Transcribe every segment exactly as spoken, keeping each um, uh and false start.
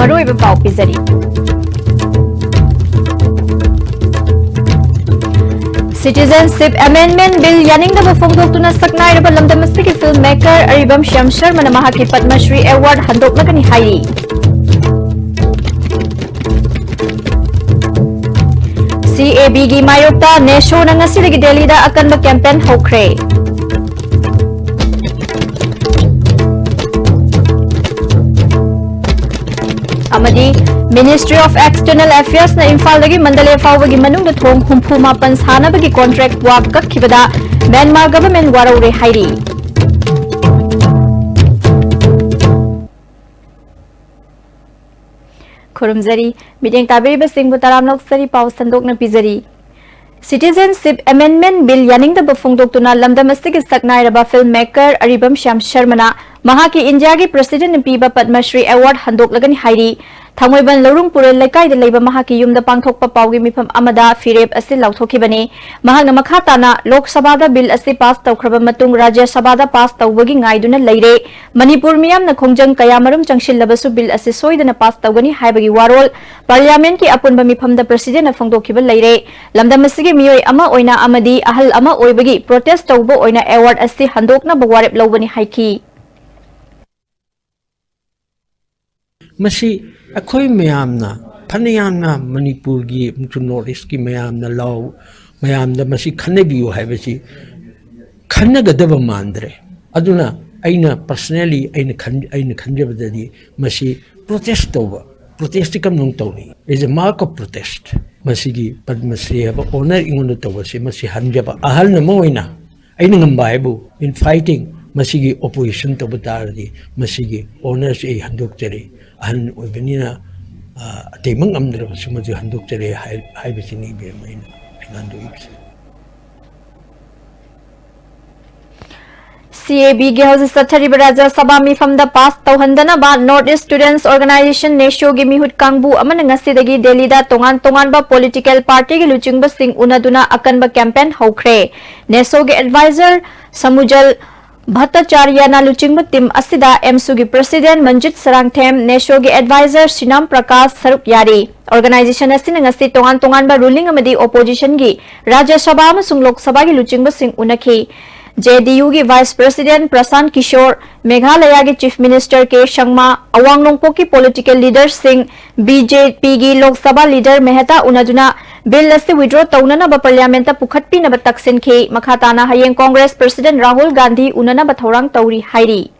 ꯃꯔꯨꯑꯣꯏꯕ ꯄꯥꯎ ꯄꯤꯖꯔꯤ꯫ Citizenship Amendment Bill ꯌꯥꯅꯤꯡꯗꯕ ꯐꯣꯡꯗꯣꯛꯇꯨꯅ ꯁꯛꯅꯥꯏꯔꯕ ꯂꯝꯗꯝ ꯑꯁꯤꯒꯤ film maker ꯑꯔꯤꯕꯝ ꯁ꯭ꯌꯥꯝ ꯁꯔꯃꯅ ꯃꯍꯥꯛꯀꯤ ꯄꯗꯃ ꯁ꯭ꯔꯤ award ꯍꯟꯗꯣꯛꯂꯒꯅꯤ ꯍꯥꯏꯔꯤ꯫ CAB ꯒꯤ ꯃꯥꯌꯣꯛꯇ ꯅꯦꯁꯣꯅ ꯉꯁꯤꯗꯒꯤ ꯗꯦꯜꯂꯤꯗ ꯑꯀꯟꯕ campaign ꯍꯧꯈ꯭ꯔꯦ꯫ ꯑꯃꯗꯤ Ministry of External Affairs ꯅ ꯏꯝꯐꯥꯜꯗꯒꯤ ꯃꯟꯗꯂꯦ ꯐꯥꯎꯕꯒꯤ ꯃꯅꯨꯡꯗ ꯊꯣꯡ ꯍꯨꯝꯐꯨ ꯃꯥꯄꯟ ꯁꯥꯅꯕꯒꯤ contract ꯋꯥ ꯀꯛꯈꯤꯕꯗ ꯃ꯭ꯌꯥꯟꯃꯥꯔ government ꯋꯥꯔꯧꯔꯦ ꯍꯥꯏꯔꯤ꯫ ꯈꯨꯔꯨꯝꯖꯔꯤ꯫ ꯃꯤꯠꯌꯦꯡ ꯇꯥꯕꯤꯔꯤꯕꯁꯤꯡꯕꯨ ꯇꯔꯥꯝꯅ ꯑꯣꯛꯆꯔꯤ꯫ ꯄꯥꯎ ꯁꯟꯗꯣꯛꯅ ꯄꯤꯖꯔꯤ꯫ Citizenship Amendment Bill ꯌꯥꯅꯤꯡꯗꯕ ꯐꯣꯡꯗꯣꯛꯇꯨꯅ ꯂꯝꯗꯝ ꯑꯁꯤꯒꯤ ꯁꯛꯅꯥꯏꯔꯕ film maker ꯑꯔꯤꯕꯝ ꯁ꯭ꯌꯥꯝ ꯁꯔꯃꯅ ꯃꯍꯥꯛꯀꯤ ꯏꯟꯗꯤꯌꯥꯒꯤ president ꯅ ꯄꯤꯕ ꯄꯗꯃ ꯁ꯭ꯔꯤ award ꯍꯟꯗꯣꯛꯂꯒꯅꯤ ꯍꯥꯏꯔꯤ꯫ ꯊꯥꯡꯃꯩꯕꯟ ꯂꯧꯔꯨꯡ ꯄꯨꯔꯦꯜ ꯂꯩꯀꯥꯏꯗ ꯂꯩꯕ ꯃꯍꯥꯛꯀꯤ ꯌꯨꯝꯗ ꯄꯥꯡꯊꯣꯛꯄ ꯄꯥꯎꯒꯤ ꯃꯤꯐꯝ ꯑꯃꯗ ꯐꯤꯔꯦꯞ ꯑꯁꯤ ꯂꯥꯎꯊꯣꯛꯈꯤꯕꯅꯤ꯫ ꯃꯍꯥꯛꯅ ꯃꯈꯥ ꯇꯥꯅ ꯂꯣꯛ ꯁꯚꯥꯗ bill ꯑꯁꯤ pass ꯇꯧꯈ꯭ꯔꯕ ꯃꯇꯨꯡ ꯔꯥꯖ꯭ꯌ ꯁꯚꯥꯗ pass ꯇꯧꯕꯒꯤ ꯉꯥꯏꯗꯨꯅ ꯂꯩꯔꯦ꯫ ꯃꯅꯤꯄꯨꯔ ꯃꯤꯌꯥꯝꯅ ꯈꯣꯡꯖꯪ ꯀꯌꯥꯃꯔꯨꯝ ꯆꯪꯁꯤꯜꯂꯕꯁꯨ bill ꯑꯁꯤ ꯁꯣꯏꯗꯅ pass ꯇꯧꯒꯅꯤ ꯍꯥꯏꯕꯒꯤ ꯋꯥꯔꯣꯜ parliament ꯀꯤ ꯑꯄꯨꯟꯕ ꯃꯤꯐꯝꯗ president ꯅ ꯐꯣꯡꯗꯣꯛꯈꯤꯕ ꯂꯩꯔꯦ꯫ ꯂꯝꯗꯝ ꯑꯁꯤꯒꯤ ꯃꯤꯑꯣꯏ ꯑꯃ ꯑꯣꯏꯅ ꯑꯃꯗꯤ ꯑꯍꯜ ꯑꯃ ꯑꯣꯏꯕꯒꯤ protest ꯇꯧꯕ ꯑꯣꯏꯅ award ꯑꯁꯤ ꯍꯟꯗꯣꯛꯅꯕ ꯋꯥꯔꯦꯞ ꯂꯧꯕꯅꯤ ꯍꯥꯏꯈꯤ꯫ ꯃꯁꯤ ꯑꯩꯈꯣꯏ ꯃꯌꯥꯝꯅ, ꯐꯅ ꯌꯥꯝꯅ ꯃꯅꯤꯄꯨꯔꯒꯤ ꯑꯃꯁꯨꯡ North East ꯀꯤ ꯃꯌꯥꯝꯅ ꯂꯥꯎ-, ꯃꯌꯥꯝꯗ ꯃꯁꯤ ꯈꯟꯅꯕꯤꯌꯨ ꯍꯥꯏꯕꯁꯤ ꯈꯟꯅꯒꯗꯕ ꯃꯥꯟꯗ꯭ꯔꯦ꯫ ꯑꯗꯨꯅ ꯑꯩꯅ personally ꯑꯩꯅ ꯈꯟ-, ꯑꯩꯅ ꯈꯟꯖꯕꯗꯗꯤ ꯃꯁꯤ protest ꯇꯧꯕ, protest ꯇꯤ ꯀꯝꯗꯧꯅ ꯇꯧꯅꯤ? Is a mark of protest꯫ ꯃꯁꯤꯒꯤ ꯄꯗꯃ ꯁ꯭ꯔꯤ ꯍꯥꯏꯕ honour ꯑꯩꯉꯣꯟꯗ ꯇꯧꯕꯁꯤ ꯃꯁꯤ ꯍꯟꯖꯕ ꯑꯍꯜ ꯑꯃ ꯑꯣꯏꯅ ꯑꯩꯅ ꯉꯝꯕ ꯍꯥꯏꯕꯨ in fighting ꯃꯁꯤꯒꯤ opposition ꯇꯧꯕ ꯇꯥꯔꯗꯤ ꯃꯁꯤꯒꯤ honour ꯁꯤ ꯑꯩ ꯍꯟꯗꯣꯛꯆꯔꯤ꯫ ꯑꯍꯟ ꯑꯣꯏꯕꯅꯤꯅ, ꯑ, ꯑꯇꯩꯃꯛ ꯉꯝꯗ꯭ꯔꯕꯁꯨ ꯃꯗꯨ ꯍꯟꯗꯣꯛꯆꯔꯦ ꯍꯥꯏ-, ꯍꯥꯏꯕꯁꯤꯅꯤ ꯏꯕꯦꯝꯃ ꯑꯩꯅ ꯍꯥꯏꯅꯤꯡꯂꯤꯕꯁꯦ꯫ CAB ꯒꯤ ꯍꯧꯖꯤꯛ ꯆꯠꯊꯔꯤꯕ ꯔꯥꯖ꯭ꯌ ꯁꯚꯥ ꯃꯤꯐꯝꯗ pass ꯇꯧꯍꯟꯗꯅꯕ North East Students Organisation, ꯅꯦꯁꯣꯒꯤ ꯃꯤꯍꯨꯠ ꯀꯥꯡꯕꯨ ꯑꯃꯅ ꯉꯁꯤꯗꯒꯤ ꯗꯦꯜꯂꯤꯗ ꯇꯣꯉꯥꯟ ꯇꯣꯉꯥꯟꯕ political party ꯒꯤ ꯂꯨꯆꯤꯡꯕꯁꯤꯡ ꯎꯅꯗꯨꯅ ꯑꯀꯟꯕ campaign ꯍꯧꯈ꯭ꯔꯦ꯫ ꯅꯦꯁꯣꯒꯤ advisor ꯁꯃꯨꯖꯜ ꯚꯠꯇꯥꯆꯥꯔꯌꯅ ꯂꯨꯆꯤꯡꯕ team ꯑꯁꯤꯗ ꯑꯦꯝꯁꯨꯒꯤ president ꯃꯟꯖꯤꯠ ꯁꯔꯥꯡꯊꯦꯝ, ꯅꯦꯁꯣꯒꯤ advisor ꯁꯤꯅꯥꯝ ꯄ꯭ꯔꯀꯥꯁ ꯁꯔꯨꯛ ꯌꯥꯔꯤ꯫ Organisation ꯑꯁꯤꯅ ꯉꯁꯤ ꯇꯣꯉꯥꯟ ꯇꯣꯉꯥꯟꯕ ruling ꯑꯃꯗꯤ oppositionꯒꯤ ꯔꯥꯖ꯭ꯌ ꯁꯚꯥ ꯑꯃꯁꯨꯡ ꯂꯣꯛ ꯁꯚꯥꯒꯤ ꯂꯨꯆꯤꯡꯕꯁꯤꯡ ꯎꯅꯈꯤ꯫ ꯖꯦ ꯗꯤ ꯌꯨꯒꯤ vice president ꯄ꯭ꯔꯁꯥꯟꯠ ꯀꯤꯁꯣꯔ, ꯃꯦꯘꯥꯂꯌꯥꯒꯤ chief minister ꯀꯦ ꯁꯪꯃꯥ, ꯑꯋꯥꯡ ꯅꯣꯡꯄꯣꯛꯀꯤ political leaderꯁꯤꯡ, ꯕꯤ ꯖꯦ ꯄꯤꯒꯤ ꯂꯣꯛ ꯁꯚꯥ leader ꯃꯦꯍꯇꯥ ꯎꯅꯗꯨꯅ bill ꯑꯁꯤ withdraw ꯇꯧꯅꯅꯕ parliamentꯇ ꯄꯨꯈꯠꯄꯤꯅꯕ ꯇꯛꯁꯤꯟꯈꯤ꯫ ꯃꯈꯥ ꯇꯥꯅ ꯍꯌꯦꯡ Congress president ꯔꯥꯍꯨꯜ ꯒꯥꯟꯙꯤ ꯎꯅꯅꯕ ꯊꯧꯔꯥꯡ ꯇꯧꯔꯤ ꯍꯥꯏꯔꯤ꯫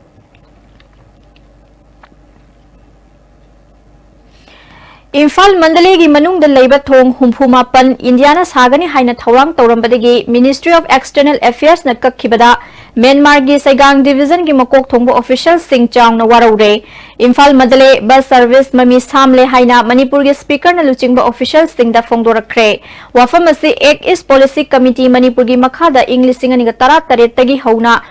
ꯏꯝꯐꯥꯜ ꯃꯟꯗꯂꯦꯒꯤ ꯃꯅꯨꯡꯗ ꯂꯩꯕ ꯊꯣꯡ ꯍꯨꯝꯐꯨ ꯃꯥꯄꯟ ꯏꯟꯗꯤꯌꯥꯅ ꯁꯥꯒꯅꯤ ꯍꯥꯏꯅ ꯊꯧꯔꯥꯡ ꯇꯧꯔꯝꯕꯗꯒꯤ Ministry of External Affairsꯅ ꯀꯛꯈꯤꯕꯗ ꯃ꯭ꯌꯥꯟꯃꯥꯔꯒꯤ ꯁꯩꯒꯥꯡ divisionꯒꯤ ꯃꯀꯣꯛ ꯊꯣꯡꯕ officialꯁꯤꯡ ꯆꯥꯎꯅ ꯋꯥꯔꯧꯔꯦ꯫ ꯏꯝꯐꯥꯜ ꯃꯟꯗꯂꯦ bus service ꯃꯃꯤ ꯁꯥꯝꯂꯦ ꯍꯥꯏꯅ ꯃꯅꯤꯄꯨꯔꯒꯤ speakerꯅ ꯂꯨꯆꯤꯡꯕ officialꯁꯤꯡꯗ ꯐꯣꯡꯗꯣꯔꯛꯈ꯭ꯔꯦ꯫ ꯋꯥꯐꯝ ꯑꯁꯤ Act East Policy Committee ꯃꯅꯤꯄꯨꯔꯒꯤ ꯃꯈꯥꯗ ꯏꯪ ꯂꯤꯁꯤꯡ ꯑꯅꯤꯒ ꯇꯔꯥꯇꯔꯦꯠꯇꯒꯤ ꯍꯧꯅ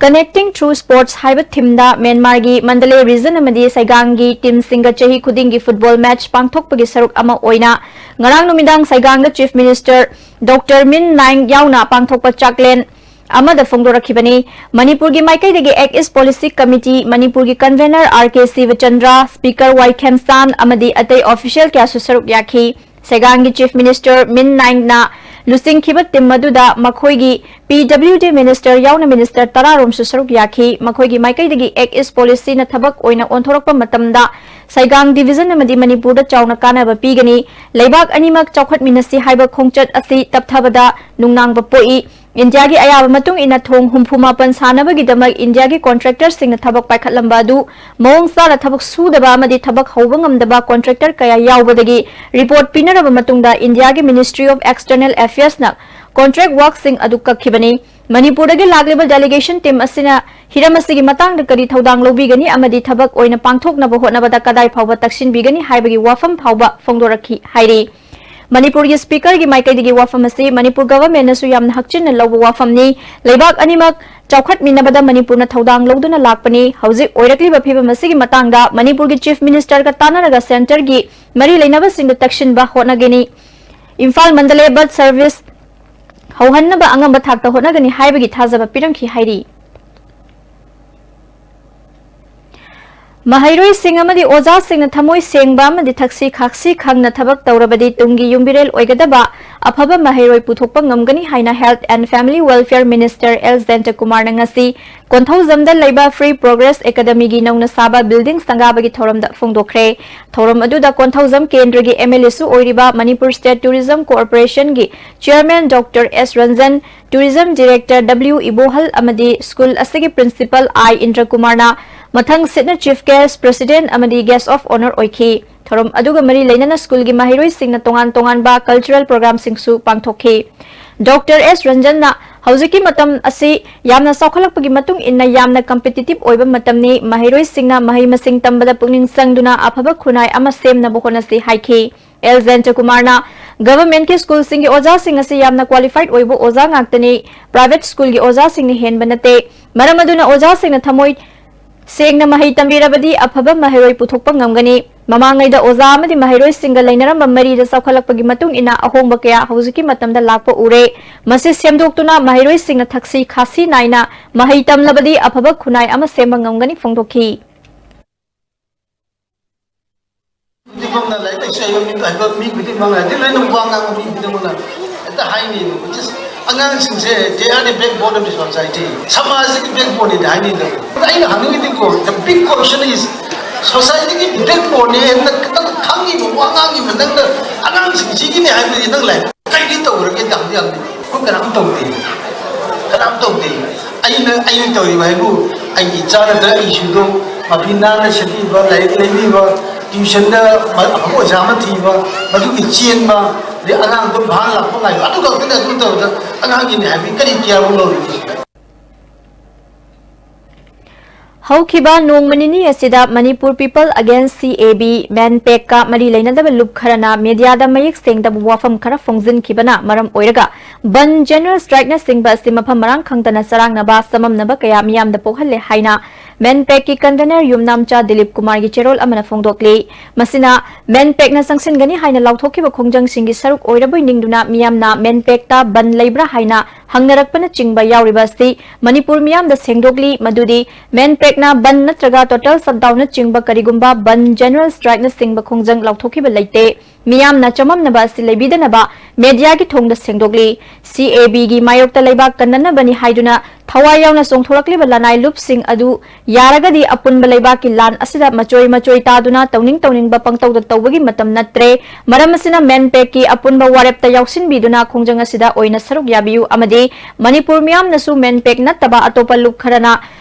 Connecting Through Sports ꯍꯥꯏꯕ themeꯗ ꯃ꯭ꯌꯥꯟꯃꯥꯔꯒꯤ ꯃꯟꯗꯂꯦ region ꯑꯃꯗꯤ ꯁꯩꯒꯥꯡꯒꯤ teamꯁꯤꯡꯒ ꯆꯍꯤ ꯈꯨꯗꯤꯡꯒꯤ football match ꯄꯥꯡꯊꯣꯛꯄꯒꯤ ꯁꯔꯨꯛ ꯑꯃ ꯑꯣꯏꯅ ꯉꯔꯥꯡ ꯅꯨꯃꯤꯗꯥꯡ ꯁꯩꯒꯥꯡꯗ Chief Minister Doctor ꯃꯤꯟ ꯅꯥꯏꯡ ꯌꯥꯎꯅ ꯄꯥꯡꯊꯣꯛꯄ ꯆꯥꯛꯂꯦꯟ ꯑꯃꯗ ꯐꯣꯡꯗꯣꯔꯛꯈꯤꯕꯅꯤ꯫ ꯃꯅꯤꯄꯨꯔꯒꯤ ꯃꯥꯏꯀꯩꯗꯒꯤ Act East Policy Committee ꯃꯅꯤꯄꯨꯔꯒꯤ convener ꯑꯥꯔ ꯀꯦ ꯁꯤꯕꯆꯟꯗ꯭ꯔ, speaker ꯋꯥꯏ ꯈꯦꯝꯆꯥꯟ ꯑꯃꯗꯤ ꯑꯇꯩ official ꯀꯌꯥꯁꯨ ꯁꯔꯨꯛ ꯌꯥꯈꯤ꯫ ꯁꯩꯒꯥꯡꯒꯤ Chief Minister ꯃꯤꯟ ꯅꯥꯏꯡꯅ ꯂꯨꯆꯤꯡꯈꯤꯕ team ꯑꯗꯨꯗ ꯃꯈꯣꯏꯒꯤ P W D minister ꯌꯥꯎꯅ minister ꯇꯔꯥꯔꯣꯝꯁꯨ ꯁꯔꯨꯛ ꯌꯥꯈꯤ꯫ ꯃꯈꯣꯏꯒꯤ ꯃꯥꯏꯀꯩꯗꯒꯤ Act East Policyꯅ ꯊꯕꯛ ꯑꯣꯏꯅ ꯑꯣꯟꯊꯣꯔꯛꯄ ꯃꯇꯝꯗ ꯁꯩꯒꯥꯡ division ꯑꯃꯗꯤ ꯃꯅꯤꯄꯨꯔꯗ ꯆꯥꯎꯅ ꯀꯥꯟꯅꯕ ꯄꯤꯒꯅꯤ꯫ ꯂꯩꯕꯥꯛ ꯑꯅꯤꯃꯛ ꯆꯥꯎꯈꯠꯃꯤꯟꯅꯁꯤ ꯍꯥꯏꯕ ꯈꯣꯡꯆꯠ ꯑꯁꯤ ꯇꯞꯊꯕꯗ ꯅꯨꯡꯅꯥꯡꯕ ꯄꯣꯛꯏ꯫ ꯏꯟꯗꯤꯌꯥꯒꯤ ꯑꯌꯥꯕ ꯃꯇꯨꯡ ꯏꯟꯅ ꯊꯣꯡ ꯍꯨꯝꯐꯨ ꯃꯥꯄꯟ ꯁꯥꯅꯕꯒꯤꯗꯃꯛ ꯏꯟꯗꯤꯌꯥꯒꯤ contractorꯁꯤꯡꯅ ꯊꯕꯛ ꯄꯥꯏꯈꯠꯂꯝꯕ ꯑꯗꯨ ꯃꯑꯣꯡ ꯆꯥꯅ ꯊꯕꯛ ꯁꯨꯗꯕ ꯑꯃꯗꯤ ꯊꯕꯛ ꯍꯧꯕ ꯉꯝꯗꯕ contractor ꯀꯌꯥ ꯌꯥꯎꯕꯗꯒꯤ report ꯄꯤꯅꯔꯕ ꯃꯇꯨꯡꯗ ꯏꯟꯗꯤꯌꯥꯒꯤ Ministry of External Affairsꯅ contract workꯁꯤꯡ ꯑꯗꯨ ꯀꯛꯈꯤꯕꯅꯤ꯫ ꯃꯅꯤꯄꯨꯔꯗꯒꯤ ꯂꯥꯛꯂꯤꯕ delegation team ꯑꯁꯤꯅ ꯍꯤꯔꯝ ꯑꯁꯤꯒꯤ ꯃꯇꯥꯡꯗ ꯀꯔꯤ ꯊꯧꯗꯥꯡ ꯂꯧꯕꯤꯒꯅꯤ ꯑꯃꯗꯤ ꯊꯕꯛ ꯑꯣꯏꯅ ꯄꯥꯡꯊꯣꯛꯅꯕ ꯍꯣꯠꯅꯕꯗ ꯀꯗꯥꯏ ꯐꯥꯎꯕ ꯇꯛꯁꯤꯟꯕꯤꯒꯅꯤ ꯍꯥꯏꯕꯒꯤ ꯋꯥꯐꯝ ꯐꯥꯎꯕ ꯐꯣꯡꯗꯣꯔꯛꯈꯤ ꯍꯥꯏꯔꯤ꯫ ꯃꯅꯤꯄꯨꯔꯒꯤ speakerꯒꯤ ꯃꯥꯏꯀꯩꯗꯒꯤ ꯋꯥꯐꯝ ꯑꯁꯤ ꯃꯅꯤꯄꯨꯔ governmentꯅꯁꯨ ꯌꯥꯝꯅ ꯍꯛꯆꯤꯟꯅ ꯂꯧꯕ ꯋꯥꯐꯝꯅꯤ꯫ ꯂꯩꯕꯥꯛ ꯑꯅꯤꯃꯛ ꯆꯥꯎꯈꯠꯃꯤꯟꯅꯕꯗ ꯃꯅꯤꯄꯨꯔꯅ ꯊꯧꯗꯥꯡ ꯂꯧꯗꯨꯅ ꯂꯥꯛꯄꯅꯤ꯫ ꯍꯧꯖꯤꯛ ꯑꯣꯏꯔꯛꯂꯤꯕ ꯐꯤꯕꯝ ꯑꯁꯤꯒꯤ ꯃꯇꯥꯡꯗ ꯃꯅꯤꯄꯨꯔꯒꯤ Chief Ministerꯒ ꯇꯥꯟꯅꯔꯒ centreꯒꯤ ꯃꯔꯤ ꯂꯩꯅꯕꯁꯤꯡꯗ ꯇꯛꯁꯤꯟꯕ ꯍꯣꯠꯅꯒꯅꯤ꯫ ꯏꯝꯐꯥꯜ ꯃꯟꯗꯂꯦ bus service ꯍꯧꯍꯟꯅꯕ ꯑꯉꯝꯕ ꯊꯥꯛꯇ ꯍꯣꯠꯅꯒꯅꯤ ꯍꯥꯏꯕꯒꯤ ꯊꯥꯖꯕ ꯄꯤꯔꯝꯈꯤ ꯍꯥꯏꯔꯤ꯫ ꯃꯍꯩꯔꯣꯏꯁꯤꯡ ꯑꯃꯗꯤ ꯑꯣꯖꯥꯁꯤꯡꯅ ꯊꯃꯣꯏ ꯁꯦꯡꯕ ꯑꯃꯗꯤ ꯊꯛꯁꯤ ꯈꯥꯛꯁꯤ ꯈꯪꯅ ꯊꯕꯛ ꯇꯧꯔꯕꯗꯤ ꯇꯨꯡꯒꯤ ꯌꯨꯝꯕꯤꯔꯦꯜ ꯑꯣꯏꯒꯗꯕ ꯑꯐꯕ ꯃꯍꯩꯔꯣꯏ ꯄꯨꯊꯣꯛꯄ ꯉꯝꯒꯅꯤ ꯍꯥꯏꯅ Health and Family Welfare Minister L ꯖꯌꯟꯇꯀꯨꯃꯥꯔꯅ ꯉꯁꯤ ꯀꯣꯟꯊꯧꯖꯝꯗ ꯂꯩꯕ Free Progress Academyꯒꯤ ꯅꯧꯅ ꯁꯥꯕ building ꯁꯪꯒꯥꯕꯒꯤ ꯊꯧꯔꯝꯗ ꯐꯣꯡꯗꯣꯛꯈ꯭ꯔꯦ꯫ ꯊꯧꯔꯝ ꯑꯗꯨꯗ ꯀꯣꯟꯊꯧꯖꯝ ꯀꯦꯟꯗ꯭ꯔꯒꯤ MLAꯁꯨ ꯑꯣꯏꯔꯤꯕ Manipur State Tourism Corporationꯒꯤ Chairman Doctor S Ranjan, Tourism Director W ꯏꯕꯣꯍꯜ ꯑꯃꯗꯤ ꯁ꯭ꯀꯨꯜ ꯑꯁꯤꯒꯤ Principal I ꯏꯟꯗ꯭ꯔꯀꯨꯃꯥꯔꯅ ꯃꯊꯪ ꯁꯤꯠꯅ Chief Guest, President ꯑꯃꯗꯤ Guest of Honour ꯑꯣꯏꯈꯤ꯫ ꯊꯧꯔꯝ ꯑꯗꯨꯒ ꯃꯔꯤ ꯂꯩꯅꯅ ꯁ꯭ꯀꯨꯜꯒꯤ ꯃꯍꯩꯔꯣꯏꯁꯤꯡꯅ ꯇꯣꯉꯥꯟ ꯇꯣꯉꯥꯟꯕ cultural programꯁꯤꯡꯁꯨ ꯄꯥꯡꯊꯣꯛꯈꯤ꯫ ꯗꯣꯛꯇꯔ ꯑꯦꯁ ꯔꯟꯖꯟꯅ ꯍꯧꯖꯤꯛꯀꯤ ꯃꯇꯝ ꯑꯁꯤ ꯌꯥꯝꯅ ꯆꯥꯎꯈꯠꯂꯛꯄꯒꯤ ꯃꯇꯨꯡ ꯏꯟꯅ ꯌꯥꯝꯅ competitive ꯑꯣꯏꯕ ꯃꯇꯝꯅꯤ, ꯃꯍꯩꯔꯣꯏꯁꯤꯡꯅ ꯃꯍꯩ ꯃꯁꯤꯡ ꯇꯝꯕꯗ ꯄꯨꯛꯅꯤꯡ ꯆꯪꯗꯨꯅ ꯑꯐꯕ ꯈꯨꯟꯅꯥꯏ ꯑꯃ ꯁꯦꯝꯅꯕ ꯍꯣꯠꯅꯁꯤ ꯍꯥꯏꯈꯤ꯫ ꯑꯦꯜ ꯖꯌꯟꯇꯀꯨꯃꯥꯔꯅ Governmentꯀꯤ ꯁ꯭ꯀꯨꯜꯁꯤꯡꯒꯤ ꯑꯣꯖꯥꯁꯤꯡ ꯑꯁꯤ ꯌꯥꯝꯅ qualified ꯑꯣꯏꯕ ꯑꯣꯖꯥ ꯉꯥꯛꯇꯅꯤ, private ꯁ꯭ꯀꯨꯜꯒꯤ ꯑꯣꯖꯥꯁꯤꯡꯅ ꯍꯦꯟꯕ ꯅꯠꯇꯦ, ꯃꯔꯝ ꯑꯗꯨꯅ ꯑꯣꯖꯥꯁꯤꯡꯅ ꯊꯃꯣꯏ ꯁꯦꯡꯅ ꯃꯍꯩ ꯇꯝꯕꯤꯔꯕꯗꯤ ꯑꯐꯕ ꯃꯍꯩꯔꯣꯏ ꯄꯨꯊꯣꯛꯄ ꯉꯝꯒꯅꯤ꯫ ꯃꯃꯥꯡꯉꯩꯗ ꯑꯣꯖꯥ ꯑꯃꯗꯤ ꯃꯍꯩꯔꯣꯏꯁꯤꯡꯒ ꯂꯩꯅꯔꯝꯕ ꯃꯔꯤꯗ ꯆꯥꯎꯈꯠꯂꯛꯄꯒꯤ ꯃꯇꯨꯡ ꯏꯟꯅ ꯑꯍꯣꯡꯕ ꯀꯌꯥ ꯍꯧꯖꯤꯛꯀꯤ ꯃꯇꯝꯗ ꯂꯥꯛꯄ ꯎꯔꯦ꯫ ꯃꯁꯤ ꯁꯦꯝꯗꯣꯛꯇꯨꯅ ꯃꯍꯩꯔꯣꯏꯁꯤꯡꯅ ꯊꯛꯁꯤ ꯈꯥꯁꯤ ꯅꯥꯏꯅ ꯃꯍꯩ ꯇꯝꯂꯕꯗꯤ ꯑꯐꯕ ꯈꯨꯟꯅꯥꯏ ꯑꯃ ꯁꯦꯝꯕ ꯉꯝꯒꯅꯤ ꯐꯣꯡꯗꯣꯛꯈꯤ꯫ ꯈꯨꯗꯤꯡꯃꯛꯅ ꯂꯥꯏꯔꯤꯛ ꯂꯥꯏꯁꯨ ꯍꯩꯕ ꯃꯤ, ꯍꯩꯕ ꯃꯤ ꯈꯨꯗꯤꯡꯃꯛꯅ, ꯍꯥꯏꯗꯤ ꯂꯣꯏꯅ ꯋꯥ ꯉꯥꯡꯕ ꯃꯤ ꯈꯨꯗꯤꯡꯃꯛꯅ ꯍꯦꯛꯇ ꯍꯥꯏꯅꯩꯕ, which is ꯑꯉꯥꯡꯁꯤꯡꯁꯦ they are the backbone of the society, ꯁꯃꯥꯖꯁꯤꯒꯤ backboneꯅꯤꯗ ꯍꯥꯏꯅꯩꯗ꯫ ꯑꯗ ꯑꯩꯅ ꯍꯪꯅꯤꯡꯉꯤꯗꯤꯀꯣ, the big question is, societyꯒꯤ backboneꯅꯦ ꯅꯪ ꯈꯪꯉꯤꯕ, ꯋꯥ ꯉꯥꯡꯉꯤꯕ ꯅꯪꯅ ꯑꯉꯥꯡꯁꯤꯡꯁꯤꯒꯤꯅꯦ ꯍꯥꯏꯕꯗꯤ ꯅꯪ ꯂꯥꯏꯔꯤꯛ ꯀꯩꯗꯤ ꯇꯧꯔꯒꯦ ꯇꯝꯗꯤ ꯌꯥꯝ ꯑꯩꯈꯣꯏ ꯀꯅꯥꯝ ꯇꯧꯗꯦ, ꯀꯅꯥꯝ ꯇꯧꯗꯦ꯫ ꯑꯩꯅ, ꯑꯩꯅ ꯇꯧꯔꯤꯕ ꯍꯥꯏꯕꯨ ꯑꯩꯒꯤ ꯏꯆꯥ ꯅꯠꯇ꯭ꯔꯒ ꯑꯩ ꯁꯨꯗꯣ ꯃꯐꯤ ꯅꯥꯟꯅ ꯁꯦꯠꯄꯤꯕ, ꯂꯥꯏꯔꯤꯛ ꯂꯩꯕꯤꯕ, tuitionꯗ ꯑꯐꯕ ꯑꯣꯖꯥ ꯑꯃ ꯊꯤꯕ, ꯃꯗꯨꯒꯤ ꯆꯦꯟꯕ, ꯑꯗꯩ ꯑꯉꯥꯡꯗꯣ ꯚꯥꯟ ꯂꯥꯛꯄ ꯉꯥꯏꯕ, ꯑꯗꯨ ꯈꯛꯇꯅꯤ꯫ ꯑꯗꯨ ꯇꯧꯕꯗ ꯑꯉꯥꯡꯒꯤꯅꯤ ꯍꯥꯏꯕꯒꯤ ꯀꯔꯤ care ꯑꯃꯨꯛ ꯂꯧꯔꯤꯒꯦ? ꯍꯧꯈꯤꯕ ꯅꯣꯡꯃ ꯅꯤꯅꯤ ꯑꯁꯤꯗ Manipur People Against CAB, MANPAGꯀ ꯃꯔꯤ ꯂꯩꯅꯗꯕ ꯂꯨꯞ ꯈꯔꯅ mediaꯗ ꯃꯌꯦꯛ ꯁꯦꯡꯗꯕ ꯋꯥꯐꯝ ꯈꯔ ꯐꯣꯡꯖꯤꯟꯈꯤꯕꯅ ꯃꯔꯝ ꯑꯣꯏꯔꯒ ꯕꯟ, general strikeꯅꯆꯤꯡꯕ ꯑꯁꯤ ꯃꯐꯝ ꯃꯔꯥꯡ ꯈꯪꯗꯅ ꯆꯔꯥꯡꯅꯕ, ꯆꯃꯝꯅꯕ ꯀꯌꯥ ꯃꯤꯌꯥꯝꯗ ꯄꯣꯛꯍꯜꯂꯦ ꯍꯥꯏꯅ MANPAGꯀꯤ convener ꯌꯨꯝꯅꯥꯝꯆꯥ ꯗꯤꯂꯤꯞ ꯀꯨꯃꯥꯔꯒꯤ ꯆꯦꯔꯣꯜ ꯑꯃꯅ ꯐꯣꯡꯗꯣꯛꯂꯤ꯫ ꯃꯁꯤꯅ MANPAGꯅ ꯆꯪꯁꯤꯟꯒꯅꯤ ꯍꯥꯏꯅ ꯂꯥꯎꯊꯣꯛꯈꯤꯕ ꯈꯣꯡꯖꯪꯁꯤꯡꯒꯤ ꯁꯔꯨꯛ ꯑꯣꯏꯔꯕꯣꯏ ꯅꯤꯡꯗꯨꯅ ꯃꯤꯌꯥꯝꯅ MANPAGꯇ ꯕꯟ ꯂꯩꯕ꯭ꯔꯥ ꯍꯥꯏꯅ ꯍꯪꯅꯔꯛꯄꯅꯆꯤꯡꯕ ꯌꯥꯎꯔꯤꯕ ꯑꯁꯤ ꯃꯅꯤꯄꯨꯔ ꯃꯤꯌꯥꯝꯗ ꯁꯦꯡꯗꯣꯛꯂꯤ ꯃꯗꯨꯗꯤ MANPACꯅ ꯕꯟꯗ ꯅꯠꯇ꯭ꯔꯒ total shutdownꯅꯆꯤꯡꯕ ꯀꯔꯤꯒꯨꯝꯕ ꯕꯟꯗ, general strikeꯅꯆꯤꯡꯕ ꯈꯣꯡꯖꯪ ꯂꯥꯎꯊꯣꯛꯈꯤꯕ ꯂꯩꯇꯦ꯫ ꯃꯤꯌꯥꯝꯅ ꯆꯃꯝꯅꯕ ꯑꯁꯤ ꯂꯩꯕꯤꯗꯅꯕ mediaꯒꯤ ꯊꯣꯡꯗ ꯁꯦꯡꯗꯣꯛꯂꯤ꯫ CABꯒꯤ ꯃꯥꯌꯣꯛꯇ ꯂꯩꯕꯥꯛ ꯀꯟꯅꯅꯕꯅꯤ ꯍꯥꯏꯗꯨꯅ ꯊꯋꯥꯏ ꯌꯥꯎꯅ ꯆꯣꯡꯊꯣꯔꯛꯂꯤꯕ ꯂꯅꯥꯏ ꯂꯨꯞꯁꯤꯡ ꯑꯗꯨ ꯌꯥꯔꯒꯗꯤ ꯑꯄꯨꯟꯕ ꯂꯩꯕꯥꯛꯀꯤ ꯂꯥꯟ ꯑꯁꯤꯗ ꯃꯆꯣꯏ ꯃꯆꯣꯏ ꯇꯥꯗꯨꯅ ꯇꯧꯅꯤꯡ ꯇꯧꯅꯤꯡꯕ ꯄꯪꯇꯧꯗ ꯇꯧꯕꯒꯤ ꯃꯇꯝ ꯅꯠꯇ꯭ꯔꯦ꯫ ꯃꯔꯝ ꯑꯁꯤꯅ MANPACꯀꯤ ꯑꯄꯨꯟꯕ ꯋꯥꯔꯦꯞꯇ ꯌꯥꯎꯁꯤꯟꯕꯤꯗꯨꯅ ꯈꯣꯡꯖꯪ ꯑꯁꯤꯗ ꯑꯣꯏꯅ ꯁꯔꯨꯛ ꯌꯥꯕꯤꯌꯨ ꯑꯃꯗꯤ ꯃꯅꯤꯄꯨꯔ ꯃꯤꯌꯥꯝꯅꯁꯨ MANPAC ꯅꯠꯇꯕ ꯑꯇꯣꯞꯄ ꯂꯨꯞ ꯈꯔꯅ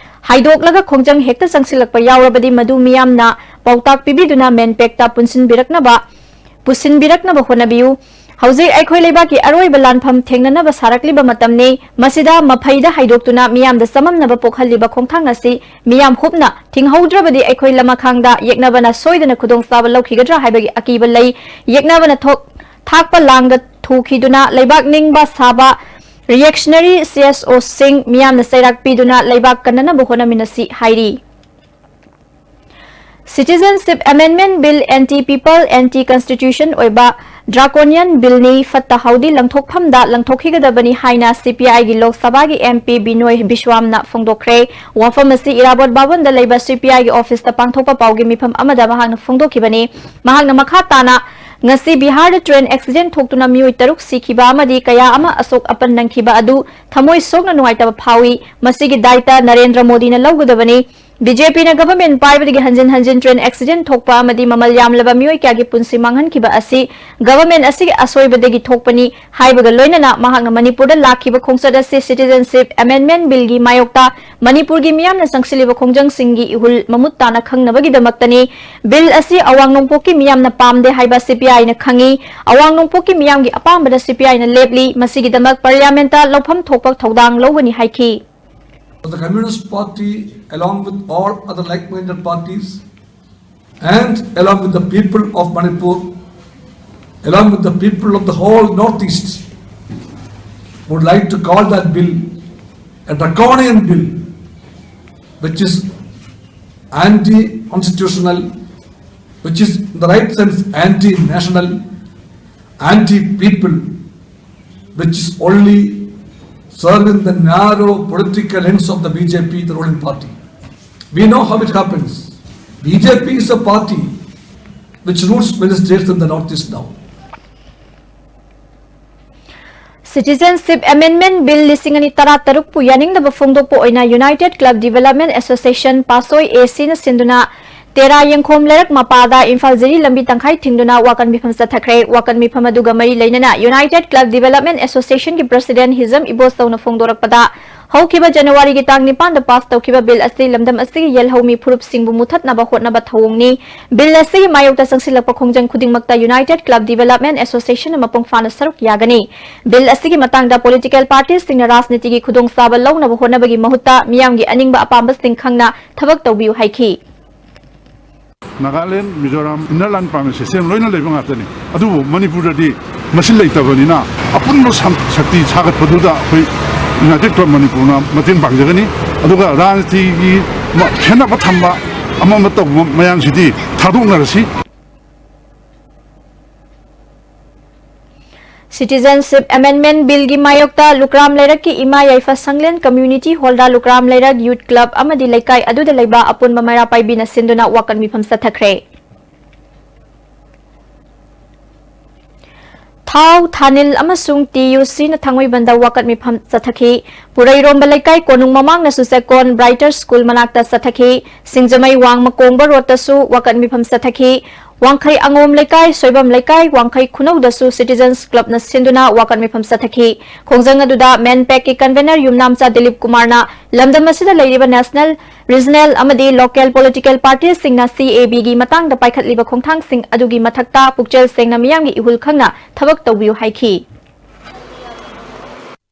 ꯍꯥꯏꯗꯣꯛꯂꯒ ꯈꯣꯡꯖꯪ ꯍꯦꯛꯇ ꯆꯪꯁꯤꯜꯂꯛꯄ ꯌꯥꯎꯔꯕꯗꯤ ꯃꯗꯨ ꯃꯤꯌꯥꯝꯅ ꯄꯥꯎꯇꯥꯛ ꯄꯤꯕꯤꯗꯨꯅ MANPACꯇ ꯄꯨꯟꯁꯤꯟꯕꯤꯔꯛꯅꯕ ꯄꯨꯁꯤꯟꯕꯤꯔꯛꯅꯕ ꯍꯣꯠꯅꯕꯤꯌꯨ꯫ ꯍꯧꯖꯤꯛ ꯑꯩꯈꯣꯏ ꯂꯩꯕꯥꯛꯀꯤ ꯑꯔꯣꯏꯕ ꯂꯥꯟꯐꯝ ꯊꯦꯡꯅꯅꯕ ꯁꯥꯔꯛꯂꯤꯕ ꯃꯇꯝꯅꯤ꯫ ꯃꯁꯤꯗ ꯃꯐꯩꯗ ꯍꯥꯏꯗꯣꯛꯇꯨꯅ ꯃꯤꯌꯥꯝꯗ ꯆꯃꯝꯅꯕ ꯄꯣꯛꯍꯜꯂꯤꯕ ꯈꯣꯡꯊꯥꯡ ꯑꯁꯤ ꯃꯤꯌꯥꯝ ꯍꯨꯞꯅ ꯊꯤꯡꯍꯧꯗ꯭ꯔꯕꯗꯤ ꯑꯩꯈꯣꯏ ꯂꯃꯈꯥꯡꯗ ꯌꯦꯛꯅꯕꯅ ꯁꯣꯏꯗꯅ ꯈꯨꯗꯣꯡꯆꯥꯕ ꯂꯧꯈꯤꯒꯗ꯭ꯔꯥ ꯍꯥꯏꯕꯒꯤ ꯑꯀꯤꯕ ꯂꯩ꯫ ꯌꯦꯛꯅꯕꯅ ꯊꯣꯛ ꯊꯥꯛꯄ ꯂꯥꯡꯗ ꯊꯨꯈꯤꯗꯨꯅ ꯂꯩꯕꯥꯛ ꯅꯤꯡꯕ ꯁꯥꯕ reactionary CSOꯁꯤꯡ ꯃꯤꯌꯥꯝꯅ ꯆꯩꯔꯥꯛ ꯄꯤꯗꯨꯅ ꯂꯩꯕꯥꯛ ꯀꯟꯅꯅꯕ ꯍꯣꯠꯅꯃꯤꯟꯅꯁꯤ ꯍꯥꯏꯔꯤ꯫ Citizenship Amendment Bill anti people, anti constitution ꯑꯣꯏꯕ draconian billꯅꯤ, ꯐꯠꯇ ꯍꯥꯎꯗꯤ ꯂꯪꯊꯣꯛꯐꯝꯗ ꯂꯪꯊꯣꯛꯈꯤꯒꯗꯕꯅꯤ ꯍꯥꯏꯅ CPIꯒꯤ ꯂꯣꯛ ꯁꯚꯥꯒꯤ MP ꯕꯤꯅꯣꯏ ꯕꯤꯁ꯭ꯋꯥꯝꯅ ꯐꯣꯡꯗꯣꯛꯈ꯭ꯔꯦ꯫ ꯋꯥꯐꯝ ꯑꯁꯤ ꯏꯔꯥꯕꯣꯠ ꯚꯕꯟꯗ ꯂꯩꯕ CPIꯒꯤ officeꯇ ꯄꯥꯡꯊꯣꯛꯄ ꯄꯥꯎꯒꯤ ꯃꯤꯐꯝ ꯑꯃꯗ ꯃꯍꯥꯛꯅ ꯐꯣꯡꯗꯣꯛꯈꯤꯕꯅꯤ꯫ ꯃꯍꯥꯛꯅ ꯃꯈꯥ ꯇꯥꯅ, ꯉꯁꯤ ꯕꯤꯍꯥꯔꯗ train accident ꯊꯣꯛꯇꯨꯅ ꯃꯤꯑꯣꯏ ꯇꯔꯨꯛ ꯁꯤꯈꯤꯕ ꯑꯃꯗꯤ ꯀꯌꯥ ꯑꯃ ꯑꯁꯣꯛ ꯑꯄꯟ ꯅꯪꯈꯤꯕ ꯑꯗꯨ ꯊꯃꯣꯏ ꯁꯣꯛꯅ ꯅꯨꯡꯉꯥꯏꯇꯕ ꯐꯥꯎꯏ꯫ ꯃꯁꯤꯒꯤ ꯗꯥꯏꯇ ꯅꯔꯦꯟꯗ꯭ꯔ ꯃꯣꯗꯤꯅ ꯂꯧꯒꯗꯕꯅꯤ꯫ BJPꯅ government ꯄꯥꯏꯕꯗꯒꯤ ꯍꯟꯖꯤꯟ ꯍꯟꯖꯤꯟ train accident ꯊꯣꯛꯄ ꯑꯃꯗꯤ ꯃꯃꯜ ꯌꯥꯝꯂꯕ ꯃꯤꯑꯣꯏ ꯀꯌꯥꯒꯤ ꯄꯨꯟꯁꯤ ꯃꯥꯡꯍꯟꯈꯤꯕ ꯑꯁꯤ government ꯑꯁꯤꯒꯤ ꯑꯁꯣꯏꯕꯗꯒꯤ ꯊꯣꯛꯄꯅꯤ ꯍꯥꯏꯕꯒ ꯂꯣꯏꯅꯅ ꯃꯍꯥꯛꯅ ꯃꯅꯤꯄꯨꯔꯗ ꯂꯥꯛꯈꯤꯕ ꯈꯣꯡꯆꯠ ꯑꯁꯤ Citizenship Amendment Billꯒꯤ ꯃꯥꯌꯣꯛꯇ ꯃꯅꯤꯄꯨꯔꯒꯤ ꯃꯤꯌꯥꯝꯅ ꯆꯪꯁꯤꯜꯂꯤꯕ ꯈꯣꯡꯖꯪꯁꯤꯡꯒꯤ ꯏꯍꯨꯜ ꯃꯃꯨꯠ ꯇꯥꯅ ꯈꯪꯅꯕꯒꯤꯗꯃꯛꯇꯅꯤ꯫ Bill ꯑꯁꯤ ꯑꯋꯥꯡ ꯅꯣꯡꯄꯣꯛꯀꯤ ꯃꯤꯌꯥꯝꯅ ꯄꯥꯝꯗꯦ ꯍꯥꯏꯕ CPIꯅ ꯈꯪꯏ꯫ ꯑꯋꯥꯡ ꯅꯣꯡꯄꯣꯛꯀꯤ ꯃꯤꯌꯥꯝꯒꯤ ꯑꯄꯥꯝꯕꯗ CPIꯅ ꯂꯦꯞꯂꯤ꯫ ꯃꯁꯤꯒꯤꯗꯃꯛ parliamentꯇ ꯂꯧꯐꯝ ꯊꯣꯛꯄ ꯊꯧꯗꯥꯡ ꯂꯧꯒꯅꯤ ꯍꯥꯏꯈꯤ꯫ The Communist Party, along with all other like-minded parties, and along with the people of Manipur, along with the people of the whole Northeast, would like to call that bill a draconian bill, which is anti-constitutional, which is in the right sense anti-national, anti-people, which is only serve in the narrow political ends of the B J P, the ruling party. We know how it happens. B J P is a party which rules many states in the Northeast now. Citizenship Amendment Bill ꯂꯤꯁꯤꯡ ꯑꯅꯤ ꯇꯔꯥ ꯇꯔꯨꯛꯄꯨ ꯌꯥꯅꯤꯡꯗꯕ ꯐꯣꯡꯗꯣꯛꯄ ꯑꯣꯏꯅ United Club Development Association ꯄꯥꯁꯣꯏ ꯑꯦ ꯁꯤꯅ ꯁꯤꯟꯗꯨꯅ ꯇꯦꯔꯥ ꯌꯦꯡꯈꯣꯝ ꯂꯩꯔꯛ ꯃꯄꯥꯗ ꯏꯝꯐꯥꯜ ꯖꯤꯔꯤ ꯂꯝꯕꯤ ꯇꯪꯈꯥꯏ ꯊꯤꯡꯗꯨꯅ ꯋꯥꯀꯟ ꯃꯤꯐꯝ ꯆꯠꯊꯈ꯭ꯔꯦ꯫ ꯋꯥꯀꯟ ꯃꯤꯐꯝ ꯑꯗꯨꯒ ꯃꯔꯤ ꯂꯩꯅꯅ United Club Development Association ꯒꯤ President ꯍꯤꯖꯝ ꯏꯕꯣꯁꯇꯧꯅ ꯐꯣꯡꯗꯣꯔꯛꯄꯗ, ꯍꯧꯈꯤꯕ ꯖꯅꯋꯥꯔꯤꯒꯤ ꯇꯥꯡ ꯅꯤꯄꯥꯟꯗ ꯄꯥꯁ ꯇꯧꯈꯤꯕ ꯕꯤꯜ ꯑꯁꯤ ꯂꯝꯗꯝ ꯑꯁꯤꯒꯤ ꯌꯦꯜꯍꯧꯃꯤ ꯐꯨꯔꯨꯞꯁꯤꯡꯕꯨ ꯃꯨꯊꯠꯅꯕ ꯍꯣꯠꯅꯕ ꯊꯧꯑꯣꯡꯅꯤ꯫ ꯕꯤꯜ ꯑꯁꯤꯒꯤ ꯃꯥꯌꯣꯛꯇ ꯆꯪꯁꯤꯜꯂꯛꯄ ꯈꯣꯡꯖꯪ ꯈꯨꯗꯤꯡꯃꯛꯇ United Club Development Association ꯅ ꯃꯄꯨꯡ ꯐꯥꯅ ꯁꯔꯨꯛ ꯌꯥꯒꯅꯤ꯫ ꯕꯤꯜ ꯑꯁꯤꯒꯤ ꯃꯇꯥꯡꯗ political party ꯁꯤꯡꯅ ꯔꯥꯖꯅꯤꯇꯤꯒꯤ ꯈꯨꯗꯣꯡꯆꯥꯕ ꯂꯧꯅꯕ ꯍꯣꯠꯅꯕꯒꯤ ꯃꯍꯨꯠꯇ ꯃꯤꯌꯥꯝꯒꯤ ꯑꯅꯤꯡꯕ ꯑꯄꯥꯝꯕꯁꯤꯡ ꯈꯪꯅ ꯊꯕꯛ ꯇꯧꯕꯤꯌꯨ ꯍꯥꯏꯈꯤ꯫ Nagaland, Mizoram, inner line permit system ꯂꯣꯏꯅ ꯂꯩꯕ ꯉꯥꯛꯇꯅꯤ꯫ ꯑꯗꯨꯕꯨ ꯃꯅꯤꯄꯨꯔꯗꯗꯤ ꯃꯁꯤ ꯂꯩꯇꯕꯅꯤꯅ ꯑꯄꯨꯟꯕ ꯁꯛ-, ꯁꯛꯇꯤ ꯁꯥꯒꯠꯄꯗꯨꯗ ꯑꯩꯈꯣꯏ ꯌꯨꯅꯥꯏꯇꯦꯠ ꯀ꯭ꯂꯕ ꯃꯅꯤꯄꯨꯔꯅ ꯃꯇꯦꯡ ꯄꯥꯡꯖꯒꯅꯤ꯫ ꯑꯗꯨꯒ ꯔꯥꯖꯅꯤꯇꯤꯒꯤ ꯃ-, ꯈꯦꯠꯅꯕ ꯊꯝꯕ ꯑꯃ ꯑꯃ ꯇꯧꯕ ꯃꯌꯥꯝꯁꯤꯗꯤ ꯊꯥꯗꯣꯛꯅꯔꯁꯤ꯫ Citizenship Amendment Bill ꯒꯤ ꯃꯥꯌꯣꯛꯇ ꯂꯨꯀ꯭ꯔꯥꯝ ꯂꯩꯔꯛꯀꯤ ꯏꯃꯥ ꯌꯥꯏꯐ ꯁꯪꯂꯦꯟ Community Hall ꯗ ꯂꯨꯀ꯭ꯔꯥꯝ ꯂꯩꯔꯛ Youth Club ꯑꯃꯗꯤ ꯂꯩꯀꯥꯏ ꯑꯗꯨꯗ ꯂꯩꯕ ꯑꯄꯨꯟꯕ ꯃꯩꯔꯥ ꯄꯥꯏꯕꯤꯅ ꯁꯤꯟꯗꯨꯅ ꯋꯥꯀꯠ ꯃꯤꯐꯝ ꯆꯠꯊꯈ꯭ꯔꯦ꯫ ꯊꯥꯎ, ꯊꯥꯅꯤꯜ ꯑꯃꯁꯨꯡ ꯇꯤ ꯌꯨ ꯁꯤꯅ ꯊꯥꯡꯃꯩꯕꯟꯗ ꯋꯥꯀꯠ ꯃꯤꯐꯝ ꯆꯠꯊꯈꯤ꯫ ꯄꯨꯔꯩꯔꯣꯝꯕ ꯂꯩꯀꯥꯏ ꯀꯣꯅꯨꯡ ꯃꯃꯥꯡꯅꯁꯨ ꯆꯦꯛꯀꯣꯟ Brighter School ꯃꯅꯥꯛꯇ ꯆꯠꯊꯈꯤ꯫ ꯁꯤꯡꯖꯃꯩ ꯋꯥꯡꯃ ꯀꯣꯡꯕ ꯔꯣꯗꯇꯁꯨ ꯋꯥꯀꯠ ꯃꯤꯐꯝ ꯆꯠꯊꯈꯤ꯫ ꯋꯥꯡꯈꯩ ꯑꯉꯣꯝ ꯂꯩꯀꯥꯏ, ꯁꯣꯏꯕꯝ ꯂꯩꯀꯥꯏ, ꯋꯥꯡꯈꯩ ꯈꯨꯅꯧꯗꯁꯨ Citizens Club ꯅ ꯁꯤꯟꯗꯨꯅ ꯋꯥꯀꯠ ꯃꯤꯐꯝ ꯆꯠꯊꯈꯤ꯫ ꯈꯣꯡꯖꯪ ꯑꯗꯨꯗ MANPAC ꯀꯤ convener ꯌꯨꯝꯅꯥꯝꯆꯥ ꯗꯤꯂꯤꯞ ꯀꯨꯃꯥꯔꯅ ꯂꯝꯗꯝ ꯑꯁꯤꯗ ꯂꯩꯔꯤꯕ national, regional ꯑꯃꯗꯤ local political party ꯁꯤꯡꯅ C A B ꯒꯤ ꯃꯇꯥꯡꯗ ꯄꯥꯏꯈꯠꯂꯤꯕ ꯈꯣꯡꯊꯥꯡꯁꯤꯡ ꯑꯗꯨꯒꯤ ꯃꯊꯛꯇ ꯄꯨꯛꯆꯦꯜ ꯁꯦꯡꯅ ꯃꯤꯌꯥꯝꯒꯤ ꯏꯍꯨꯜ ꯈꯪꯅ ꯊꯕꯛ ꯇꯧꯕꯤꯌꯨ ꯍꯥꯏꯈꯤ꯫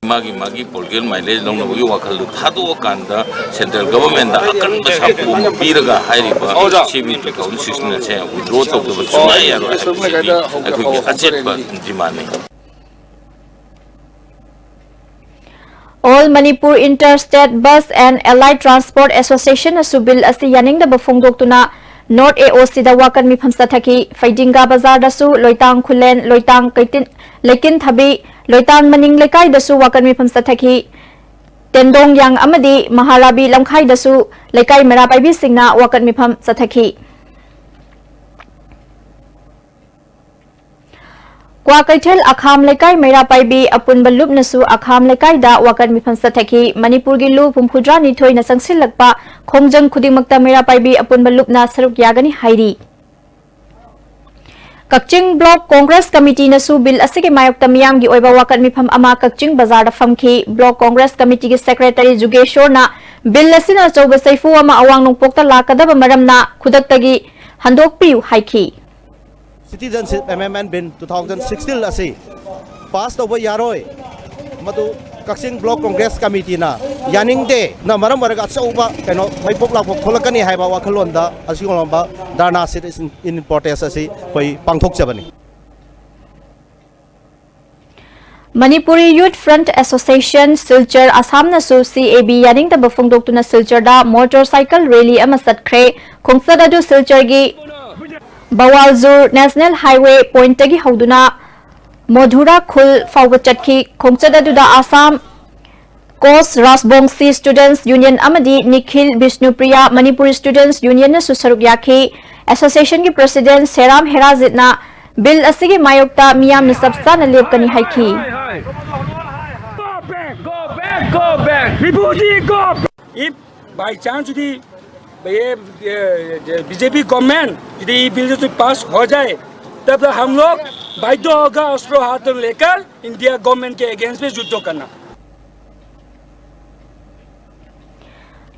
ꯃꯥꯒꯤ ꯃꯥꯒꯤ political mileage ꯂꯧꯅꯕꯒꯤ ꯋꯥꯈꯜꯗꯨ ꯊꯥꯗꯣꯛꯑꯀꯥꯟꯗ central government ꯗ ꯑꯀꯟꯕ ꯁꯥꯐꯨ ꯑꯃ ꯄꯤꯔꯒ ꯍꯥꯏꯔꯤꯕ C B two thousand sixteen ꯑꯁꯦ withdraw ꯇꯧꯗꯕ ꯁꯨꯡꯌꯥ ꯌꯥꯔꯣꯏ ꯍꯥꯏꯕꯁꯤꯗꯤ ꯑꯩꯈꯣꯏꯒꯤ ꯑꯆꯦꯠꯄ demand ꯅꯤ꯫ All Manipur Inter-State Bus and Allied Transport Association ꯅꯁꯨ ꯕꯤꯜ ꯑꯁꯤ ꯌꯥꯅꯤꯡꯗꯕ ꯐꯣꯡꯗꯣꯛꯇꯨꯅ ꯅꯣꯔꯠ ꯑꯦ ꯑꯣ ꯁꯤꯗ ꯋꯥꯀꯠ ꯃꯤꯐꯝ ꯆꯠꯊꯈꯤ꯫ ꯐꯩꯗꯤꯡꯒꯥ ꯕꯖꯥꯔꯗꯁꯨ ꯂꯣꯏꯇꯥꯡ ꯈꯨꯂꯦꯟ, ꯂꯣꯏꯇꯥꯡ ꯀꯩꯇꯤꯟ, ꯂꯩꯀꯤꯟ ꯊꯕꯤ, ꯂꯣꯏꯇꯥꯡ ꯃꯅꯤꯡ ꯂꯩꯀꯥꯏꯗꯁꯨ ꯋꯥꯀꯠ ꯃꯤꯐꯝ ꯆꯠꯊꯈꯤ꯫ ꯇꯦꯟꯗꯣꯡꯌꯥꯡ ꯑꯃꯗꯤ ꯃꯍꯥꯔꯥꯕꯤ ꯂꯝꯈꯥꯏꯗꯁꯨ ꯂꯩꯀꯥꯏ ꯃꯩꯔꯥ ꯄꯥꯏꯕꯤꯁꯤꯡꯅ ꯋꯥꯀꯠ ꯃꯤꯐꯝ ꯆꯠꯊꯈꯤ꯫ ꯀ꯭ꯋꯥꯀꯩꯊꯦꯜ ꯑꯈꯥꯝ ꯂꯩꯀꯥꯏ ꯃꯩꯔꯥ ꯄꯥꯏꯕꯤ ꯑꯄꯨꯟꯕ ꯂꯨꯞꯅꯁꯨ ꯑꯈꯥꯝ ꯂꯩꯀꯥꯏꯗ ꯋꯥꯀꯠ ꯃꯤꯐꯝ ꯆꯠꯊꯈꯤ꯫ ꯃꯅꯤꯄꯨꯔꯒꯤ ꯂꯨ ꯍꯨꯝꯐꯨꯇꯔꯥꯅꯤꯊꯣꯏꯅ ꯆꯪꯁꯤꯜꯂꯛꯄ ꯈꯣꯡꯖꯪ ꯈꯨꯗꯤꯡꯃꯛꯇ ꯃꯩꯔꯥ ꯄꯥꯏꯕꯤ ꯑꯄꯨꯟꯕ ꯂꯨꯞꯅ ꯁꯔꯨꯛ ꯌꯥꯒꯅꯤ ꯍꯥꯏꯔꯤ꯫ ꯀꯛꯆꯤꯡ ꯕ꯭ꯂꯣꯛ ꯀꯣꯡꯒ꯭ꯔꯦꯁ ꯀꯃꯤꯇꯤꯅꯁꯨ ꯕꯤꯜ ꯑꯁꯤꯒꯤ ꯃꯥꯌꯣꯛꯇ ꯃꯤꯌꯥꯝꯒꯤ ꯑꯣꯏꯕ ꯋꯥꯀꯠ ꯃꯤꯐꯝ ꯑꯃ ꯀꯛꯆꯤꯡ ꯕꯖꯥꯔꯗ ꯐꯝꯈꯤ꯫ ꯕ꯭ꯂꯣꯛ ꯀꯣꯡꯒ꯭ꯔꯦꯁ ꯀꯃꯤꯇꯤꯒꯤ ꯁꯦꯀ꯭ꯔꯦꯇꯔꯤ ꯖꯨꯒꯦꯁꯣꯔꯅ ꯕꯤꯜ ꯑꯁꯤꯅ ꯑꯆꯧꯕ ꯆꯩꯐꯨ ꯑꯃ ꯑꯋꯥꯡ ꯅꯣꯡꯄꯣꯛꯇ ꯂꯥꯛꯀꯗꯕ ꯃꯔꯝꯅ ꯈꯨꯗꯛꯇꯒꯤ ꯍꯟꯗꯣꯛꯄꯤꯌꯨ ꯍꯥꯏꯈꯤ꯫ Citizenship Amendment Bill two thousand sixteen ꯑꯁꯤ ꯄꯥꯁ ꯇꯧꯕ ꯌꯥꯔꯣꯏ꯫ ꯃꯗꯨ ꯀꯛꯆꯤꯡ ꯕ꯭ꯂꯣꯛ ꯀꯣꯡꯒ꯭ꯔꯦꯁ ꯀꯃꯤꯇꯤꯅ ꯌꯥꯅꯤꯡꯗꯦꯅ ꯃꯔꯝ ꯑꯣꯏꯔꯒ ꯑꯆꯧꯕ ꯀꯩꯅꯣ ꯃꯩꯄꯣꯛ ꯂꯥꯡꯄꯣꯛ ꯊꯣꯛꯂꯛꯀꯅꯤ ꯍꯥꯏꯕ ꯋꯥꯈꯜꯂꯣꯟꯗ ꯑꯁꯤꯒꯨꯝꯂꯕ ꯙꯔꯅꯥ sit in protest ꯑꯁꯤ ꯑꯩꯈꯣꯏ ꯄꯥꯡꯊꯣꯛꯆꯕꯅꯤ꯫ Manipuri youth front association Silchar ꯑꯁꯥꯝꯅꯁꯨ ꯁꯤ ꯑꯦ ꯕꯤ ꯌꯥꯅꯤꯡꯗꯕ ꯐꯣꯡꯗꯣꯛꯇꯨꯅ ꯁꯤꯜꯆꯔꯗ ꯃꯣꯇꯣꯔ ꯁꯥꯏꯀꯜ ꯔꯦꯂꯤ ꯑꯃ ꯆꯠꯈ꯭ꯔꯦ꯫ ꯈꯣꯡꯆꯠ ꯑꯗꯨ ꯁꯤꯜꯆꯔꯒꯤ ꯕꯋꯥꯜꯖꯨꯔ ꯅꯦꯁꯅꯦꯜ ꯍꯥꯏꯋꯦ ꯄꯣꯏꯟꯠꯇꯒꯤ ꯍꯧꯗꯨꯅ ꯃꯣꯙꯨꯔꯥ ꯈꯨꯜ ꯐꯥꯎꯕ ꯆꯠꯈꯤ꯫ ꯈꯣꯡꯆꯠ ꯑꯗꯨꯗ ꯑꯁꯥꯝ ꯀꯣꯁ ꯔꯥꯖꯕꯣꯡꯁꯤ ꯁ꯭ꯇꯨꯗꯦꯟꯠꯁ ꯌꯨꯅꯤꯌꯟ ꯑꯃꯗꯤ ꯅꯤꯈꯤꯜ ꯕꯤꯁꯅꯨꯄ꯭ꯔꯤꯌꯥ ꯃꯅꯤꯄꯨꯔꯤ ꯁ꯭ꯇꯨꯗꯦꯟꯠꯁ ꯌꯨꯅꯤꯌꯟꯅꯁꯨ ꯁꯔꯨꯛ ꯌꯥꯈꯤ꯫ ꯑꯦꯁꯣꯁꯤꯌꯦꯁꯟꯒꯤ ꯄ꯭ꯔꯦꯁꯤꯗꯦꯟꯠ ꯁꯦꯔꯥꯝ ꯍꯦꯔꯥꯖꯤꯠꯅ ꯕꯤꯜ ꯑꯁꯤꯒꯤ ꯃꯥꯌꯣꯛꯇ ꯃꯤꯌꯥꯝꯅ ꯆꯞ ꯆꯥꯅ ꯂꯦꯞꯀꯅꯤ ꯍꯥꯏꯈꯤ꯫ Go back, go back, go back. Refugee, go back. If by chance यदि ये बीजेपी गवर्नमेंट यदि ये बिल जो पास हो जाए, तब तो हम लोग बाध्य होगा अस्त्र हाथ में लेकर इंडिया गवर्नमेंट के अगेंस्ट में युद्ध करना।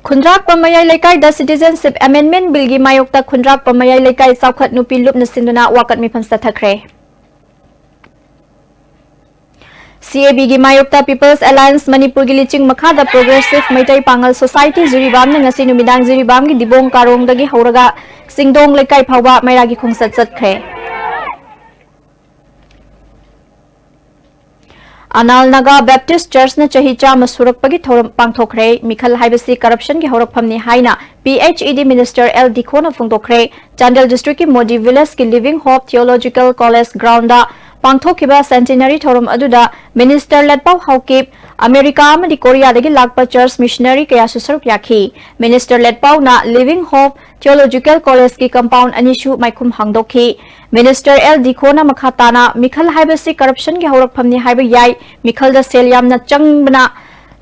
ꯈꯨꯟꯗ꯭ꯔꯥꯛꯄ ꯃꯌꯥꯏ ꯂꯩꯀꯥꯏꯗ ꯁꯤꯇꯤꯖꯦꯟꯁꯤꯞ ꯑꯦꯃꯦꯟꯗꯃꯦꯟꯠ ꯕꯤꯜꯒꯤ ꯃꯥꯌꯣꯛꯇ ꯈꯨꯟꯗ꯭ꯔꯥꯛꯄ ꯃꯌꯥꯏ ꯂꯩꯀꯥꯏ ꯆꯥꯎꯈꯠ ꯅꯨꯄꯤ ꯂꯨꯞꯅ ꯁꯤꯟꯗꯨꯅ ꯋꯥꯀꯠ ꯃꯤꯐꯝ ꯆꯠꯊꯈ꯭ꯔꯦ꯫ ꯁꯤ ꯑꯦ ꯕꯤꯒꯤ ꯃꯥꯌꯣꯛꯇ ꯄꯤꯄꯜꯁ ꯑꯦꯂꯥꯏꯟꯁ ꯃꯅꯤꯄꯨꯔꯒꯤ ꯂꯤꯆꯤꯡ ꯃꯈꯥꯗ ꯄ꯭ꯔꯣꯒ꯭ꯔꯦꯁꯤꯚ ꯃꯩꯇꯩ ꯄꯥꯉꯜ ꯁꯣꯁꯥꯏꯇꯤ ꯖꯤꯔꯤꯕꯥꯝꯅ ꯉꯁꯤ ꯅꯨꯃꯤꯗꯥꯡ ꯖꯤꯔꯤꯕꯥꯝꯒꯤ ꯗꯤꯕꯣꯡ ꯀꯥꯔꯣꯡꯗꯒꯤ ꯍꯧꯔꯒ ꯆꯤꯡꯗꯣꯡ ꯂꯩꯀꯥꯏ ꯐꯥꯎꯕ ꯃꯩꯔꯥꯒꯤ ꯈꯣꯡꯆꯠ ꯆꯠꯈ꯭ꯔꯦ꯫ ꯑꯅꯥꯜ ꯅꯥꯒꯥ ꯕꯦꯞꯇꯤꯁ ꯆꯔꯆꯅ ꯆꯍꯤ ꯆꯥꯝꯃ ꯁꯨꯔꯛꯄꯒꯤ ꯊꯧꯔꯝ ꯄꯥꯡꯊꯣꯛꯈ꯭ꯔꯦ꯫ ꯃꯤꯈꯜ ꯍꯥꯏꯕꯁꯤ ꯀꯔꯞꯁꯟꯒꯤ ꯍꯧꯔꯛꯐꯝꯅꯤ ꯍꯥꯏꯅ P H E D Minister L ꯗꯤꯈꯣꯅ ꯐꯣꯡꯗꯣꯛꯈ꯭ꯔꯦ꯫ Chandel ꯗꯤꯁꯇ꯭ꯔꯤꯛꯀꯤ ꯃꯣꯗꯤ ꯚꯤꯂꯦꯖꯀꯤ ꯂꯤꯚꯤꯡ ꯍꯣꯞ ꯊꯤꯑꯣꯂꯣꯖꯤꯀꯦꯜ ꯀꯣꯂꯦꯖ ꯒ꯭ꯔꯥꯎꯟꯗ ꯄꯥꯡꯊꯣꯛꯈꯤꯕ ꯁꯦꯟꯇꯤꯅꯔꯤ ꯊꯧꯔꯝ ꯑꯗꯨꯗ ꯃꯤꯅꯤꯁꯇꯔ ꯂꯦꯠꯄꯥꯎ ꯍꯥꯎꯀꯤꯞ, ꯑꯃꯦꯔꯤꯀꯥ ꯑꯃꯗꯤ ꯀꯣꯔꯤꯌꯥꯗꯒꯤ ꯂꯥꯛꯄ ꯆꯔꯆ ꯃꯤꯁꯅꯔꯤ ꯀꯌꯥꯁꯨ ꯁꯔꯨꯛ ꯌꯥꯈꯤ꯫ ꯃꯤꯅꯤꯁꯇꯔ ꯂꯦꯠꯄꯥꯎꯅ ꯂꯤꯚꯤꯡ ꯍꯣꯞ ꯊꯤꯑꯣꯂꯣꯖꯤꯀꯦꯜ ꯀꯣꯂꯦꯖꯀꯤ ꯀꯝꯄꯥꯎꯟ ꯑꯅꯤꯁꯨ ꯃꯥꯏꯈꯨꯝ ꯍꯥꯡꯗꯣꯛꯈꯤ꯫ ꯃꯤꯅꯤꯁꯇꯔ ꯑꯦꯜ ꯗꯤꯈꯣꯅ ꯃꯈꯥ ꯇꯥꯅ, ꯃꯤꯈꯜ ꯍꯥꯏꯕꯁꯤ ꯀꯔꯞꯁꯟꯒꯤ ꯍꯧꯔꯛꯐꯝꯅꯤ ꯍꯥꯏꯕ ꯌꯥꯏ꯫ ꯃꯤꯈꯜꯗ ꯁꯦꯜ ꯌꯥꯝꯅ ꯆꯪꯕꯅ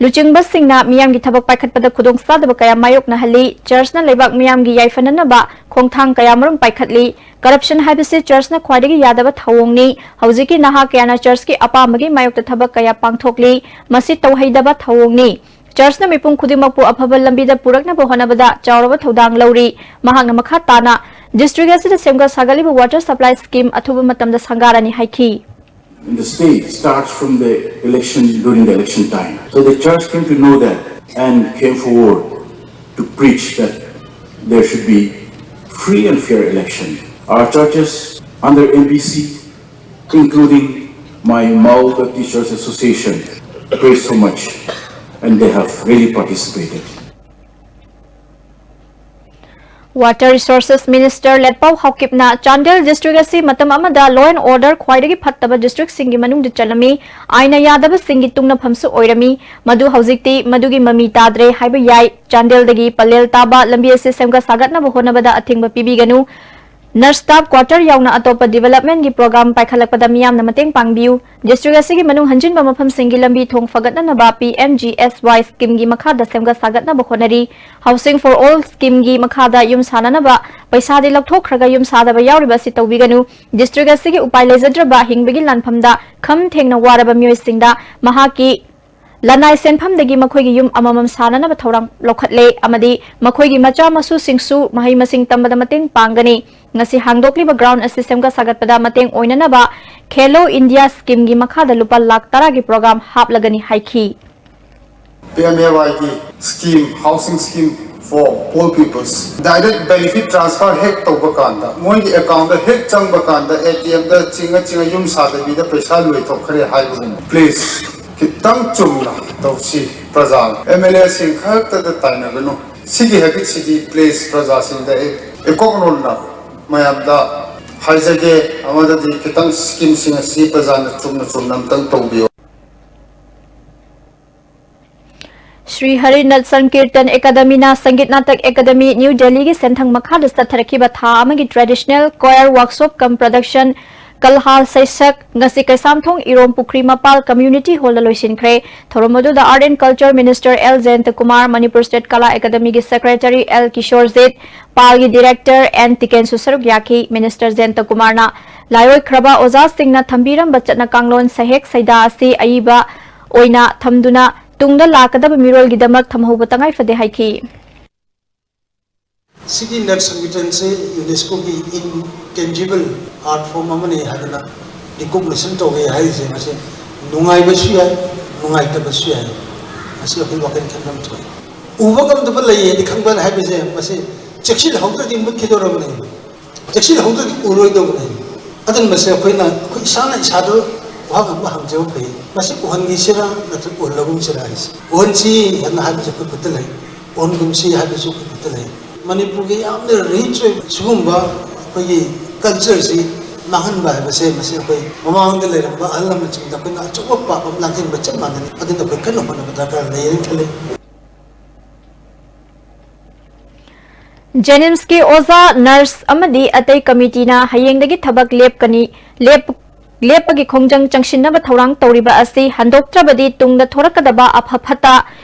ꯂꯨꯆꯤꯡꯕꯁꯤꯡꯅ ꯃꯤꯌꯥꯝꯒꯤ ꯊꯕꯛ ꯄꯥꯏꯈꯠꯄꯗ ꯈꯨꯗꯣꯡꯆꯥꯗꯕ ꯀꯌꯥ ꯃꯥꯌꯣꯛꯅꯍꯜꯂꯤ꯫ ꯆꯔꯆꯅ ꯂꯩꯕꯥꯛ ꯃꯤꯌꯥꯝꯒꯤ ꯌꯥꯏꯐꯅꯅꯕ ꯈꯣꯡꯊꯥꯡ ꯀꯌꯥꯃꯔꯨꯝ ꯄꯥꯏꯈꯠꯂꯤ꯫ ꯀꯔꯞꯁꯟ ꯍꯥꯏꯕꯁꯤ ꯆꯔꯆꯅ ꯈ꯭ꯋꯥꯏꯗꯒꯤ ꯌꯥꯗꯕ ꯊꯧꯑꯣꯡꯅꯤ꯫ ꯍꯧꯖꯤꯛꯀꯤ ꯅꯍꯥ ꯀꯌꯥꯅ ꯆꯔꯆꯀꯤ ꯑꯄꯥꯝꯕꯒꯤ ꯃꯥꯌꯣꯛꯇ ꯊꯕꯛ ꯀꯌꯥ ꯄꯥꯡꯊꯣꯛꯂꯤ꯫ ꯃꯁꯤ ꯇꯧꯍꯩꯗꯕ ꯊꯧꯑꯣꯡꯅꯤ꯫ ꯆꯔꯆꯅ ꯃꯤꯄꯨꯝ ꯈꯨꯗꯤꯡꯃꯛꯄꯨ ꯑꯐꯕ ꯂꯝꯕꯤꯗ ꯄꯨꯔꯛꯅꯕ ꯍꯣꯠꯅꯕꯗ ꯆꯥꯎꯔꯕ ꯊꯧꯗꯥꯡ ꯂꯧꯔꯤ꯫ ꯃꯍꯥꯛꯅ ꯃꯈꯥ ꯇꯥꯅ ꯗꯤꯁꯇ꯭ꯔꯤꯛ ꯑꯁꯤꯗ ꯁꯦꯝꯒꯠ ꯁꯥꯒꯠꯂꯤꯕ ꯋꯥꯇꯔ ꯁꯄ꯭ꯂꯥꯏ ꯁ꯭ꯀꯤꯝ ꯑꯊꯨꯕ ꯃꯇꯝꯗ ꯁꯪꯒꯥꯔꯅꯤ ꯍꯥꯏꯈꯤ꯫ The state starts from the election, during the election time. So the church came to know that and came forward to preach that there should be free and fair election. Our churches under M B C, including my Mao Baptist Church Association, prayed so much, and they have really participated. Water Resources Minister Letpao ꯍꯥꯎꯀꯤꯞꯅ Chandel district ꯑꯁꯤ ꯃꯇꯝ ꯑꯃꯗ law and order ꯈ꯭ꯋꯥꯏꯗꯒꯤ ꯐꯠꯇꯕ ꯗꯤꯁꯇ꯭ꯔꯤꯛꯁꯤꯡꯒꯤ ꯃꯅꯨꯡꯗ ꯆꯜꯂꯝꯃꯤ꯫ ꯑꯥꯏꯟꯅ ꯌꯥꯗꯕꯁꯤꯡꯒꯤ ꯇꯨꯡꯅꯐꯝꯁꯨ ꯑꯣꯏꯔꯝꯃꯤ꯫ ꯃꯗꯨ ꯍꯧꯖꯤꯛꯇꯤ ꯃꯗꯨꯒꯤ ꯃꯃꯤ ꯇꯥꯗ꯭ꯔꯦ ꯍꯥꯏꯕ ꯌꯥꯏ꯫ ꯆꯥꯟꯗꯦꯜꯗꯒꯤ ꯄꯂꯦꯜ ꯇꯥꯕ ꯂꯝꯕꯤ ꯑꯁꯤ ꯁꯦꯝꯒꯠ ꯁꯥꯒꯠꯅꯕ ꯍꯣꯠꯅꯕꯗ ꯑꯊꯤꯡꯕ ꯄꯤꯕꯤꯒꯅꯨ꯫ ꯅꯔꯁ ꯁ꯭ꯇꯥꯐ ꯀ꯭ꯋꯥꯇꯔ ꯌꯥꯎꯅ ꯑꯇꯣꯞꯄ ꯗꯤꯚꯦꯂꯞꯃꯦꯟꯒꯤ ꯄ꯭ꯔꯣꯒ꯭ꯔꯥꯝ ꯄꯥꯏꯈꯠꯂꯛꯄꯗ ꯃꯤꯌꯥꯝꯅ ꯃꯇꯦꯡ ꯄꯥꯡꯕꯤꯌꯨ꯫ ꯗꯤꯁꯇ꯭ꯔꯤꯛ ꯑꯁꯤꯒꯤ ꯃꯅꯨꯡ ꯍꯟꯖꯤꯟꯕ ꯃꯐꯝꯁꯤꯡꯒꯤ ꯂꯝꯕꯤ ꯊꯣꯡ ꯐꯒꯠꯅꯅꯕ P M G S Y ꯁ꯭ꯀꯤꯝꯒꯤ ꯃꯈꯥꯗ ꯁꯦꯝꯒꯠ ꯁꯥꯒꯠꯅꯕ ꯍꯣꯠꯅꯔꯤ꯫ Housing for All ꯁ꯭ꯀꯤꯝꯒꯤ ꯃꯈꯥꯗ ꯌꯨꯝ ꯁꯥꯅꯅꯕ ꯄꯩꯁꯥꯗꯤ ꯂꯧꯊꯣꯛꯈ꯭ꯔꯒ ꯌꯨꯝ ꯁꯥꯗꯕ ꯌꯥꯎꯔꯤꯕ ꯑꯁꯤ ꯇꯧꯕꯤꯒꯅꯨ꯫ ꯗꯤꯁꯇ꯭ꯔꯤꯛ ꯑꯁꯤꯒꯤ ꯎꯄꯥꯏ ꯂꯩꯖꯗ꯭ꯔꯕ ꯍꯤꯡꯕꯒꯤ ꯂꯥꯟꯐꯝꯗ ꯈꯝ ꯊꯦꯡꯅ ꯋꯥꯔꯕ ꯃꯤꯑꯣꯏꯁꯤꯡꯗ ꯃꯍꯥꯛꯀꯤ ꯂꯅꯥꯏ ꯁꯦꯟꯐꯝꯗꯒꯤ ꯃꯈꯣꯏꯒꯤ ꯌꯨꯝ ꯑꯃꯃꯝ ꯁꯥꯅꯅꯕ ꯊꯧꯔꯥꯡ ꯂꯧꯈꯠꯂꯦ ꯑꯃꯗꯤ ꯃꯈꯣꯏꯒꯤ ꯃꯆꯥ ꯃꯁꯨꯁꯤꯡꯁꯨ ꯃꯍꯩ ꯃꯁꯤꯡ ꯇꯝꯕꯗ ꯃꯇꯦꯡ ꯄꯥꯡꯒꯅꯤ꯫ ꯉꯁꯤ ꯍꯥꯡꯗꯣꯛꯂꯤꯕ ꯒ꯭ꯔꯥꯎꯟ ꯑꯁꯤ ꯁꯦꯝꯒꯠ ꯁꯥꯒꯠꯄꯗ ꯃꯇꯦꯡ ꯑꯣꯏꯅꯅꯕ ꯈꯦꯂꯣ ꯏꯟꯗꯤꯌꯥ ꯁ꯭ꯀꯤꯝꯒꯤ ꯃꯈꯥꯗ ꯂꯨꯄꯥ ꯂꯥꯈ ꯇꯔꯥꯒꯤ ꯄ꯭ꯔꯣꯒ꯭ꯔꯥꯝ ꯍꯥꯞꯂꯒꯅꯤ ꯍꯥꯏꯈꯤ꯫ P M A Y G scheme, housing scheme for poor peoples. Direct benefit transfer ꯍꯦꯛ ꯇꯧꯕ ꯀꯥꯟꯗ, ꯃꯣꯏꯒꯤ ꯑꯦꯀꯥꯎꯟꯗ ꯍꯦꯛ ꯆꯪꯕ ꯀꯥꯟꯗ, ꯑꯦ ꯇꯤ ꯑꯦꯝꯗ ꯆꯤꯡꯉ ꯆꯤꯡꯉ ꯌꯨꯝ ꯁꯥꯗꯕꯤꯗ ꯄꯩꯁꯥ ꯂꯣꯏꯊꯣꯛꯈ꯭ꯔꯦ ꯍꯥꯏꯕꯒꯨꯝꯕ꯫ Please, ꯈꯤꯇꯪ ꯆꯨꯝꯅ ꯇꯧꯁꯤ꯫ ꯄ꯭ꯔꯖꯥ, ꯑꯦꯝ ꯑꯦꯜ ꯑꯦꯁꯤꯡ ꯈꯛꯇꯗ ꯇꯥꯏꯅꯒꯅꯨ꯫ ꯁꯤꯒꯤ ꯍꯦꯕꯤꯠꯁꯤꯗꯤ, please, ꯄ꯭ꯔꯖꯥꯁꯤꯡꯗ ꯑꯩ ꯏꯀꯣꯛ ꯅꯣꯟꯅ ꯃꯌꯥꯝꯗ ꯍꯥꯏꯖꯒꯦ꯫ ꯑꯃꯗꯤ ꯈꯤꯇꯪ ꯁ꯭ꯀꯤꯝꯁꯤꯡ ꯑꯁꯤ ꯄ꯭ꯔꯖꯥꯅ ꯆꯨꯝꯅ ꯆꯨꯝꯅ ꯑꯝꯇꯪ ꯇꯧꯕꯤꯌꯨ꯫ ꯁ꯭ꯔꯤ ꯍꯔꯤꯅꯥꯊ ꯁꯪꯀꯤꯔꯇꯟ ꯑꯦꯀꯥꯗꯃꯤꯅ ꯁꯪꯒꯤꯠ ꯅꯥꯇꯛ ꯑꯦꯀꯥꯗꯃꯤ, ꯅ꯭ꯌꯨ ꯗꯦꯜꯂꯤꯒꯤ ꯁꯦꯟꯊꯪ ꯃꯈꯥꯗ ꯆꯠꯊꯔꯛꯈꯤꯕ ꯊꯥ ꯑꯃꯒꯤ traditional choir workshop cum production ꯀꯜꯍꯥꯜ ꯁꯩꯁꯛ ꯉꯁꯤ ꯀꯩꯁꯥꯝꯊꯣꯡ ꯏꯔꯣꯝ ꯄꯨꯈ꯭ꯔꯤ ꯃꯄꯥꯜ community hallꯗ ꯂꯣꯏꯁꯤꯟꯈ꯭ꯔꯦ꯫ ꯊꯧꯔꯝ ꯑꯗꯨꯗ Art and Culture Minister L Jayanta Kumar, Manipur State Kala ꯑꯦꯀꯥꯗꯃꯤꯒꯤ Secretary ꯑꯦꯜ ꯀꯤꯁꯣꯔꯖꯤꯠ, ꯄꯥꯜꯒꯤ Director ꯑꯦꯟ ꯇꯤꯀꯦꯟꯁꯨ ꯁꯔꯨꯛ ꯌꯥꯈꯤ꯫ Minister ꯖꯌꯟꯇ ꯀꯨꯃꯥꯔꯅ ꯂꯥꯏꯑꯣꯏꯈ꯭ꯔꯕ ꯑꯣꯖꯥꯁꯤꯡꯅ ꯊꯝꯕꯤꯔꯝꯕ ꯆꯠꯅ ꯀꯥꯡꯂꯣꯟ ꯁꯩꯍꯦꯛ ꯁꯩꯗꯥ ꯑꯁꯤ ꯑꯏꯕ ꯑꯣꯏꯅ ꯊꯝꯗꯨꯅ ꯇꯨꯡꯗ ꯂꯥꯛꯀꯗꯕ ꯃꯤꯔꯣꯜꯒꯤꯗꯃꯛ ꯊꯝꯍꯧꯕ ꯇꯉꯥꯏ ꯐꯗꯦ ꯍꯥꯏꯈꯤ꯫ ꯁꯤꯒꯤ ꯅꯠ ꯁꯪꯒꯤꯇꯟꯁꯦ ꯌꯨꯅꯦꯁꯀꯣꯒꯤ intangible art form ꯑꯃꯅꯤ ꯍꯥꯏꯗꯅ recognition ꯇꯧꯋꯦ ꯍꯥꯏꯔꯤꯁꯦ, ꯃꯁꯤ ꯅꯨꯡꯉꯥꯏꯕꯁꯨ ꯌꯥꯏ, ꯅꯨꯡꯉꯥꯏꯇꯕꯁꯨ ꯌꯥꯏ꯫ ꯃꯁꯤ ꯑꯩꯈꯣꯏ ꯋꯥꯈꯜ ꯈꯟꯐꯝ ꯊꯣꯛꯏ꯫ ꯎꯕ ꯉꯝꯗꯕ ꯂꯩ ꯍꯥꯏꯗꯤ ꯈꯪꯕ ꯍꯥꯏꯕꯁꯦ, ꯃꯁꯤ ꯆꯦꯛꯁꯤꯜꯍꯧꯗ꯭ꯔꯗꯤ ꯃꯨꯠꯈꯤꯗꯧꯔꯕꯅꯤ꯫ ꯆꯦꯛꯁꯤꯜꯍꯧꯗ꯭ꯔꯗꯤ ꯎꯔꯣꯏꯗꯧꯕꯅꯤ꯫ ꯑꯗꯨꯅ ꯃꯁꯤ ꯑꯩꯈꯣꯏꯅ, ꯑꯩꯈꯣꯏ ꯏꯁꯥꯅ ꯏꯁꯥꯗ ꯋꯥꯍꯪ ꯑꯃ ꯍꯪꯖꯕ ꯐꯩ, ꯃꯁꯤ ꯎꯍꯟꯈꯤꯁꯤꯔꯥ ꯅꯠꯇ꯭ꯔꯒ ꯎꯍꯜꯂꯒꯨꯝꯁꯤꯔꯥ ꯍꯥꯏꯁꯦ꯫ ꯎꯍꯟꯁꯤ ꯍꯥꯏꯅ ꯍꯥꯏꯕꯁꯦ ꯑꯩꯈꯣꯏ ꯈꯨꯠꯇ ꯂꯩ, ꯎꯍꯟꯒꯨꯝꯁꯤ ꯍꯥꯏꯕꯁꯨ ꯑꯩꯈꯣꯏ ꯈꯨꯠꯇ ꯂꯩ꯫ ꯃꯅꯤꯄꯨꯔꯒꯤ ꯌꯥꯝꯅ rich ꯑꯣꯏꯕ ꯁꯤꯒꯨꯝꯕ ꯑꯩꯈꯣꯏꯒꯤ cultureꯁꯤ ꯃꯥꯡꯍꯟꯕ ꯍꯥꯏꯕꯁꯦ, ꯃꯁꯤ ꯑꯩꯈꯣꯏ ꯃꯃꯥꯡꯗ ꯂꯩꯔꯝꯕ ꯑꯍꯜ ꯂꯃꯟꯁꯤꯡꯗ ꯑꯩꯈꯣꯏꯅ ꯑꯆꯧꯕ ꯄꯥꯞ ꯑꯃ ꯂꯥꯡꯁꯤꯟꯕ ꯆꯞ ꯃꯥꯟꯅꯩ꯫ ꯑꯗꯨꯅ ꯑꯩꯈꯣꯏ ꯀꯟꯅ ꯍꯣꯠꯅꯕ ꯗꯔꯀꯥꯔ ꯂꯩꯌꯦꯅ ꯈꯜꯂꯤ꯫ ꯖꯦꯅꯤꯝꯁꯀꯤ ꯑꯣꯖꯥ, ꯅꯔꯁ ꯑꯃꯗꯤ ꯑꯇꯩ ꯀꯃꯤꯇꯤꯅ ꯍꯌꯦꯡꯗꯒꯤ ꯊꯕꯛ ꯂꯦꯞꯀꯅꯤ, ꯂꯦꯞ-, ꯂꯦꯞꯄꯒꯤ ꯈꯣꯡꯖꯪ ꯆꯪꯁꯤꯟꯅꯕ ꯊꯧꯔꯥꯡ ꯇꯧꯔꯤꯕ ꯑꯁꯤ ꯍꯟꯗꯣꯛꯇ꯭ꯔꯕꯗꯤ ꯇꯨꯡꯗ ꯊꯣꯔꯛꯀꯗꯕ ꯑꯐ ꯐꯠꯇ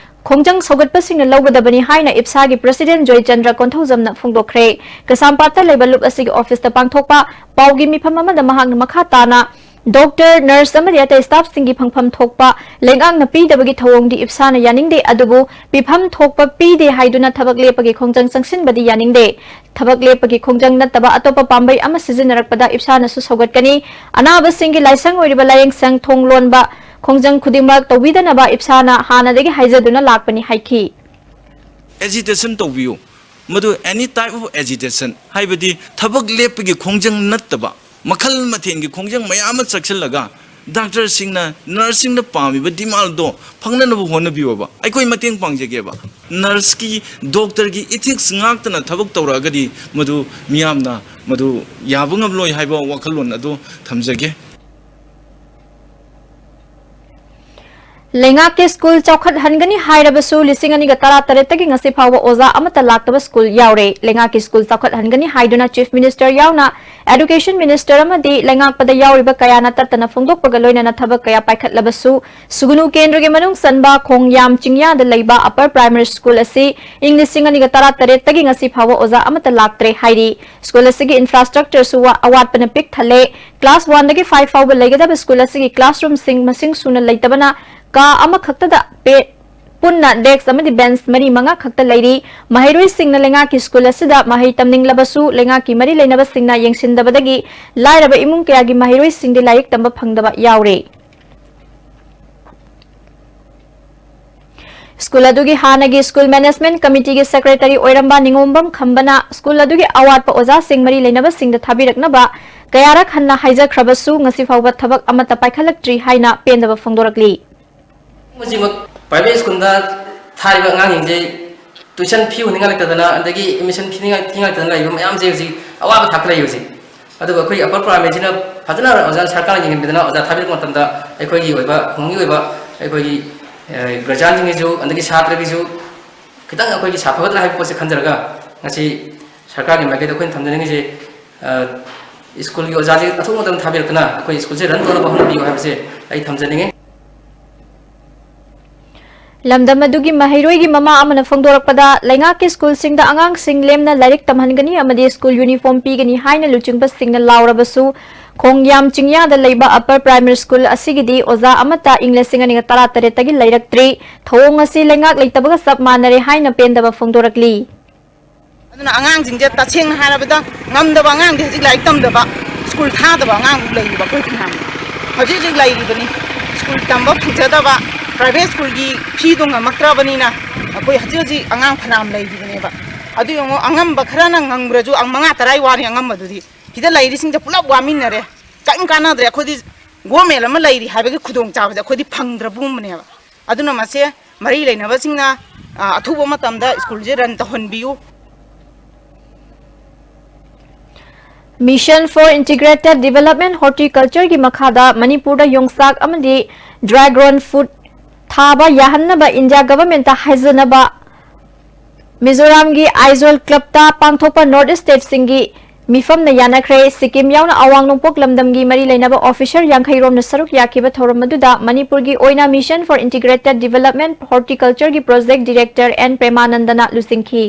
ꯈꯣꯡꯖꯪ ꯁꯧꯒꯠꯄꯁꯤꯡꯅ ꯂꯧꯒꯗꯕꯅꯤ ꯍꯥꯏꯅ ꯏꯞꯁꯥꯒꯤ President ꯖꯣꯏꯆꯟꯗ꯭ꯔ ꯀꯣꯟꯊꯧꯖꯝꯅ ꯐꯣꯡꯗꯣꯛꯈ꯭ꯔꯦ꯫ ꯀꯩꯁꯥꯝꯄꯥꯠꯇ ꯂꯩꯕ ꯂꯨꯞ ꯑꯁꯤꯒꯤ officeꯇ ꯄꯥꯡꯊꯣꯛꯄ ꯄꯥꯎꯒꯤ ꯃꯤꯐꯝ ꯑꯃꯗ ꯃꯍꯥꯛꯅ ꯃꯈꯥ ꯇꯥꯅ ꯗꯣꯛꯇꯔ, ꯅꯔꯁ ꯑꯃꯗꯤ ꯑꯇꯩ staffꯁꯤꯡꯒꯤ ꯐꯪꯐꯝ ꯊꯣꯛꯄ ꯂꯩꯉꯥꯛꯅ ꯄꯤꯗꯕꯒꯤ ꯊꯧꯑꯣꯡꯗꯤ ꯏꯞꯁꯥꯅ ꯌꯥꯅꯤꯡꯗꯦ, ꯑꯗꯨꯕꯨ ꯄꯤꯐꯝ ꯊꯣꯛꯄ ꯄꯤꯗꯦ ꯍꯥꯏꯗꯨꯅ ꯊꯕꯛ ꯂꯦꯞꯄꯒꯤ ꯈꯣꯡꯖꯪ ꯆꯪꯁꯤꯟꯕꯗꯤ ꯌꯥꯅꯤꯡꯗꯦ꯫ ꯊꯕꯛ ꯂꯦꯞꯄꯒꯤ ꯈꯣꯡꯖꯪ ꯅꯠꯇꯕ ꯑꯇꯣꯞꯄ ꯄꯥꯝꯕꯩ ꯑꯃ ꯁꯤꯖꯤꯟꯅꯔꯛꯄꯗ ꯏꯞꯁꯥꯅꯁꯨ ꯁꯧꯒꯠꯀꯅꯤ꯫ ꯑꯅꯥꯕꯁꯤꯡꯒꯤ ꯂꯥꯏꯁꯪ ꯑꯣꯏꯔꯤꯕ ꯂꯥꯏꯌꯦꯡꯁꯪ ꯊꯣꯡ ꯂꯣꯟꯕ ꯈꯣꯡꯖꯪ ꯈꯨꯗꯤꯡꯃꯛ ꯇꯧꯕꯤꯗꯅꯕ ꯏꯞꯁꯥꯅ ꯍꯥꯟꯅꯗꯒꯤ ꯍꯥꯏꯖꯗꯨꯅ ꯂꯥꯛꯄꯅꯤ ꯍꯥꯏꯈꯤ꯫ ꯑꯦꯖꯤꯇꯦꯁꯟ ꯇꯧꯕꯤꯌꯨ꯫ ꯃꯗꯨ any type of agitation, ꯍꯥꯏꯕꯗꯤ ꯊꯕꯛ ꯂꯦꯞꯄꯒꯤ ꯈꯣꯡꯖꯪ ꯅꯠꯇꯕ, ꯃꯈꯜ ꯃꯊꯦꯜꯒꯤ ꯈꯣꯡꯖꯪ ꯃꯌꯥꯝ ꯑꯃ ꯆꯠꯁꯤꯜꯂꯒ, ꯗꯥꯛꯇꯔꯁꯤꯡꯅ, ꯅꯔꯁꯁꯤꯡꯅ ꯄꯥꯝꯃꯤꯕ ꯗꯤꯃꯥꯟꯗꯣ ꯐꯪꯅꯅꯕ ꯍꯣꯠꯅꯕꯤꯌꯣꯕ꯫ ꯑꯩꯈꯣꯏ ꯃꯇꯦꯡ ꯄꯥꯡꯖꯒꯦꯕ꯫ ꯅꯔꯁꯀꯤ, ꯗꯣꯛꯇꯔꯒꯤ ꯏꯊꯤꯛꯁ ꯉꯥꯛꯇꯅ ꯊꯕꯛ ꯇꯧꯔꯛꯑꯒꯗꯤ ꯃꯗꯨ ꯃꯤꯌꯥꯝꯅ ꯃꯗꯨ ꯌꯥꯕ ꯉꯝꯂꯣꯏ ꯍꯥꯏꯕ ꯋꯥꯈꯜꯂꯣꯟ ꯑꯗꯨ ꯊꯝꯖꯒꯦ꯫ ꯂꯩꯉꯥꯛꯀꯤ ꯁ꯭ꯀꯨꯜ ꯆꯥꯎꯈꯠꯍꯟꯒꯅꯤ ꯍꯥꯏꯔꯕꯁꯨ, ꯂꯤꯁꯤꯡ ꯑꯅꯤꯒ ꯇꯔꯥꯇꯔꯦꯠꯇꯒꯤ ꯉꯁꯤ ꯐꯥꯎꯕ ꯑꯣꯖꯥ ꯑꯃꯠꯇ ꯂꯥꯛꯇꯕ ꯁ꯭ꯀꯨꯜ ꯌꯥꯎꯔꯦ꯫ ꯂꯩꯉꯥꯛꯀꯤ ꯁ꯭ꯀꯨꯜ ꯆꯥꯎꯈꯠꯍꯟꯒꯅꯤ ꯍꯥꯏꯗꯨꯅ Chief Minister ꯌꯥꯎꯅ Education Minister ꯑꯃꯗꯤ ꯂꯩꯉꯥꯛꯄꯗ ꯌꯥꯎꯔꯤꯕ ꯀꯌꯥꯅ ꯇꯠꯇꯅ ꯐꯣꯡꯗꯣꯛꯄꯒ ꯂꯣꯏꯅꯅ ꯊꯕꯛ ꯀꯌꯥ ꯄꯥꯏꯈꯠꯂꯕꯁꯨ, ꯁꯨꯒꯨꯅꯨ ꯀꯦꯟꯗ꯭ꯔꯒꯤ ꯃꯅꯨꯡ ꯆꯟꯕ ꯈꯣꯡꯌꯥꯝ ꯆꯤꯡꯌꯥꯗ ꯂꯩꯕ Upper Primary School ꯑꯁꯤ ꯏꯪ ꯂꯤꯁꯤꯡ ꯑꯅꯤꯒ ꯇꯔꯥꯇꯔꯦꯠꯇꯒꯤ ꯉꯁꯤ ꯐꯥꯎꯕ ꯑꯣꯖꯥ ꯑꯃꯠꯇ ꯂꯥꯛꯇ꯭ꯔꯦ ꯍꯥꯏꯔꯤ꯫ ꯁ꯭ꯀꯨꯜ ꯑꯁꯤꯒꯤ infrastructureꯁꯨ ꯋꯥ-, ꯑꯋꯥꯠꯄꯅ ꯄꯤꯛ ꯊꯜꯂꯦ꯫ Class one ꯗꯒꯤ five ꯐꯥꯎꯕ ꯂꯩꯒꯗꯕ ꯁ꯭ꯀꯨꯜ ꯑꯁꯤꯒꯤ classroomꯁꯤꯡ ꯃꯁꯤꯡ ꯁꯨꯅ ꯂꯩꯇꯕꯅ ꯀꯥ ꯑꯃꯈꯛꯇꯗ ꯄꯦ-, ꯄꯨꯟꯅ desk ꯑꯃꯗꯤ bench ꯃꯔꯤ ꯃꯉꯥ ꯈꯛꯇ ꯂꯩꯔꯤ꯫ ꯃꯍꯩꯔꯣꯏꯁꯤꯡꯅ ꯂꯩꯉꯥꯛꯀꯤ ꯁ꯭ꯀꯨꯜ ꯑꯁꯤꯗ ꯃꯍꯩ ꯇꯝꯅꯤꯡꯂꯕꯁꯨ, ꯂꯩꯉꯥꯛꯀꯤ ꯃꯔꯤ ꯂꯩꯅꯕꯁꯤꯡꯅ ꯌꯦꯡꯁꯤꯟꯗꯕꯗꯒꯤ ꯂꯥꯏꯔꯕ ꯏꯃꯨꯡ ꯀꯌꯥꯒꯤ ꯃꯍꯩꯔꯣꯏꯁꯤꯡꯗꯤ ꯂꯥꯏꯔꯤꯛ ꯇꯝꯕ ꯐꯪꯗꯕ ꯌꯥꯎꯔꯦ꯫ ꯁ꯭ꯀꯨꯜ ꯑꯗꯨꯒꯤ ꯍꯥꯟꯅꯒꯤ School Management Committeeꯒꯤ secretary ꯑꯣꯏꯔꯝꯕ ꯅꯤꯉꯣꯝꯕꯝ ꯈꯝꯕꯅ ꯁ꯭ꯀꯨꯜ ꯑꯗꯨꯒꯤ ꯑꯋꯥꯠꯄ ꯑꯣꯖꯥꯁꯤꯡ ꯃꯔꯤ ꯂꯩꯅꯕꯁꯤꯡꯗ ꯊꯥꯕꯤꯔꯛꯅꯕ ꯀꯌꯥꯔꯛ ꯍꯟꯅ ꯍꯥꯏꯖꯈ꯭ꯔꯕꯁꯨ, ꯉꯁꯤ ꯐꯥꯎꯕ ꯊꯕꯛ ꯑꯃꯠꯇ ꯄꯥꯏꯈꯠꯂꯛꯇ꯭ꯔꯤ ꯍꯥꯏꯅ ꯄꯦꯟꯗꯕ ꯐꯣꯡꯗꯣꯔꯛꯂꯤ꯫ ꯍꯧꯖꯤꯛꯃꯛ private schoolꯗ ꯊꯥꯔꯤꯕ ꯑꯉꯥꯡꯁꯤꯡꯁꯦ tuition fee ꯍꯨꯟꯅꯤꯡꯉꯥꯏ ꯂꯩꯇꯗꯅ, ꯑꯗꯒꯤ admission fee ꯊꯤꯅꯤꯡꯉꯥꯏ, ꯊꯤꯅꯤꯡꯉꯥꯏ ꯂꯩꯇꯗꯅ ꯂꯩꯕ ꯃꯌꯥꯝꯁꯦ ꯍꯧꯖꯤꯛ ꯑꯋꯥꯕ ꯊꯥꯛꯇ ꯂꯩ꯫ ꯍꯧꯖꯤꯛ ꯑꯗꯨꯒ ꯑꯩꯈꯣꯏꯒꯤ Upper Primaryꯁꯤꯅ ꯐꯖꯅ ꯑꯣꯖꯥ ꯁꯔꯀꯥꯔꯅ ꯌꯦꯡꯁꯤꯟꯕꯤꯗꯅ ꯑꯣꯖꯥ ꯊꯥꯕꯤꯔꯛꯄ ꯃꯇꯝꯗ ꯑꯩꯈꯣꯏꯒꯤ ꯑꯣꯏꯕ, ꯈꯨꯡꯒꯪꯒꯤ ꯑꯣꯏꯕ ꯑꯩꯈꯣꯏꯒꯤ, ꯑ, guardianꯁꯤꯡꯒꯤꯁꯨ, ꯑꯗꯒꯤ ꯁꯥꯇ꯭ꯔꯒꯤꯁꯨ ꯈꯤꯇꯪ ꯑꯩꯈꯣꯏꯒꯤ ꯁꯥꯐꯒꯗ꯭ꯔꯥ ꯍꯥꯏꯕ ꯄꯣꯠꯁꯦ ꯈꯟꯖꯔꯒ ꯉꯁꯤ ꯁꯔꯀꯥꯔꯒꯤ ꯃꯥꯏꯀꯩꯗ ꯑꯩꯈꯣꯏꯅ ꯊꯝꯖꯅꯤꯡꯉꯤꯁꯦ, ꯑ, ꯁ꯭ꯀꯨꯜꯒꯤ ꯑꯣꯖꯥꯁꯦ ꯑꯊꯨꯕ ꯃꯇꯝꯗ ꯊꯥꯕꯤꯔꯛꯇꯨꯅ ꯑꯩꯈꯣꯏ ꯁ꯭ꯀꯨꯜꯁꯦ run ꯇꯧꯅꯕ ꯍꯣꯠꯅꯕꯤꯌꯨ ꯍꯥꯏꯕꯁꯦ ꯑꯩ ꯊꯝꯖꯅꯤꯡꯉꯤ꯫ ꯂꯝꯗꯝ ꯑꯗꯨꯒꯤ ꯃꯍꯩꯔꯣꯏꯒꯤ ꯃꯃꯥ ꯑꯃꯅ ꯐꯣꯡꯗꯣꯔꯛꯄꯗ, ꯂꯩꯉꯥꯛꯀꯤ ꯁ꯭ꯀꯨꯜꯁꯤꯡꯗ ꯑꯉꯥꯡꯁꯤꯡ ꯂꯦꯝꯅ ꯂꯥꯏꯔꯤꯛ ꯇꯝꯍꯟꯒꯅꯤ ꯑꯃꯗꯤ ꯁ꯭ꯀꯨꯜ uniform ꯄꯤꯒꯅꯤ ꯍꯥꯏꯅ ꯂꯨꯆꯤꯡꯕꯁꯤꯡꯅ ꯂꯥꯎꯔꯕꯁꯨ, ꯈꯣꯡꯌꯥꯝ ꯆꯤꯡꯌꯥꯗ ꯂꯩꯕ Upper Primary School ꯑꯁꯤꯒꯤꯗꯤ ꯑꯣꯖꯥ ꯑꯃꯠꯇ ꯏꯪ ꯂꯤꯁꯤꯡ ꯑꯅꯤꯒ ꯇꯔꯥꯇꯔꯦꯠꯇꯒꯤ ꯂꯩꯔꯛꯇ꯭ꯔꯤ꯫ ꯊꯧꯑꯣꯡ ꯑꯁꯤ ꯂꯩꯉꯥꯛ ꯂꯩꯇꯕꯒ ꯆꯞ ꯃꯥꯟꯅꯔꯦ ꯍꯥꯏꯅ ꯄꯦꯟꯗꯕ ꯐꯣꯡꯗꯣꯔꯛꯂꯤ꯫ ꯑꯗꯨꯅ ꯑꯉꯥꯡꯁꯤꯡꯁꯦ ꯇꯁꯦꯡꯅ ꯍꯥꯏꯔꯕꯗ ꯉꯝꯗꯕ ꯑꯉꯥꯡꯗꯤ ꯍꯧꯖꯤꯛ ꯂꯥꯏꯔꯤꯛ ꯇꯝꯗꯕ, ꯁ꯭ꯀꯨꯜ ꯊꯥꯗꯕ ꯑꯉꯥꯡꯕꯨ ꯂꯩꯔꯤꯕ ꯑꯩꯈꯣꯏ ꯈꯨꯟꯅꯥꯡꯗ꯫ ꯍꯧꯖꯤꯛ ꯍꯧꯖꯤꯛ ꯂꯩꯔꯤꯕꯅꯤ꯫ ꯁ꯭ꯀꯨꯜ ꯇꯝꯕ ꯐꯪꯖꯗꯕ, ꯄ꯭ꯔꯥꯏꯚꯦꯠ ꯁ꯭ꯀꯨꯜꯒꯤ ꯐꯤꯗꯣ ꯉꯝꯃꯛꯇ꯭ꯔꯕꯅꯤꯅ ꯑꯩꯈꯣꯏ ꯍꯧꯖꯤꯛ ꯍꯧꯖꯤꯛ ꯑꯉꯥꯡ ꯐꯅꯌꯥꯝ ꯂꯩꯔꯤꯕꯅꯦꯕ꯫ ꯑꯗꯨ ꯌꯦꯡꯉꯣ, ꯑꯉꯝꯕ ꯈꯔꯅ ꯉꯝꯈ꯭ꯔꯁꯨ, ꯑꯪ-, ꯃꯉꯥ ꯇꯔꯥꯒꯤ ꯋꯥꯅꯤ ꯑꯉꯝꯕꯗꯨꯗꯤ꯫ ꯁꯤꯗ ꯂꯩꯔꯤꯁꯤꯡꯁꯦ ꯄꯨꯂꯞ ꯋꯥꯃꯤꯟꯅꯔꯦ, ꯀꯔꯤꯝ ꯀꯥꯟꯅꯗ꯭ꯔꯦ꯫ ꯑꯩꯈꯣꯏꯗꯤ ꯒꯣꯔꯃꯦꯟ ꯑꯃ ꯂꯩꯔꯤ ꯍꯥꯏꯕꯒꯤ ꯈꯨꯗꯣꯡꯆꯥꯕꯁꯦ ꯑꯩꯈꯣꯏꯗꯤ ꯐꯪꯗ꯭ꯔꯕꯒꯨꯝꯕꯅꯦꯕ꯫ ꯑꯗꯨꯅ ꯃꯁꯦ ꯃꯔꯤ ꯂꯩꯅꯕꯁꯤꯡꯅ, ꯑ, ꯑꯊꯨꯕ ꯃꯇꯝꯗ ꯁ꯭ꯀꯨꯜꯁꯦ run ꯇꯧꯍꯟꯕꯤꯌꯨ꯫ Mission for Integrated Development Horticulture ꯒꯤ ꯃꯈꯥꯗ ꯃꯅꯤꯄꯨꯔꯗ ꯌꯣꯡꯆꯥꯛ ꯑꯃꯗꯤ dragon fruit ꯊꯥꯕ ꯌꯥꯍꯟꯅꯕ ꯏꯟꯗꯤꯌꯥ ꯒꯚꯔꯟꯃꯦꯟꯠꯇ ꯍꯥꯏꯖꯅꯕ ꯃꯤꯖꯣꯔꯥꯝꯒꯤ ꯑꯥꯏꯖꯣꯜ ꯀ꯭ꯂꯕꯇ ꯄꯥꯡꯊꯣꯛꯄ ꯅꯣꯔꯠ ꯏꯁ ꯁ꯭ꯇꯦꯠꯁꯤꯡꯒꯤ ꯃꯤꯐꯝꯅ ꯌꯥꯅꯈ꯭ꯔꯦ꯫ ꯁꯤꯛꯀꯤꯝ ꯌꯥꯎꯅ ꯑꯋꯥꯡ ꯅꯣꯡꯄꯣꯛ ꯂꯝꯗꯝꯒꯤ ꯃꯔꯤ ꯂꯩꯅꯕ ꯑꯣꯐꯤꯁꯔ ꯌꯥꯡꯈꯩ ꯔꯣꯝꯅ ꯁꯔꯨꯛ ꯌꯥꯈꯤꯕ ꯊꯧꯔꯝ ꯑꯗꯨꯗ ꯃꯅꯤꯄꯨꯔꯒꯤ ꯑꯣꯏꯅ Mission for Integrated Development Horticulture ꯒꯤ project director ꯑꯦꯟ ꯄ꯭ꯔꯦꯃꯥꯅꯟꯗꯅ ꯂꯨꯆꯤꯡꯈꯤ꯫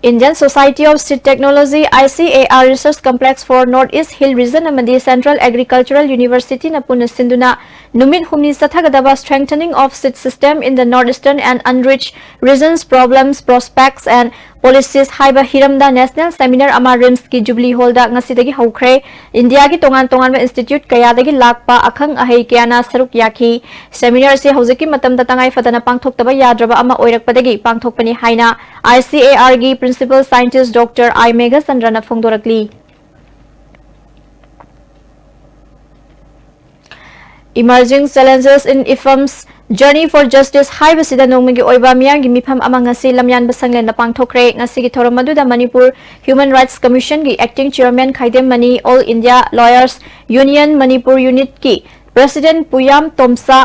Indian Society of Seed Technology, I C A R, Research Complex for North East Hill Region ꯑꯃꯗꯤ Central Agricultural University ꯅ ꯄꯨꯟꯅ ꯁꯤꯟꯗꯨꯅ ꯅꯨꯃꯤꯠ ꯍꯨꯝꯅꯤ ꯆꯠꯊꯒꯗꯕ Strengthening of Seed System in the Northeastern and Unreached Regions: Problems, Prospects and Policies ꯍꯥꯏꯕ ꯍꯤꯔꯝꯗ national seminar ꯑꯃ ꯔꯤꯝꯁꯀꯤ jubilee ꯍꯣꯜꯗ ꯉꯁꯤꯗꯒꯤ ꯍꯧꯈ꯭ꯔꯦ꯫ ꯏꯟꯗꯤꯌꯥꯒꯤ ꯇꯣꯉꯥꯟ ꯇꯣꯉꯥꯟꯕ institute ꯀꯌꯥꯗꯒꯤ ꯂꯥꯛꯄ ꯑꯈꯪ ꯑꯍꯩ ꯀꯌꯥꯅ ꯁꯔꯨꯛ ꯌꯥꯈꯤ꯫ Seminar ꯑꯁꯤ ꯍꯧꯖꯤꯛꯀꯤ ꯃꯇꯝꯗ ꯇꯉꯥꯏ ꯐꯗꯅ ꯄꯥꯡꯊꯣꯛꯇꯕ ꯌꯥꯗ꯭ꯔꯕ ꯑꯃ ꯑꯣꯏꯔꯛꯄꯗꯒꯤ ꯄꯥꯡꯊꯣꯛꯄꯅꯤ ꯍꯥꯏꯅ I C A R ꯒꯤ Principal Scientist Doctor I ꯃꯦꯘꯆꯟꯗ꯭ꯔꯅ ꯐꯣꯡꯗꯣꯔꯛꯂꯤ꯫ Emerging Challenges in IFAM's Journey for Justice ꯍꯥꯏꯕꯁꯤꯗ ꯅꯣꯡꯃꯒꯤ ꯑꯣꯏꯕ ꯃꯤꯌꯥꯝꯒꯤ ꯃꯤꯐꯝ ꯑꯃ ꯉꯁꯤ ꯂꯝꯌꯥꯟꯕ ꯁꯪꯂꯦꯟꯗ ꯄꯥꯡꯊꯣꯛꯈ꯭ꯔꯦ꯫ ꯉꯁꯤꯒꯤ ꯊꯧꯔꯝ ꯑꯗꯨꯗ ꯃꯅꯤꯄꯨꯔ Human Rights Commission ꯒꯤ Acting Chairman Khaidem Mani, All India Lawyers Union Manipur Unit ꯀꯤ President ꯄꯨꯌꯥꯝ ꯇꯣꯝꯆꯥ,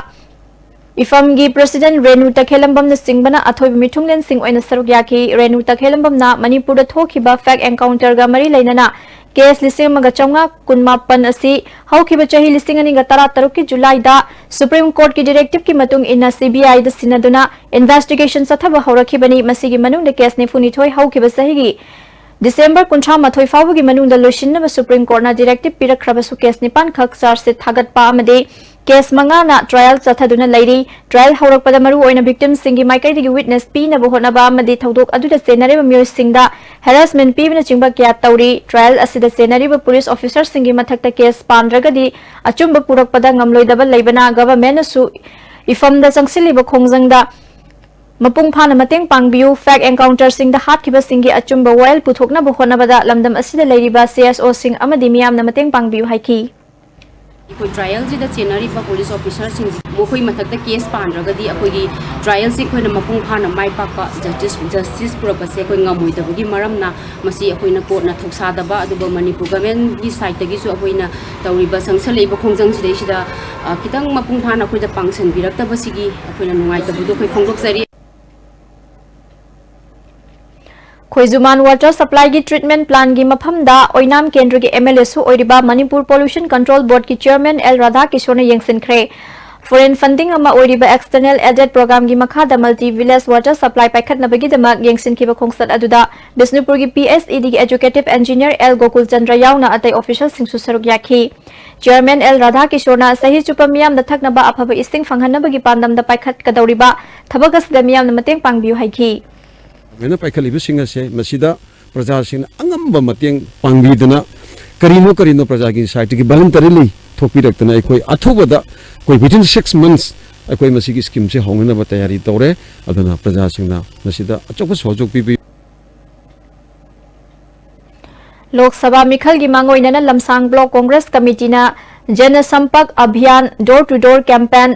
IFAM ꯒꯤ President ꯔꯦꯅꯨ ꯇꯈꯦꯜꯂꯝꯕꯝꯅꯆꯤꯡꯕꯅ ꯑꯊꯣꯏꯕ ꯃꯤꯊꯨꯡꯂꯦꯟꯁꯤꯡ ꯑꯣꯏꯅ ꯁꯔꯨꯛ ꯌꯥꯈꯤ꯫ ꯔꯦꯅꯨ ꯇꯈꯦꯜꯂꯝꯕꯝꯅ ꯃꯅꯤꯄꯨꯔꯗ ꯊꯣꯛꯈꯤꯕ fake encounter ꯒ ꯃꯔꯤ ꯂꯩꯅꯅ case ꯂꯤꯁꯤꯡ ꯑꯃꯒ ꯆꯥꯝꯃꯉꯥ ꯀꯨꯟꯃꯥꯄꯟ ꯑꯁꯤ ꯍꯧꯈꯤꯕ ꯆꯍꯤ ꯂꯤꯁꯤꯡ ꯑꯅꯤꯒ ꯇꯔꯥꯇꯔꯨꯛꯀꯤ ꯖꯨꯂꯥꯏꯗ Supreme Court ꯀꯤ directive ꯀꯤ ꯃꯇꯨꯡ ꯏꯟꯅ C B I the ꯁꯤꯟꯅꯗꯨꯅ investigation ꯆꯠꯊꯕ ꯍꯧꯔꯛꯈꯤꯕꯅꯤ꯫ ꯃꯁꯤꯒꯤ ꯃꯅꯨꯡꯗ case ꯅꯤꯐꯨꯅꯤꯊꯣꯏ ꯍꯧꯈꯤꯕ ꯆꯍꯤꯒꯤ December ꯀꯨꯟꯊ꯭ꯔꯥꯃꯥꯊꯣꯏ ꯐꯥꯎꯕꯒꯤ ꯃꯅꯨꯡꯗ ꯂꯣꯏꯁꯤꯟꯅꯕ Supreme Court ꯅ directive ꯄꯤꯔꯛꯈ꯭ꯔꯕꯁꯨ case ꯅꯤꯄꯥꯟ ꯈꯛ charge sheet ꯊꯥꯒꯠꯄ ꯑꯃꯗꯤ ꯀꯦꯁ ꯃꯉꯥꯅ ꯇ꯭ꯔꯥꯌꯦꯜ ꯆꯠꯊꯗꯨꯅ ꯂꯩꯔꯤ꯫ ꯇ꯭ꯔꯥꯌꯦꯜ ꯍꯧꯔꯛꯄꯗ ꯃꯔꯨꯑꯣꯏꯅ ꯚꯤꯛꯇꯤꯝꯁꯤꯡꯒꯤ ꯃꯥꯏꯀꯩꯗꯒꯤ ꯋꯤꯠꯅꯦꯁ ꯄꯤꯅꯕ ꯍꯣꯠꯅꯕ ꯑꯃꯗꯤ ꯊꯧꯗꯣꯛ ꯑꯗꯨꯗ ꯆꯦꯟꯅꯔꯤꯕ ꯃꯤꯑꯣꯏꯁꯤꯡꯗ ꯍꯦꯔꯥꯁꯃꯦꯟ ꯄꯤꯕꯅꯆꯤꯡꯕ ꯀꯌꯥ ꯇꯧꯔꯤ꯫ ꯇ꯭ꯔꯥꯌꯦꯜ ꯑꯁꯤꯗ ꯆꯦꯟꯅꯔꯤꯕ ꯄꯨꯂꯤꯁ ꯑꯣꯐꯤꯁꯔꯁꯤꯡꯒꯤ ꯃꯊꯛꯇ ꯀꯦꯁ ꯄꯥꯟꯗ꯭ꯔꯒꯗꯤ ꯑꯆꯨꯝꯕ ꯄꯨꯔꯛꯄꯗ ꯉꯝꯂꯣꯏꯗꯕ ꯂꯩꯕꯅ ꯒꯚꯔꯟꯃꯦꯟꯠꯅꯁꯨ ꯏꯐꯝꯗ ꯆꯪꯁꯤꯜꯂꯤꯕ ꯈꯣꯡꯖꯪꯗ ꯃꯄꯨꯡ ꯐꯥꯅ ꯃꯇꯦꯡ ꯄꯥꯡꯕꯤꯌꯨ꯫ ꯐꯦꯛ ꯑꯦꯟꯀꯥꯎꯟꯇꯔꯁꯤꯡꯗ ꯍꯥꯠꯈꯤꯕꯁꯤꯡꯒꯤ ꯑꯆꯨꯝꯕ ꯋꯥꯌꯦꯜ ꯄꯨꯊꯣꯛꯅꯕ ꯍꯣꯠꯅꯕꯗ ꯂꯝꯗꯝ ꯑꯁꯤꯗ ꯂꯩꯔꯤꯕ ꯁꯤ ꯑꯦꯁ ꯑꯣꯁꯤꯡ ꯑꯃꯗꯤ ꯃꯤꯌꯥꯝꯅ ꯃꯇꯦꯡ ꯄꯥꯡꯕꯤꯌꯨ ꯍꯥꯏꯈꯤ꯫ ꯑꯩꯈꯣꯏ ꯇ꯭ꯔꯥꯌꯦꯜꯁꯤꯗ ꯆꯦꯟꯅꯔꯤꯕ ꯄꯨꯂꯤꯁ ꯑꯣꯐꯤꯁꯔꯁꯤꯡꯁꯤ ꯃꯈꯣꯏ ꯃꯊꯛꯇ ꯀꯦꯁ ꯄꯥꯟꯗ꯭ꯔꯒꯗꯤ ꯑꯩꯈꯣꯏꯒꯤ ꯇ꯭ꯔꯥꯌꯦꯜꯁꯤ ꯑꯩꯈꯣꯏꯅ ꯃꯄꯨꯡ ꯐꯥꯅ ꯃꯥꯏ ꯄꯥꯛꯄ ꯖꯁꯇꯤꯁ ꯖꯁꯇꯤꯁ ꯄꯨꯔꯛꯄꯁꯦ ꯑꯩꯈꯣꯏ ꯉꯝꯃꯣꯏꯗꯕꯒꯤ ꯃꯔꯝꯅ ꯃꯁꯤ ꯑꯩꯈꯣꯏꯅ ꯀꯣꯔꯠꯅ ꯊꯧꯁꯥꯗꯕ, ꯑꯗꯨꯒ ꯃꯅꯤꯄꯨꯔ ꯒꯚꯔꯟꯃꯦꯟꯠꯀꯤ ꯁꯥꯏꯠꯇꯒꯤꯁꯨ ꯑꯩꯈꯣꯏꯅ ꯇꯧꯔꯤꯕ ꯆꯪꯁꯜꯂꯛꯏꯕ ꯈꯣꯡꯖꯪꯁꯤꯗꯩꯁꯤꯗ ꯑ, ꯈꯤꯇꯪ ꯃꯄꯨꯡ ꯐꯥꯅ ꯑꯩꯈꯣꯏꯗ ꯄꯥꯡꯁꯤꯟꯕꯤꯔꯛꯇꯕꯁꯤꯒꯤ ꯑꯩꯈꯣꯏꯅ ꯅꯨꯡꯉꯥꯏꯇꯕꯗꯣ ꯑꯩꯈꯣꯏ ꯐꯣꯡꯗꯣꯛꯆꯔꯤ꯫ ꯈꯣꯏꯖꯨꯃꯥꯟ ꯋꯥꯇꯔ ꯁꯄ꯭ꯂꯥꯏꯒꯤ ꯇ꯭ꯔꯤꯠꯃꯦꯟꯠ ꯄ꯭ꯂꯥꯟꯒꯤ ꯃꯐꯝꯗ ꯑꯣꯏꯅꯥꯝ ꯀꯦꯟꯗ꯭ꯔꯒꯤ ꯑꯦꯝ ꯑꯦꯜ ꯑꯦꯁꯨ ꯑꯣꯏꯔꯤꯕ ꯃꯅꯤꯄꯨꯔ ꯄꯣꯂꯨꯁꯟ ꯀꯟꯇ꯭ꯔꯣꯜ ꯕꯣꯔꯗꯀꯤ ꯆꯤꯌꯔꯃꯦꯟ ꯑꯦꯜ ꯔꯥꯙꯥꯀꯤꯁꯣꯔꯅ ꯌꯦꯡꯁꯤꯟꯈ꯭ꯔꯦ꯫ ꯐꯣꯔꯦꯟ ꯐꯟꯗꯤꯡ ꯑꯃ ꯑꯣꯏꯔꯤꯕ ꯑꯦꯛꯁꯇꯔꯅꯦꯜ ꯑꯦꯗꯦꯗ ꯄ꯭ꯔꯣꯒ꯭ꯔꯥꯝꯒꯤ ꯃꯈꯥꯗ ꯃꯜꯇꯤ ꯚꯤꯂꯦꯖ ꯋꯥꯇꯔ ꯁꯄ꯭ꯂꯥꯏ ꯄꯥꯏꯈꯠꯅꯕꯒꯤꯗꯃꯛ ꯌꯦꯡꯁꯤꯟꯈꯤꯕ ꯈꯣꯡꯆꯠ ꯑꯗꯨꯗ ꯕꯤꯁꯅꯨꯄꯨꯔꯒꯤ ꯄꯤ ꯑꯩꯆ ꯏ ꯗꯤꯒꯤ executive engineer L Gokul Chandra ꯌꯥꯎꯅ ꯑꯇꯩ ꯑꯣꯐꯤꯁꯤꯌꯦꯜꯁꯤꯡꯁꯨ ꯁꯔꯨꯛ ꯌꯥꯈꯤ꯫ ꯆꯤꯌꯔꯃꯦꯟ ꯑꯦꯜ ꯔꯥꯙꯥꯀꯤꯁꯣꯔꯅ ꯆꯍꯤ ꯆꯨꯞꯄ ꯃꯤꯌꯥꯝꯅ ꯊꯛꯅꯕ ꯑꯐꯕ ꯏꯁꯤꯡ ꯐꯪꯍꯟꯅꯕꯒꯤ ꯄꯥꯟꯗꯝꯗ ꯄꯥꯏꯈꯠꯀꯗꯧꯔꯤꯕ ꯊꯕꯛ ꯑꯁꯤꯗ ꯃꯤꯌꯥꯝꯅ ꯃꯇꯦꯡ ꯄꯥꯡꯕꯤꯌꯨ ꯍꯥꯏꯈꯤ꯫ ꯒꯚꯔꯟꯃꯦꯟꯠꯅ ꯄꯥꯏꯈꯠꯂꯤꯕꯁꯤꯡ ꯑꯁꯦ ꯃꯁꯤꯗ ꯄ꯭ꯔꯖꯥꯁꯤꯡꯅ ꯑꯉꯝꯕ ꯃꯇꯦꯡ ꯄꯥꯡꯕꯤꯗꯨꯅ ꯀꯔꯤꯅꯣ ꯀꯔꯤꯅꯣ ꯄ꯭ꯔꯖꯥꯒꯤ ꯁꯥꯏꯠꯇꯒꯤ ꯚꯣꯂꯨꯟꯇꯔꯤꯂꯤ ꯊꯣꯛꯄꯤꯔꯛꯇꯅ ꯑꯩꯈꯣꯏ ꯑꯊꯨꯕꯗ ꯑꯩꯈꯣꯏ within six months ꯑꯩꯈꯣꯏ ꯃꯁꯤꯒꯤ ꯁ꯭ꯀꯤꯝꯁꯦ ꯍꯧꯅꯅꯕ ꯇꯌꯥꯔꯤ ꯇꯧꯔꯦ꯫ ꯑꯗꯨꯅ ꯄ꯭ꯔꯖꯥꯁꯤꯡꯅ ꯃꯁꯤꯗ ꯑꯆꯧꯕ ꯁꯍꯌꯣꯒ ꯄꯤꯕꯤꯌꯨ꯫ ꯂꯣꯛ ꯁꯚꯥ ꯃꯤꯈꯜꯒꯤ ꯃꯥꯡꯑꯣꯏꯅꯅ ꯂꯝꯁꯥꯡ ꯕ꯭ꯂꯣꯛ ꯀꯣꯡꯒ꯭ꯔꯦꯁ ꯀꯃꯤꯇꯤꯅ ꯖꯅ ꯁꯝꯄꯛ ꯑꯚꯤꯌꯥꯟ, ꯗꯣꯔ ꯇꯨ ꯗꯣꯔ ꯀꯦꯝꯄꯦꯟ,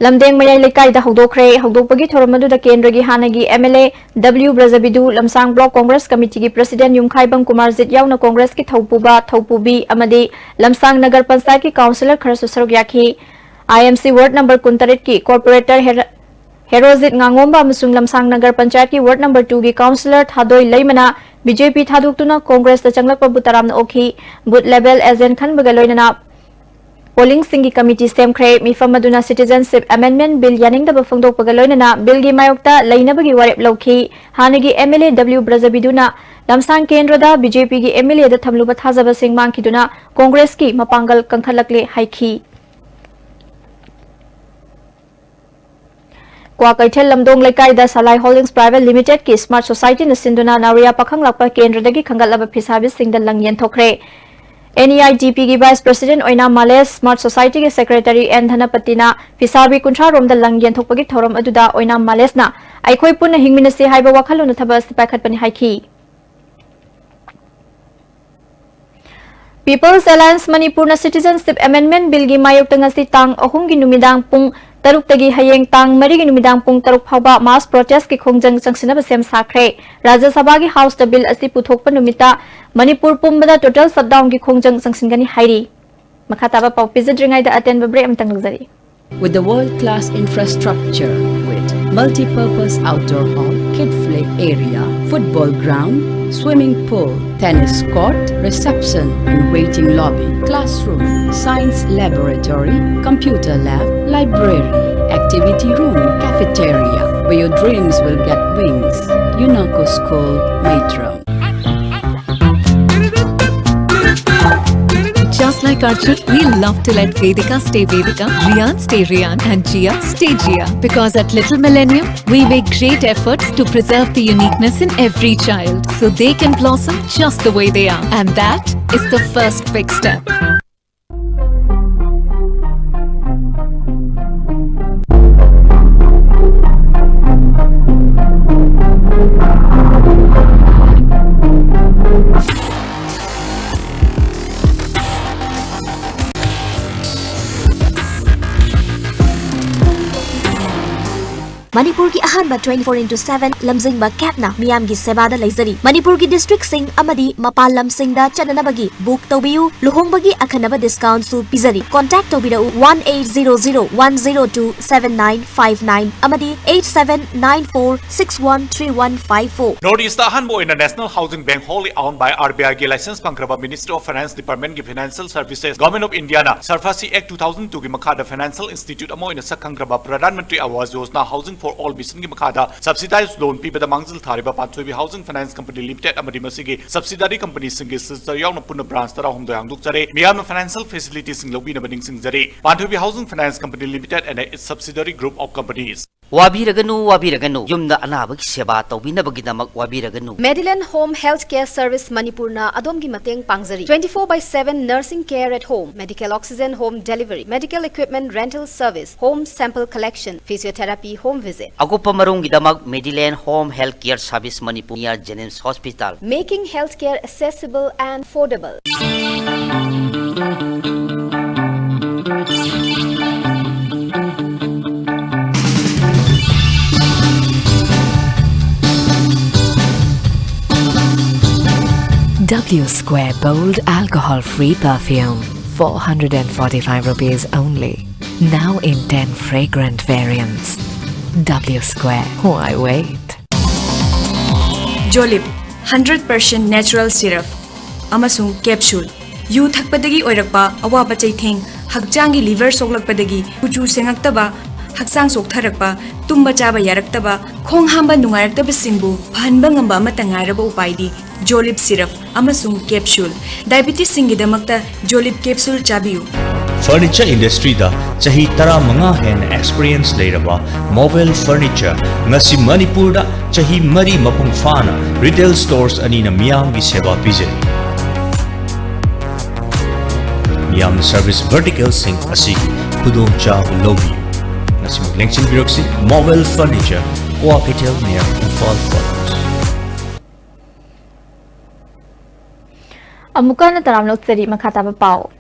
ꯂꯝꯗꯦꯡ ꯃꯌꯥꯏ ꯂꯩꯀꯥꯏꯗ ꯍꯧꯗꯣꯛꯈ꯭ꯔꯦ꯫ ꯍꯧꯗꯣꯛꯄꯒꯤ ꯊꯧꯔꯝ ꯑꯗꯨꯗ ꯀꯦꯟꯗ꯭ꯔꯒꯤ ꯍꯥꯟꯅꯒꯤ ꯑꯦꯝ ꯑꯦꯜ ꯑꯦ ꯗꯕ꯭ꯂꯤꯎ ꯕ꯭ꯔꯖꯕꯤꯗꯨ, ꯂꯝꯁꯥꯡ ꯕ꯭ꯂꯣꯛ ꯀꯣꯡꯒ꯭ꯔꯦꯁ ꯀꯃꯤꯇꯤꯒꯤ ꯄ꯭ꯔꯁꯤꯗꯦꯟꯠ ꯌꯨꯝꯈꯥꯏꯕꯝ ꯀꯨꯃꯥꯔꯖꯤꯠ ꯌꯥꯎꯅ ꯀꯣꯡꯒ꯭ꯔꯦꯁꯀꯤ ꯊꯧꯄꯨꯕ, ꯊꯧꯄꯨꯕꯤ ꯑꯃꯗꯤ ꯂꯝꯁꯥꯡ ꯅꯒꯔ ꯄꯟꯆꯥꯌꯠꯀꯤ ꯀꯥꯎꯟꯁꯤꯂꯔ ꯈꯔꯁꯨ ꯁꯔꯨꯛ ꯌꯥꯈꯤ꯫ ꯑꯥꯏ M C ward number ꯀꯨꯟꯇꯔꯦꯠꯀꯤ ꯀꯣꯔꯄꯣꯔꯦꯇꯔ ꯍꯦꯔ-, Herojit ꯉꯥꯉꯣꯝꯕ ꯑꯃꯁꯨꯡ ꯂꯝꯁꯥꯡ ꯅꯒꯔ ꯄꯟꯆꯥꯌꯠꯀꯤ ꯋꯥꯔꯗ ꯅꯝꯕꯔ ꯇꯨꯒꯤ ꯀꯥꯎꯟꯁꯤꯂꯔ ꯊꯥꯗꯣꯏ ꯂꯩꯃꯅ ꯕꯤ ꯖꯦ ꯄꯤ ꯊꯥꯗꯣꯛꯇꯨꯅ ꯀꯣꯡꯒ꯭ꯔꯦꯁꯇ ꯆꯪꯂꯛꯄꯕꯨ ꯇꯔꯥꯝꯅ ꯑꯣꯛꯈꯤ꯫ ꯕꯨꯊ ꯂꯦꯚꯦꯜ ꯑꯦꯖꯦꯟꯠ ꯈꯟꯕꯒ ꯂꯣꯏꯅꯅ ꯄꯣꯂꯤꯡꯁꯤꯡꯒꯤ ꯀꯃꯤꯇꯤ ꯁꯦꯝꯈ꯭ꯔꯦ꯫ ꯃꯤꯐꯝ ꯑꯗꯨꯅ ꯁꯤꯇꯤꯖꯦꯟꯁꯤꯞ ꯑꯦꯃꯦꯟꯗꯃꯦꯟꯠ ꯕꯤꯜ ꯌꯥꯅꯤꯡꯗꯕ ꯐꯣꯡꯗꯣꯛꯄꯒ ꯂꯣꯏꯅꯅ ꯕꯤꯜꯒꯤ ꯃꯥꯌꯣꯛꯇ ꯂꯩꯅꯕꯒꯤ ꯋꯥꯔꯦꯞ ꯂꯧꯈꯤ꯫ ꯍꯥꯟꯅꯒꯤ ꯑꯦꯝ ꯑꯦꯜ ꯑꯦ ꯗꯕ꯭ꯂꯤꯎ ꯕ꯭ꯔꯖꯕꯤꯗꯨꯅ ꯂꯝꯁꯥꯡ ꯀꯦꯟꯗ꯭ꯔꯗ ꯕꯤ ꯖꯦ ꯄꯤꯒꯤ ꯑꯦꯝ ꯑꯦꯜ ꯑꯦꯗ ꯊꯝꯂꯨꯕ ꯊꯥꯖꯕꯁꯤꯡ ꯃꯥꯡꯈꯤꯗꯨꯅ ꯀꯣꯡꯒ꯭ꯔꯦꯁꯀꯤ ꯃꯄꯥꯡꯒꯜ ꯀꯟꯈꯠꯂꯛꯂꯦ ꯍꯥꯏꯈꯤ꯫ ꯀ꯭ꯋꯥꯀꯩꯊꯦꯜ ꯂꯝꯗꯣꯡ ꯂꯩꯀꯥꯏꯗ ꯁꯂꯥꯏ ꯍꯣꯜꯗꯤꯡꯁ ꯄ꯭ꯔꯥꯏꯚꯦꯠ ꯂꯤꯃꯤꯇꯦꯗꯀꯤ ꯁ꯭ꯃꯥꯔꯠ ꯁꯣꯁꯥꯏꯇꯤꯅ ꯁꯤꯟꯗꯨꯅ ꯅꯥꯎꯔꯤꯌꯥ ꯄꯥꯈꯪ ꯂꯥꯛꯄ ꯀꯦꯟꯗ꯭ꯔꯗꯒꯤ ꯈꯟꯒꯠꯂꯕ ꯐꯤꯁꯥꯕꯤꯁꯤꯡꯗ ꯂꯪ ꯌꯦꯟꯊꯣꯛꯈ꯭ꯔꯦ꯫ ꯑꯦꯟ ꯏ ꯑꯥꯏ ꯗꯤ ꯄꯤꯒꯤ ꯚꯥꯏꯁ ꯄ꯭ꯔꯁꯤꯗꯦꯟꯠ ꯑꯣꯏꯅꯥꯝ ꯃꯥꯂꯦꯁ, ꯁ꯭ꯃꯥꯔꯠ ꯁꯣꯁꯥꯏꯇꯤꯒꯤ ꯁꯦꯀ꯭ꯔꯦꯇꯔꯤ ꯑꯦꯟ ꯙꯅꯄꯇꯤꯅ ꯐꯤꯁꯥꯕꯤ ꯀꯨꯟꯊ꯭ꯔꯥ ꯔꯣꯝꯗ ꯂꯪ ꯌꯦꯟꯊꯣꯛꯄꯒꯤ ꯊꯧꯔꯝ ꯑꯗꯨꯗ ꯑꯣꯏꯅꯥꯝ ꯃꯥꯂꯦꯁꯅ "ꯑꯩꯈꯣꯏ ꯄꯨꯟꯅ ꯍꯤꯡꯃꯤꯟꯅꯁꯤ" ꯍꯥꯏꯕ ꯋꯥꯈꯜꯂꯣꯟꯅ ꯊꯕꯛ ꯑꯁꯤ ꯄꯥꯏꯈꯠꯄꯅꯤ ꯍꯥꯏꯈꯤ꯫ ꯄꯤꯄꯜꯁ ꯑꯦꯂꯥꯌꯟꯁ ꯃꯅꯤꯄꯨꯔꯅ ꯁꯤꯇꯤꯖꯦꯟꯁꯤꯞ ꯑꯦꯃꯦꯟꯗꯃꯦꯟꯠ ꯕꯤꯜꯒꯤ ꯃꯥꯌꯣꯛꯇ ꯉꯁꯤ ꯇꯥꯡ ꯑꯍꯨꯝꯒꯤ ꯅꯨꯃꯤꯗꯥꯡ ꯄꯨꯡ ꯇꯔꯨꯛꯇꯒꯤ ꯍꯌꯦꯡ ꯇꯥꯡ ꯃꯔꯤꯒꯤ ꯅꯨꯃꯤꯗꯥꯡ ꯄꯨꯡ ꯇꯔꯨꯛ ꯐꯥꯎꯕ ꯃꯥꯁ ꯄ꯭ꯔꯣꯇꯦꯁꯀꯤ ꯈꯣꯡꯖꯪ ꯆꯪꯁꯤꯟꯅꯕ ꯁꯦꯝ ꯁꯥꯈ꯭ꯔꯦ꯫ ꯔꯥꯖ꯭ꯌ ꯁꯚꯥꯒꯤ ꯍꯥꯎꯁꯇ ꯕꯤꯜ ꯑꯁꯤ ꯄꯨꯊꯣꯛꯄ ꯅꯨꯃꯤꯠꯇ ꯃꯅꯤꯄꯨꯔ ꯄꯨꯝꯕꯗ ꯇꯣꯇꯦꯜ ꯁꯠꯗꯥꯎꯟꯒꯤ ꯈꯣꯡꯖꯪ ꯆꯪꯁꯤꯟꯒꯅꯤ ꯍꯥꯏꯔꯤ꯫ ꯃꯈꯥ ꯇꯥꯕ ꯄꯥꯎ ꯄꯤꯖꯗ꯭ꯔꯤꯉꯩꯗ ꯑꯇꯦꯟꯕ ꯕ꯭ꯔꯦꯛ ꯑꯃꯇꯪ ꯂꯧꯖꯔꯤ꯫ With the world-class infrastructure, with multi-purpose outdoor hall, kid play area, football ground, swimming pool, tennis court, reception and waiting lobby, classroom, science laboratory, computer lab, library, activity room, cafeteria, where your dreams will get wings. Unako School, Maitram. Just like Arjun, we love to let Vedika stay Vedika, Rian stay Rian, and Jia stay Jia. Because at Little Millennium, we make great efforts to preserve the uniqueness in every child so they can blossom just the way they are. And that is the first big step. ꯃꯅꯤꯄꯨꯔꯒꯤ ꯑꯍꯥꯟꯕ twenty-four into seven ꯂꯝꯖꯤꯡꯕ ꯀꯦꯞꯅ ꯃꯤꯌꯥꯝꯒꯤ ꯁꯦꯕꯥꯗ ꯂꯩꯖꯔꯤ꯫ ꯃꯅꯤꯄꯨꯔꯒꯤ ꯗꯤꯁꯇ꯭ꯔꯤꯛꯁꯤꯡ ꯑꯃꯗꯤ ꯃꯄꯥꯟ ꯂꯝꯁꯤꯡꯗ ꯆꯠꯅꯅꯕꯒꯤ book ꯇꯧꯕꯤꯌꯨ꯫ ꯂꯨꯍꯣꯡꯕꯒꯤ ꯑꯈꯟꯅꯕ ꯗꯤꯁꯀꯥꯎꯟꯁꯨ ꯄꯤꯖꯔꯤ꯫ ꯀꯣꯟꯇꯦꯛ ꯇꯧꯕꯤꯔꯛꯎ one eight zero zero one zero two seven nine five nine ꯑꯃꯗꯤ eight seven nine four six one three one five four꯫ North east ꯑꯍꯥꯟꯕ ꯑꯣꯏꯅ National Housing Bank, wholly owned by R B I ꯒꯤ licence ꯐꯪꯈ꯭ꯔꯕ Ministry of Finance Department ꯀꯤ Financial Services, Government of India ꯅ SARFAESI Act two thousand two ꯒꯤ ꯃꯈꯥꯗ financial institute ꯑꯃ ꯑꯣꯏꯅ ꯁꯛ ꯈꯪꯈ꯭ꯔꯕ Pradhan Mantri Awas Yojana Housing for All mission ꯒꯤ ꯃꯈꯥꯗ subsidized loan ꯄꯤꯕꯗ ꯃꯥꯡꯖꯤꯜ ꯊꯥꯔꯤꯕ ꯄꯥꯟꯊꯣꯏꯕꯤ Housing Finance Company Limited ꯑꯃꯗꯤ ꯃꯁꯤꯒꯤ subsidiary company ꯁꯤꯡꯒꯤ sister ꯌꯥꯎꯅ ꯄꯨꯟꯅ branch ꯇꯔꯥꯍꯨꯝꯗꯣꯏ ꯍꯥꯡꯗꯣꯛꯆꯔꯦ꯫ ꯃꯤꯌꯥꯝꯅ financial facility ꯁꯤꯡ ꯂꯧꯕꯤꯅꯕ ꯅꯤꯡꯁꯤꯡꯖꯔꯤ꯫ ꯄꯥꯟꯊꯣꯏꯕꯤ Housing Finance Company Limited and its subsidiary group of companies꯫ ꯋꯥꯕꯤꯔꯒꯅꯨ, ꯋꯥꯕꯤꯔꯒꯅꯨ꯫ ꯌꯨꯝꯗ ꯑꯅꯥꯕꯒꯤ ꯁꯦꯕꯥ ꯇꯧꯕꯤꯅꯕꯒꯤꯗꯃꯛ ꯋꯥꯕꯤꯔꯒꯅꯨ꯫ Mediland Home Health Care Service ꯃꯅꯤꯄꯨꯔꯅ ꯑꯗꯣꯝꯒꯤ ꯃꯇꯦꯡ ꯄꯥꯡꯖꯔꯤ꯫ Twenty four by seven nursing care at home, medical oxygen home delivery, medical equipment rental service, home sample collection, physiotherapy home visit. ꯑꯀꯨꯞꯄ ꯃꯔꯣꯜꯒꯤꯗꯃꯛ Mediland Home Health Care Service Manipur, near Jenims Hospital. Making healthcare accessible and affordable. W Square Bold Alcohol Free Perfume, four hundred and forty-five rupees only. Now in ten fragrant variants. W Square, why wait? Jolib, hundred percent natural syrup ꯑꯃꯁꯨꯡ capsule꯫ U ꯊꯛꯄꯗꯒꯤ ꯑꯣꯏꯔꯛꯄ ꯑꯋꯥꯕ ꯆꯩꯊꯦꯡ, ꯍꯛꯆꯥꯡꯒꯤ liver ꯁꯣꯛꯂꯛꯄꯗꯒꯤ ꯀꯨꯆꯨ ꯁꯦꯡꯉꯛꯇꯕ, ꯍꯛꯆꯥꯡ ꯆꯣꯛꯊꯔꯛꯄ, ꯇꯨꯝꯕ ꯆꯥꯕ ꯌꯥꯔꯛꯇꯕ, ꯈꯣꯡ ꯍꯥꯝꯕ ꯅꯨꯡꯉꯥꯏꯔꯛꯇꯕꯁꯤꯡꯕꯨ ꯐꯍꯟꯕ ꯉꯝꯕ ꯑꯃꯠꯇ ꯉꯥꯏꯔꯕ ꯎꯄꯥꯏꯗꯤ Jolib syrup ꯑꯃꯁꯨꯡ capsule꯫ Diabetesꯁꯤꯡꯒꯤꯗꯃꯛꯇ Jolib capsule ꯆꯥꯕꯤꯌꯨ꯫ Furniture industryꯗ ꯆꯍꯤ ꯇꯔꯥꯃꯉꯥ ꯍꯦꯟꯅ experience ꯂꯩꯔꯕ Movel Furniture ꯉꯁꯤ ꯃꯅꯤꯄꯨꯔꯗ ꯆꯍꯤ ꯃꯔꯤ ꯃꯄꯨꯡ ꯐꯥꯅ retail stores ꯑꯅꯤꯅ ꯃꯤꯌꯥꯝꯒꯤ ꯁꯦꯕꯥ ꯄꯤꯖꯔꯤ꯫ ꯃꯤꯌꯥꯝꯅ service verticalꯁꯤꯡ ꯑꯁꯤꯒꯤ ꯈꯨꯗꯣꯡꯆꯥꯕ ꯂꯧꯕꯤꯌꯨ꯫ ꯉꯁꯤꯃꯛ ꯂꯦꯡꯁꯤꯟꯕꯤꯔꯛꯁꯤ, Movel Furniture, Kwakeithel near Imphal College꯫ ꯑꯃꯨꯛꯀ ꯍꯟꯅ ꯇꯔꯥꯝꯅ ꯑꯣꯛꯆꯔꯤ꯫ ꯃꯈꯥ ꯇꯥꯕ ꯄꯥꯎ꯫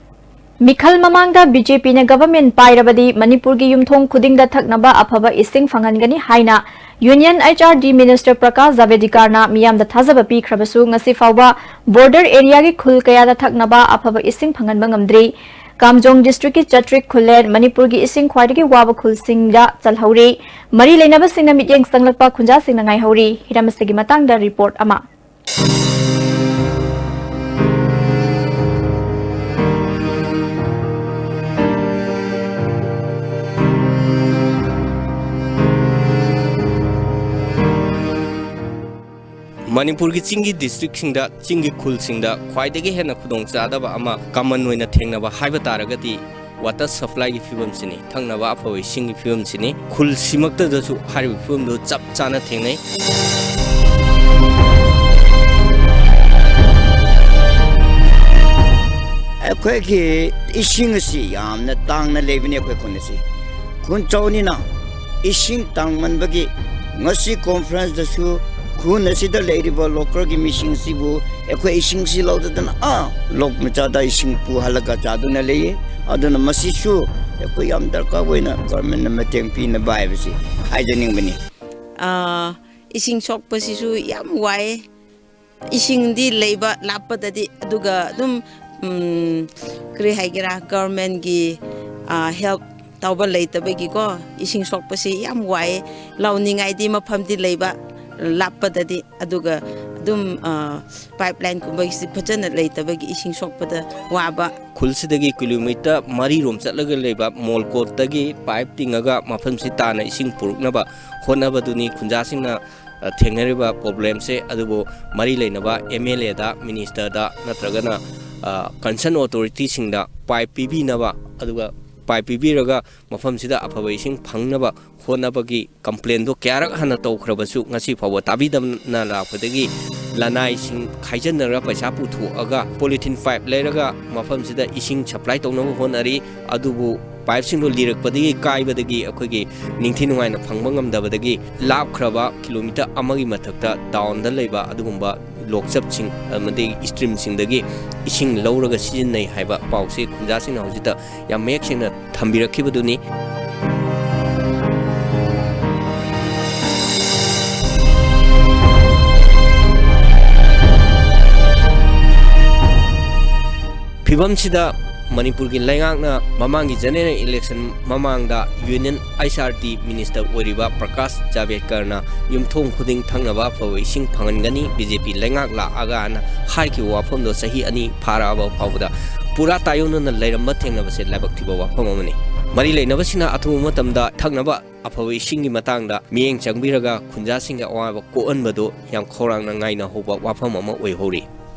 ꯃꯤꯈꯜ ꯃꯃꯥꯡꯗ BJPꯅ government ꯄꯥꯏꯔꯕꯗꯤ ꯃꯅꯤꯄꯨꯔꯒꯤ ꯌꯨꯝꯊꯣꯡ ꯈꯨꯗꯤꯡꯗ ꯊꯛꯅꯕ ꯑꯐꯕ ꯏꯁꯤꯡ ꯐꯪꯍꯟꯒꯅꯤ ꯍꯥꯏꯅ Union HRD Minister ꯄ꯭ꯔꯀꯥꯁ ꯖꯥꯚꯦꯗꯤꯀꯥꯔꯅ ꯃꯤꯌꯥꯝꯗ ꯊꯥꯖꯕ ꯄꯤꯈ꯭ꯔꯕꯁꯨ ꯉꯁꯤ ꯐꯥꯎꯕ border areaꯒꯤ ꯈꯨꯜ ꯀꯌꯥꯗ ꯊꯛꯅꯕ ꯑꯐꯕ ꯏꯁꯤꯡ ꯐꯪꯍꯟꯕ ꯉꯝꯗ꯭ꯔꯤ꯫ ꯀꯥꯝꯖꯣꯡ districtꯀꯤ ꯆꯥꯇ꯭ꯔꯤꯛ ꯈꯨꯜꯂꯦꯟ ꯃꯅꯤꯄꯨꯔꯒꯤ ꯏꯁꯤꯡ ꯈ꯭ꯋꯥꯏꯗꯒꯤ ꯋꯥꯕ ꯈꯨꯜꯁꯤꯡꯗ ꯆꯜꯍꯧꯔꯤ꯫ ꯃꯔꯤ ꯂꯩꯅꯕꯁꯤꯡꯅ ꯃꯤꯠꯌꯦꯡ ꯆꯪꯂꯛꯄ ꯈꯨꯟꯖꯥꯁꯤꯡꯅ ꯉꯥꯏꯍꯧꯔꯤ꯫ ꯍꯤꯔꯝ ꯑꯁꯤꯒꯤ ꯃꯇꯥꯡꯗ report ꯑꯃ꯫ ꯃꯅꯤꯄꯨꯔꯒꯤ ꯆꯤꯡꯒꯤ districtꯁꯤꯡꯗ, ꯆꯤꯡꯒꯤ ꯈꯨꯜꯁꯤꯡꯗ ꯈ꯭ꯋꯥꯏꯗꯒꯤ ꯍꯦꯟꯅ ꯈꯨꯗꯣꯡꯆꯥꯗꯕ ꯑꯃ common ꯑꯣꯏꯅ ꯊꯦꯡꯅꯕ ꯍꯥꯏꯕ ꯇꯥꯔꯒꯗꯤ, ꯋꯥꯇꯔ ꯁꯄ꯭ꯂꯥꯏꯒꯤ ꯐꯤꯕꯝꯁꯤꯅꯤ, ꯊꯛꯅꯕ ꯑꯐꯕ ꯏꯁꯤꯡꯒꯤ ꯐꯤꯕꯝꯁꯤꯅꯤ꯫ ꯈꯨꯜꯁꯤꯃꯛꯇꯗꯁꯨ ꯍꯥꯏꯔꯤꯕ ꯐꯤꯕꯝꯗꯨ ꯆꯞ ꯆꯥꯅ ꯊꯦꯡꯅꯩ꯫ ꯑꯩꯈꯣꯏꯒꯤ ꯏꯁꯤꯡ ꯑꯁꯤ ꯌꯥꯝꯅ ꯇꯥꯡꯅ ꯂꯩꯕꯅꯤ ꯑꯩꯈꯣꯏ ꯈꯨꯟ ꯑꯁꯤ꯫ ꯈꯨꯟ ꯆꯥꯎꯅꯤꯅ ꯏꯁꯤꯡ ꯇꯥꯡꯃꯟꯕꯒꯤ ꯉꯁꯤ ꯀꯣꯟꯐ꯭ꯔꯦꯟꯁꯇꯁꯨ ꯈꯨꯟ ꯑꯁꯤꯗ ꯂꯩꯔꯤꯕ ꯂꯣꯀꯦꯜꯒꯤ ꯃꯤꯁꯤꯡꯁꯤꯕꯨ ꯑꯩꯈꯣꯏ ꯏꯁꯤꯡꯁꯤ ꯂꯧꯗꯗꯅ ꯑꯥ ꯂꯣꯛ ꯃꯆꯥꯗ ꯏꯁꯤꯡ ꯄꯨꯍꯜꯂꯒ ꯆꯥꯗꯨꯅ ꯂꯩꯌꯦ꯫ ꯑꯗꯨꯅ ꯃꯁꯤꯁꯨ ꯑꯩꯈꯣꯏ ꯌꯥꯝ ꯗꯔꯀꯥꯔ ꯑꯣꯏꯅ ꯒꯣꯔꯃꯦꯟꯅ ꯃꯇꯦꯡ ꯄꯤꯅꯕ ꯍꯥꯏꯕꯁꯤ ꯍꯥꯏꯖꯅꯤꯡꯕꯅꯤ꯫ ꯑꯥ, ꯏꯁꯤꯡ ꯁꯣꯛꯄꯁꯤꯁꯨ ꯌꯥꯝ ꯋꯥꯏꯌꯦ꯫ ꯏꯁꯤꯡꯗꯤ ꯂꯩꯕ ꯂꯥꯞꯄꯗꯗꯤ, ꯑꯗꯨꯒ ꯑꯗꯨꯝ, ꯎꯝ, ꯀꯔꯤ ꯍꯥꯏꯒꯦꯔꯥ, ꯒꯣꯔꯃꯦꯟꯒꯤ, ꯑꯥ, ꯍꯦꯜꯞ ꯇꯧꯕ ꯂꯩꯇꯕꯒꯤꯀꯣ, ꯏꯁꯤꯡ ꯁꯣꯛꯄꯁꯤ ꯌꯥꯝ ꯋꯥꯏꯌꯦ꯫ ꯂꯧꯅꯤꯡꯉꯥꯏꯗꯤ ꯃꯐꯝꯗꯤ ꯂꯩꯕ, ꯂꯥꯞꯄꯗꯗꯤ, ꯑꯗꯨꯒ ꯑꯗꯨꯝ, ꯑꯥ, ꯄꯥꯏꯞ ꯂꯥꯏꯟꯒꯨꯝꯕꯒꯤꯁꯤ ꯐꯖꯅ ꯂꯩꯇꯕꯒꯤ ꯏꯁꯤꯡ ꯁꯣꯛꯄꯗ ꯋꯥꯕ꯫ ꯈꯨꯜꯁꯤꯗꯒꯤ ꯀꯤꯂꯣꯃꯤꯇꯔ ꯃꯔꯤ ꯔꯣꯝ ꯆꯠꯂꯒ ꯂꯩꯕ ꯃꯣꯜꯀꯣꯠꯇꯒꯤ ꯄꯥꯏꯞ ꯇꯤꯡꯉꯒ ꯃꯐꯝꯁꯤ ꯇꯥꯅ ꯏꯁꯤꯡ ꯄꯨꯔꯛꯅꯕ ꯍꯣꯠꯅꯕꯗꯨꯅꯤ ꯈꯨꯟꯖꯥꯁꯤꯡꯅ, ꯑ, ꯊꯦꯡꯅꯔꯤꯕ ꯄ꯭ꯔꯣꯕ꯭ꯂꯦꯝꯁꯦ꯫ ꯑꯗꯨꯕꯨ ꯃꯔꯤ ꯂꯩꯅꯕ ꯑꯦꯝ ꯑꯦꯜ ꯑꯦꯗ, ꯃꯤꯅꯤꯁꯇꯔꯗ ꯅꯠꯇ꯭ꯔꯒꯅ, ꯑ, ꯀꯟꯁꯔꯟ ꯑꯣꯊꯣꯔꯤꯇꯤꯁꯤꯡꯗ ꯄꯥꯏꯞ ꯄꯤꯕꯤꯅꯕ, ꯑꯗꯨꯒ ꯄꯥꯏꯞ ꯄꯤꯕꯤꯔꯒ ꯃꯐꯝꯁꯤꯗ ꯑꯐꯕ ꯏꯁꯤꯡ ꯐꯪꯅꯕ ꯍꯣꯠꯅꯕꯒꯤ ꯀꯝꯄ꯭ꯂꯦꯟꯗꯣ ꯀꯌꯥꯔꯛ ꯍꯟꯅ ꯇꯧꯈ꯭ꯔꯕꯁꯨ ꯉꯁꯤ ꯐꯥꯎꯕ ꯇꯥꯕꯤꯗꯅ ꯂꯥꯛꯄꯗꯒꯤ ꯂꯅꯥꯏꯁꯤꯡ ꯈꯥꯏꯖꯤꯟꯅꯔꯒ ꯄꯩꯁꯥ ꯄꯨꯊꯣꯛꯑꯒ ꯄꯣꯂꯤꯊꯤꯟ ꯄꯥꯏꯞ ꯂꯩꯔꯒ ꯃꯐꯝꯁꯤꯗ ꯏꯁꯤꯡ ꯁꯄ꯭ꯂꯥꯏ ꯇꯧꯅꯕ ꯍꯣꯠꯅꯔꯤ꯫ ꯑꯗꯨꯕꯨ ꯄꯥꯏꯞꯁꯤꯡꯗꯣ ꯂꯤꯔꯛꯄꯗꯒꯤ, ꯀꯥꯏꯕꯗꯒꯤ ꯑꯩꯈꯣꯏꯒꯤ ꯅꯤꯡꯊꯤ ꯅꯨꯡꯉꯥꯏꯅ ꯐꯪꯕ ꯉꯝꯗꯕꯗꯒꯤ ꯂꯥꯞꯈ꯭ꯔꯕ ꯀꯤꯂꯣꯃꯤꯇꯔ ꯑꯃꯒꯤ ꯃꯊꯛꯇ ꯇꯥꯎꯟꯗ ꯂꯩꯕ ꯑꯗꯨꯒꯨꯝꯕ ꯂꯣꯛꯆꯞꯁꯤꯡ ꯑꯃꯗꯤ ꯏꯁꯇ꯭ꯔꯤꯝꯁꯤꯡꯗꯒꯤ ꯏꯁꯤꯡ ꯂꯧꯔꯒ ꯁꯤꯖꯤꯟꯅꯩ ꯍꯥꯏꯕ ꯄꯥꯎꯁꯦ ꯈꯨꯟꯖꯥꯁꯤꯡꯅ ꯍꯧꯖꯤꯛꯇ ꯌꯥꯝ ꯃꯌꯦꯛ ꯁꯦꯡꯅ ꯊꯝꯕꯤꯔꯛꯈꯤꯕꯗꯨꯅꯤ꯫ ꯐꯤꯕꯝꯁꯤꯗ ꯃꯅꯤꯄꯨꯔꯒꯤ ꯂꯩꯉꯥꯛꯅ ꯃꯃꯥꯡꯒꯤ ꯖꯦꯅꯦꯔꯦꯜ ꯏꯂꯦꯛꯁꯟ ꯃꯃꯥꯡꯗ union H R D minister ꯑꯣꯏꯔꯤꯕ ꯄ꯭ꯔꯀꯥꯁ ꯖꯥꯚꯦꯗꯀꯔꯅ ꯌꯨꯝꯊꯣꯡ ꯈꯨꯗꯤꯡ ꯊꯛꯅꯕ ꯑꯐꯕ ꯏꯁꯤꯡ ꯐꯪꯍꯟꯒꯅꯤ, ꯕꯤ ꯖꯦ ꯄꯤ ꯂꯩꯉꯥꯛ ꯂꯥꯛꯑꯒꯅ ꯍꯥꯏꯈꯤꯕ ꯋꯥꯐꯝꯗꯣ ꯆꯍꯤ ꯑꯅꯤ ꯐꯥꯔꯛꯑꯕ ꯐꯥꯎꯕꯗ ꯄꯨꯔꯥ ꯇꯥꯏꯌꯣꯟꯅꯅ ꯂꯩꯔꯝꯕ ꯊꯦꯡꯅꯕꯁꯦ ꯂꯥꯏꯕꯛ ꯊꯤꯕ ꯋꯥꯐꯝ ꯑꯃꯅꯤ꯫ ꯃꯔꯤ ꯂꯩꯅꯕꯁꯤꯡꯅ ꯑꯊꯨꯕ ꯃꯇꯝꯗ ꯊꯛꯅꯕ ꯑꯐꯕ ꯏꯁꯤꯡꯒꯤ ꯃꯇꯥꯡꯗ ꯃꯤꯠꯌꯦꯡ ꯆꯪꯕꯤꯔꯒ ꯈꯨꯟꯖꯥꯁꯤꯡꯒꯤ ꯑꯋꯥꯕ ꯀꯣꯛꯍꯟꯕꯗꯨ ꯌꯥꯝ ꯈꯧꯔꯥꯡꯅ ꯉꯥꯏꯅꯍꯧꯕ ꯋꯥꯐꯝ ꯑꯃ ꯑꯣꯏꯍꯧꯔꯤ꯫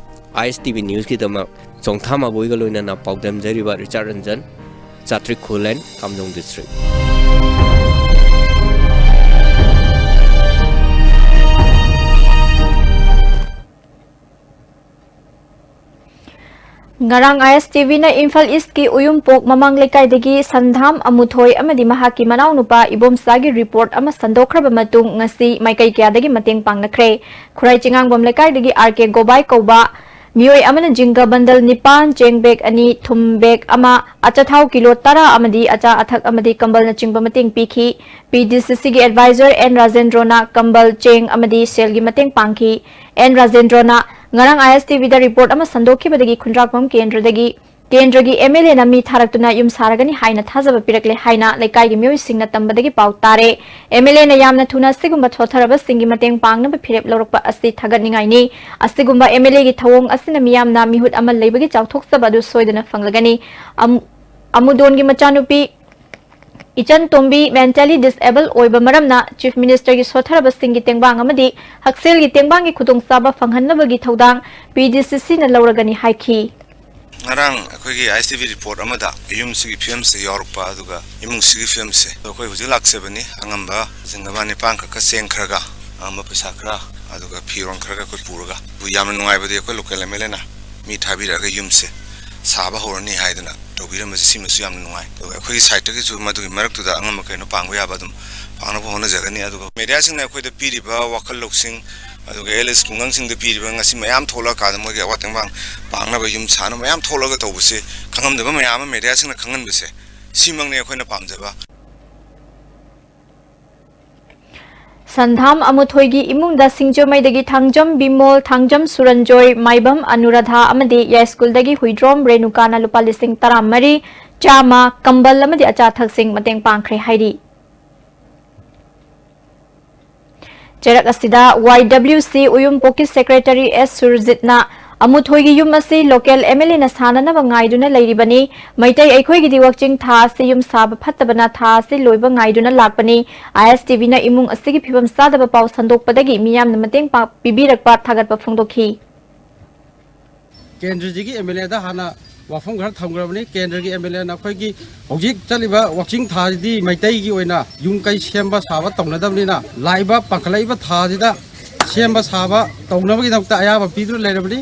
ꯑꯥꯏ ꯑꯦꯁ ꯇꯤ ꯚꯤ ꯅ꯭ꯌꯨꯁꯀꯤꯗꯃꯛ ꯆꯣꯡꯊꯥ ꯃꯕꯣꯏꯒ ꯂꯣꯏꯅꯅ ꯄꯥꯎꯗꯝꯖꯔꯤꯕ ꯔꯤꯆꯥꯔꯗ Ranjan. Chatrik Khullen, Kamjong District. ꯉꯔꯥꯡ ꯑꯥꯏ ꯑꯦꯁ ꯇꯤ ꯚꯤꯅ ꯏꯝꯐꯥꯜ ꯏꯁ꯭ꯠꯀꯤ ꯎꯌꯨꯝꯄꯣꯛ ꯃꯃꯥꯡ ꯂꯩꯀꯥꯏꯗꯒꯤ ꯁꯟꯙꯥꯝ ꯑꯃꯨꯊꯣꯏ ꯑꯃꯗꯤ ꯃꯍꯥꯛꯀꯤ ꯃꯅꯥꯎꯅꯨꯄꯥ ꯏꯕꯣꯝꯆꯥꯒꯤ ꯔꯤꯄꯣꯔꯠ ꯑꯃ ꯁꯟꯗꯣꯛꯈ꯭ꯔꯕ ꯃꯇꯨꯡ ꯉꯁꯤ ꯃꯥꯏꯀꯩ ꯀꯌꯥꯗꯒꯤ ꯃꯇꯦꯡ ꯄꯥꯡꯅꯈ꯭ꯔꯦ꯫ ꯈꯨꯔꯥꯏ ꯆꯤꯉꯥꯡꯕꯝ ꯂꯩꯀꯥꯏꯗꯒꯤ ꯑꯥꯔ ꯀꯦ ꯒꯣꯕꯥꯏ ꯀꯧꯕ ꯃꯤꯑꯣꯏ ꯑꯃꯅ ꯖꯤꯡꯒ ꯕꯟꯗꯜ ꯅꯤꯄꯥꯟ, ꯆꯦꯡ ꯕꯦꯒ ꯑꯅꯤ, ꯊꯨꯝ ꯕꯦꯒ ꯑꯃ, ꯑꯆꯥꯊꯥꯎ ꯀꯤꯂꯣ ꯇꯔꯥ ꯑꯃꯗꯤ ꯑꯆꯥ ꯑꯊꯛ ꯑꯃꯗꯤ ꯀꯝꯕꯜꯅꯆꯤꯡꯕ ꯃꯇꯦꯡ ꯄꯤꯈꯤ꯫ ꯄꯤ ꯗꯤ ꯁꯤ ꯁꯤꯒꯤ ꯑꯦꯗꯚꯥꯏꯖꯔ ꯑꯦꯟ ꯔꯥꯖꯦꯟꯗ꯭ꯔꯣꯅ ꯀꯝꯕꯜ, ꯆꯦꯡ ꯑꯃꯗꯤ ꯁꯦꯜꯒꯤ ꯃꯇꯦꯡ ꯄꯥꯡꯈꯤ꯫ ꯑꯦꯟ ꯔꯥꯖꯦꯟꯗ꯭ꯔꯣꯅ ꯉꯔꯥꯡ ꯑꯥꯏ ꯑꯦꯁ ꯇꯤ ꯚꯤꯗ ꯔꯤꯄꯣꯔꯠ ꯑꯃ ꯁꯟꯗꯣꯛꯈꯤꯕꯗꯒꯤ ꯈꯨꯟꯗ꯭ꯔꯥꯛꯄꯝ ꯀꯦꯟꯗ꯭ꯔꯗꯒꯤ, ꯀꯦꯟꯗ꯭ꯔꯒꯤ ꯑꯦꯝ ꯑꯦꯜ ꯑꯦꯅ ꯃꯤ ꯊꯥꯔꯛꯇꯨꯅ ꯌꯨꯝ ꯁꯥꯔꯒꯅꯤ ꯍꯥꯏꯅ ꯊꯥꯖꯕ ꯄꯤꯔꯛꯂꯦ ꯍꯥꯏꯅ ꯂꯩꯀꯥꯏꯒꯤ ꯃꯤꯑꯣꯏꯁꯤꯡꯅ ꯇꯝꯕꯗꯒꯤ ꯄꯥꯎ ꯇꯥꯔꯦ꯫ ꯑꯦꯝ ꯑꯦꯜ ꯑꯦꯅ ꯌꯥꯝꯅ ꯊꯨꯅ ꯑꯁꯤꯒꯨꯝꯕ ꯁꯣꯠꯊꯔꯕꯁꯤꯡꯒꯤ ꯃꯇꯦꯡ ꯄꯥꯡꯅꯕ ꯐꯤꯔꯦꯞ ꯂꯧꯔꯛꯄ ꯑꯁꯤ ꯊꯥꯒꯠꯅꯤꯡꯉꯥꯏꯅꯤ꯫ ꯑꯁꯤꯒꯨꯝꯕ ꯑꯦꯝ ꯑꯦꯜ ꯑꯦꯒꯤ ꯊꯧꯑꯣꯡ ꯑꯁꯤꯅ ꯃꯤꯌꯥꯝꯅ ꯃꯤꯍꯨꯠ ꯑꯃ ꯂꯩꯕꯒꯤ ꯆꯥꯎꯊꯣꯛꯆꯕ ꯑꯗꯨ ꯁꯣꯏꯗꯅ ꯐꯪꯂꯒꯅꯤ꯫ ꯑꯃ-, ꯑꯃꯨꯗꯣꯟꯒꯤ ꯃꯆꯥꯅꯨꯄꯤ ꯏꯆꯟ ꯇꯣꯝꯕꯤ mentally disable ꯑꯣꯏꯕ ꯃꯔꯝꯅ Chief Minister ꯒꯤ ꯁꯣꯠꯊꯔꯕꯁꯤꯡꯒꯤ ꯇꯦꯡꯕꯥꯡ ꯑꯃꯗꯤ ꯍꯛꯁꯦꯜꯒꯤ ꯇꯦꯡꯕꯥꯡꯒꯤ ꯈꯨꯗꯣꯡꯆꯥꯕ ꯐꯪꯍꯟꯅꯕꯒꯤ ꯊꯧꯗꯥꯡ ꯄꯤ ꯗꯤ ꯁꯤ ꯁꯤꯅ ꯂꯧꯔꯒꯅꯤ ꯍꯥꯏꯈꯤ꯫ ꯉꯔꯥꯡ ꯑꯩꯈꯣꯏꯒꯤ ꯑꯥꯏ ꯑꯦꯁ ꯇꯤ ꯚꯤ ꯔꯤꯄꯣꯔꯠ ꯑꯃꯗ ꯌꯨꯝꯁꯤꯒꯤ ꯐꯤꯕꯝꯁꯦ ꯌꯥꯎꯔꯛꯄ, ꯑꯗꯨꯒ ꯏꯃꯨꯡꯁꯤꯒꯤ ꯐꯤꯕꯝꯁꯦ ꯑꯩꯈꯣꯏ ꯍꯧꯖꯤꯛ ꯂꯥꯛꯆꯕꯅꯤ꯫ ꯑꯉꯝꯕ ꯖꯤꯡꯒ ꯕꯟꯗꯜ ꯅꯤꯄꯥꯟ ꯈꯛꯀ ꯆꯦꯡ ꯈꯔꯒ, ꯑꯉꯝꯕ ꯄꯩꯁꯥ ꯈꯔ, ꯑꯗꯨꯒ ꯐꯤꯔꯣꯟ ꯈꯔꯒ ꯑꯩꯈꯣꯏ ꯄꯨꯔꯒ, ꯑꯗꯨ ꯌꯥꯝꯅ ꯅꯨꯡꯉꯥꯏꯕꯗꯤ ꯑꯩꯈꯣꯏ local ꯑꯦꯝ ꯑꯦꯜ ꯑꯦꯅ ꯃꯤ ꯊꯥꯕꯤꯔꯛꯑꯒ ꯌꯨꯝꯁꯦ ꯁꯥꯕ ꯍꯧꯔꯅꯤ ꯍꯥꯏꯗꯅ ꯇꯧꯕꯤꯔꯝꯕꯁꯦ, ꯁꯤꯃꯁꯨ ꯌꯥꯝꯅ ꯅꯨꯡꯉꯥꯏ꯫ ꯑꯗꯨꯒ ꯑꯩꯈꯣꯏꯒꯤ side ꯇꯒꯤꯁꯨ ꯃꯗꯨꯒꯤ ꯃꯔꯛꯇꯨꯗ ꯑꯉꯝꯕ ꯀꯩꯅꯣ ꯄꯥꯡꯕ ꯌꯥꯕ ꯑꯗꯨꯝ ꯄꯥꯡꯅꯕ ꯍꯣꯠꯅꯖꯒꯅꯤ꯫ ꯑꯗꯨꯒ media ꯁꯤꯡꯅ ꯑꯩꯈꯣꯏꯗ ꯄꯤꯔꯤꯕ ꯋꯥꯈꯜ ꯂꯧꯁꯤꯡ, ꯑꯗꯨꯒ ꯑꯦꯜ ꯑꯦꯁ ꯈꯨꯡꯒꯪꯁꯤꯡꯗ ꯄꯤꯔꯤꯕ, ꯉꯁꯤ ꯃꯌꯥꯝ ꯊꯣꯛꯂꯛꯑꯀꯥꯟꯗ ꯃꯣꯏꯒꯤ ꯑꯋꯥꯠ ꯇꯦꯡꯕꯥꯡ ꯄꯥꯡꯅꯕ, ꯌꯨꯝ ꯁꯥꯅꯕ ꯃꯌꯥꯝ ꯊꯣꯛꯂꯒ ꯇꯧꯕꯁꯦ, ꯈꯪꯉꯝꯗꯕ ꯃꯌꯥꯝ ꯑꯃ media ꯁꯤꯡꯅ ꯈꯪꯍꯟꯕꯁꯦ, ꯁꯤꯃꯛꯅꯤ ꯑꯩꯈꯣꯏꯅ ꯄꯥꯝꯖꯕ꯫ ꯁꯟꯙꯥꯝ ꯑꯃꯨꯊꯣꯏꯒꯤ ꯏꯃꯨꯡꯗ ꯁꯤꯡꯖꯃꯩꯗꯒꯤ ꯊꯥꯡꯖꯝ ꯕꯤꯃꯣꯜ, ꯊꯥꯡꯖꯝ ꯁꯨꯔꯟꯖꯣꯏ, ꯃꯥꯏꯕꯝ ꯑꯅꯨꯔꯥꯙꯥ ꯑꯃꯗꯤ ꯌꯥꯏꯁ꯭ꯀꯨꯜꯗꯒꯤ ꯍꯨꯏꯗ꯭ꯔꯣꯝ ꯔꯦꯅꯨꯀꯥꯅ ꯂꯨꯄꯥ ꯂꯤꯁꯤꯡ ꯇꯔꯥꯃꯔꯤ, ꯆꯥꯝꯃ, ꯀꯝꯕꯜ ꯑꯃꯗꯤ ꯑꯆꯥ ꯑꯊꯛꯁꯤꯡ ꯃꯇꯦꯡ ꯄꯥꯡꯈ꯭ꯔꯦ ꯍꯥꯏꯔꯤ꯫ ꯆꯩꯔꯛ ꯑꯁꯤꯗ ꯋꯥꯏ ꯗꯕ꯭ꯂꯤꯎ ꯁꯤ ꯎꯌꯨꯝꯄꯣꯛꯀꯤ secretary ꯑꯦꯁ ꯁꯨꯔꯖꯤꯠꯅ ꯑꯃꯨꯊꯣꯏꯒꯤ ꯌꯨꯝ ꯑꯁꯤ local ꯑꯦꯝ ꯑꯦꯜ ꯑꯦꯅ ꯁꯥꯅꯅꯕ ꯉꯥꯏꯗꯨꯅ ꯂꯩꯔꯤꯕꯅꯤ꯫ ꯃꯩꯇꯩ ꯑꯩꯈꯣꯏꯒꯤꯗꯤ ꯋꯥꯛꯆꯤꯡ ꯊꯥ ꯑꯁꯤ ꯌꯨꯝ ꯁꯥꯕ ꯐꯠꯇꯕꯅ ꯊꯥ ꯑꯁꯤ ꯂꯣꯏꯕ ꯉꯥꯏꯗꯨꯅ ꯂꯥꯛꯄꯅꯤ꯫ ꯑꯥꯏ ꯑꯦꯁ ꯇꯤ ꯚꯤꯅ ꯏꯃꯨꯡ ꯑꯁꯤꯒꯤ ꯐꯤꯕꯝ ꯆꯥꯗꯕ ꯄꯥꯎ ꯁꯟꯗꯣꯛꯄꯗꯒꯤ ꯃꯤꯌꯥꯝꯅ ꯃꯇꯦꯡ ꯄꯥꯡ-, ꯄꯤꯕꯤꯔꯛꯄ ꯊꯥꯒꯠꯄ ꯐꯣꯡꯗꯣꯛꯈꯤ꯫ ꯀꯦꯟꯗ꯭ꯔꯁꯤꯒꯤ ꯑꯦꯝ ꯑꯦꯜ ꯑꯦꯗ ꯍꯥꯟꯅ ꯋꯥꯐꯝ ꯈꯔ ꯊꯝꯈ꯭ꯔꯕꯅꯤ꯫ ꯀꯦꯟꯗ꯭ꯔꯒꯤ ꯑꯦꯝ ꯑꯦꯜ ꯑꯦꯅ ꯑꯩꯈꯣꯏꯒꯤ ꯍꯧꯖꯤꯛ ꯆꯠꯂꯤꯕ ꯋꯥꯛꯆꯤꯡ ꯊꯥꯁꯤꯗꯤ ꯃꯩꯇꯩꯒꯤ ꯑꯣꯏꯅ ꯌꯨꯝ ꯀꯩ ꯁꯦꯝꯕ ꯁꯥꯕ ꯇꯧꯅꯗꯕꯅꯤꯅ, ꯂꯥꯛꯏꯕ ꯄꯥꯡꯈꯠꯂꯛꯏꯕ ꯊꯥꯁꯤꯗ ꯁꯦꯝꯕ ꯁꯥꯕ ꯇꯧꯅꯕꯒꯤꯗꯃꯛꯇ ꯑꯌꯥꯕ ꯄꯤꯗꯨꯅ ꯂꯩꯔꯕꯅꯤ꯫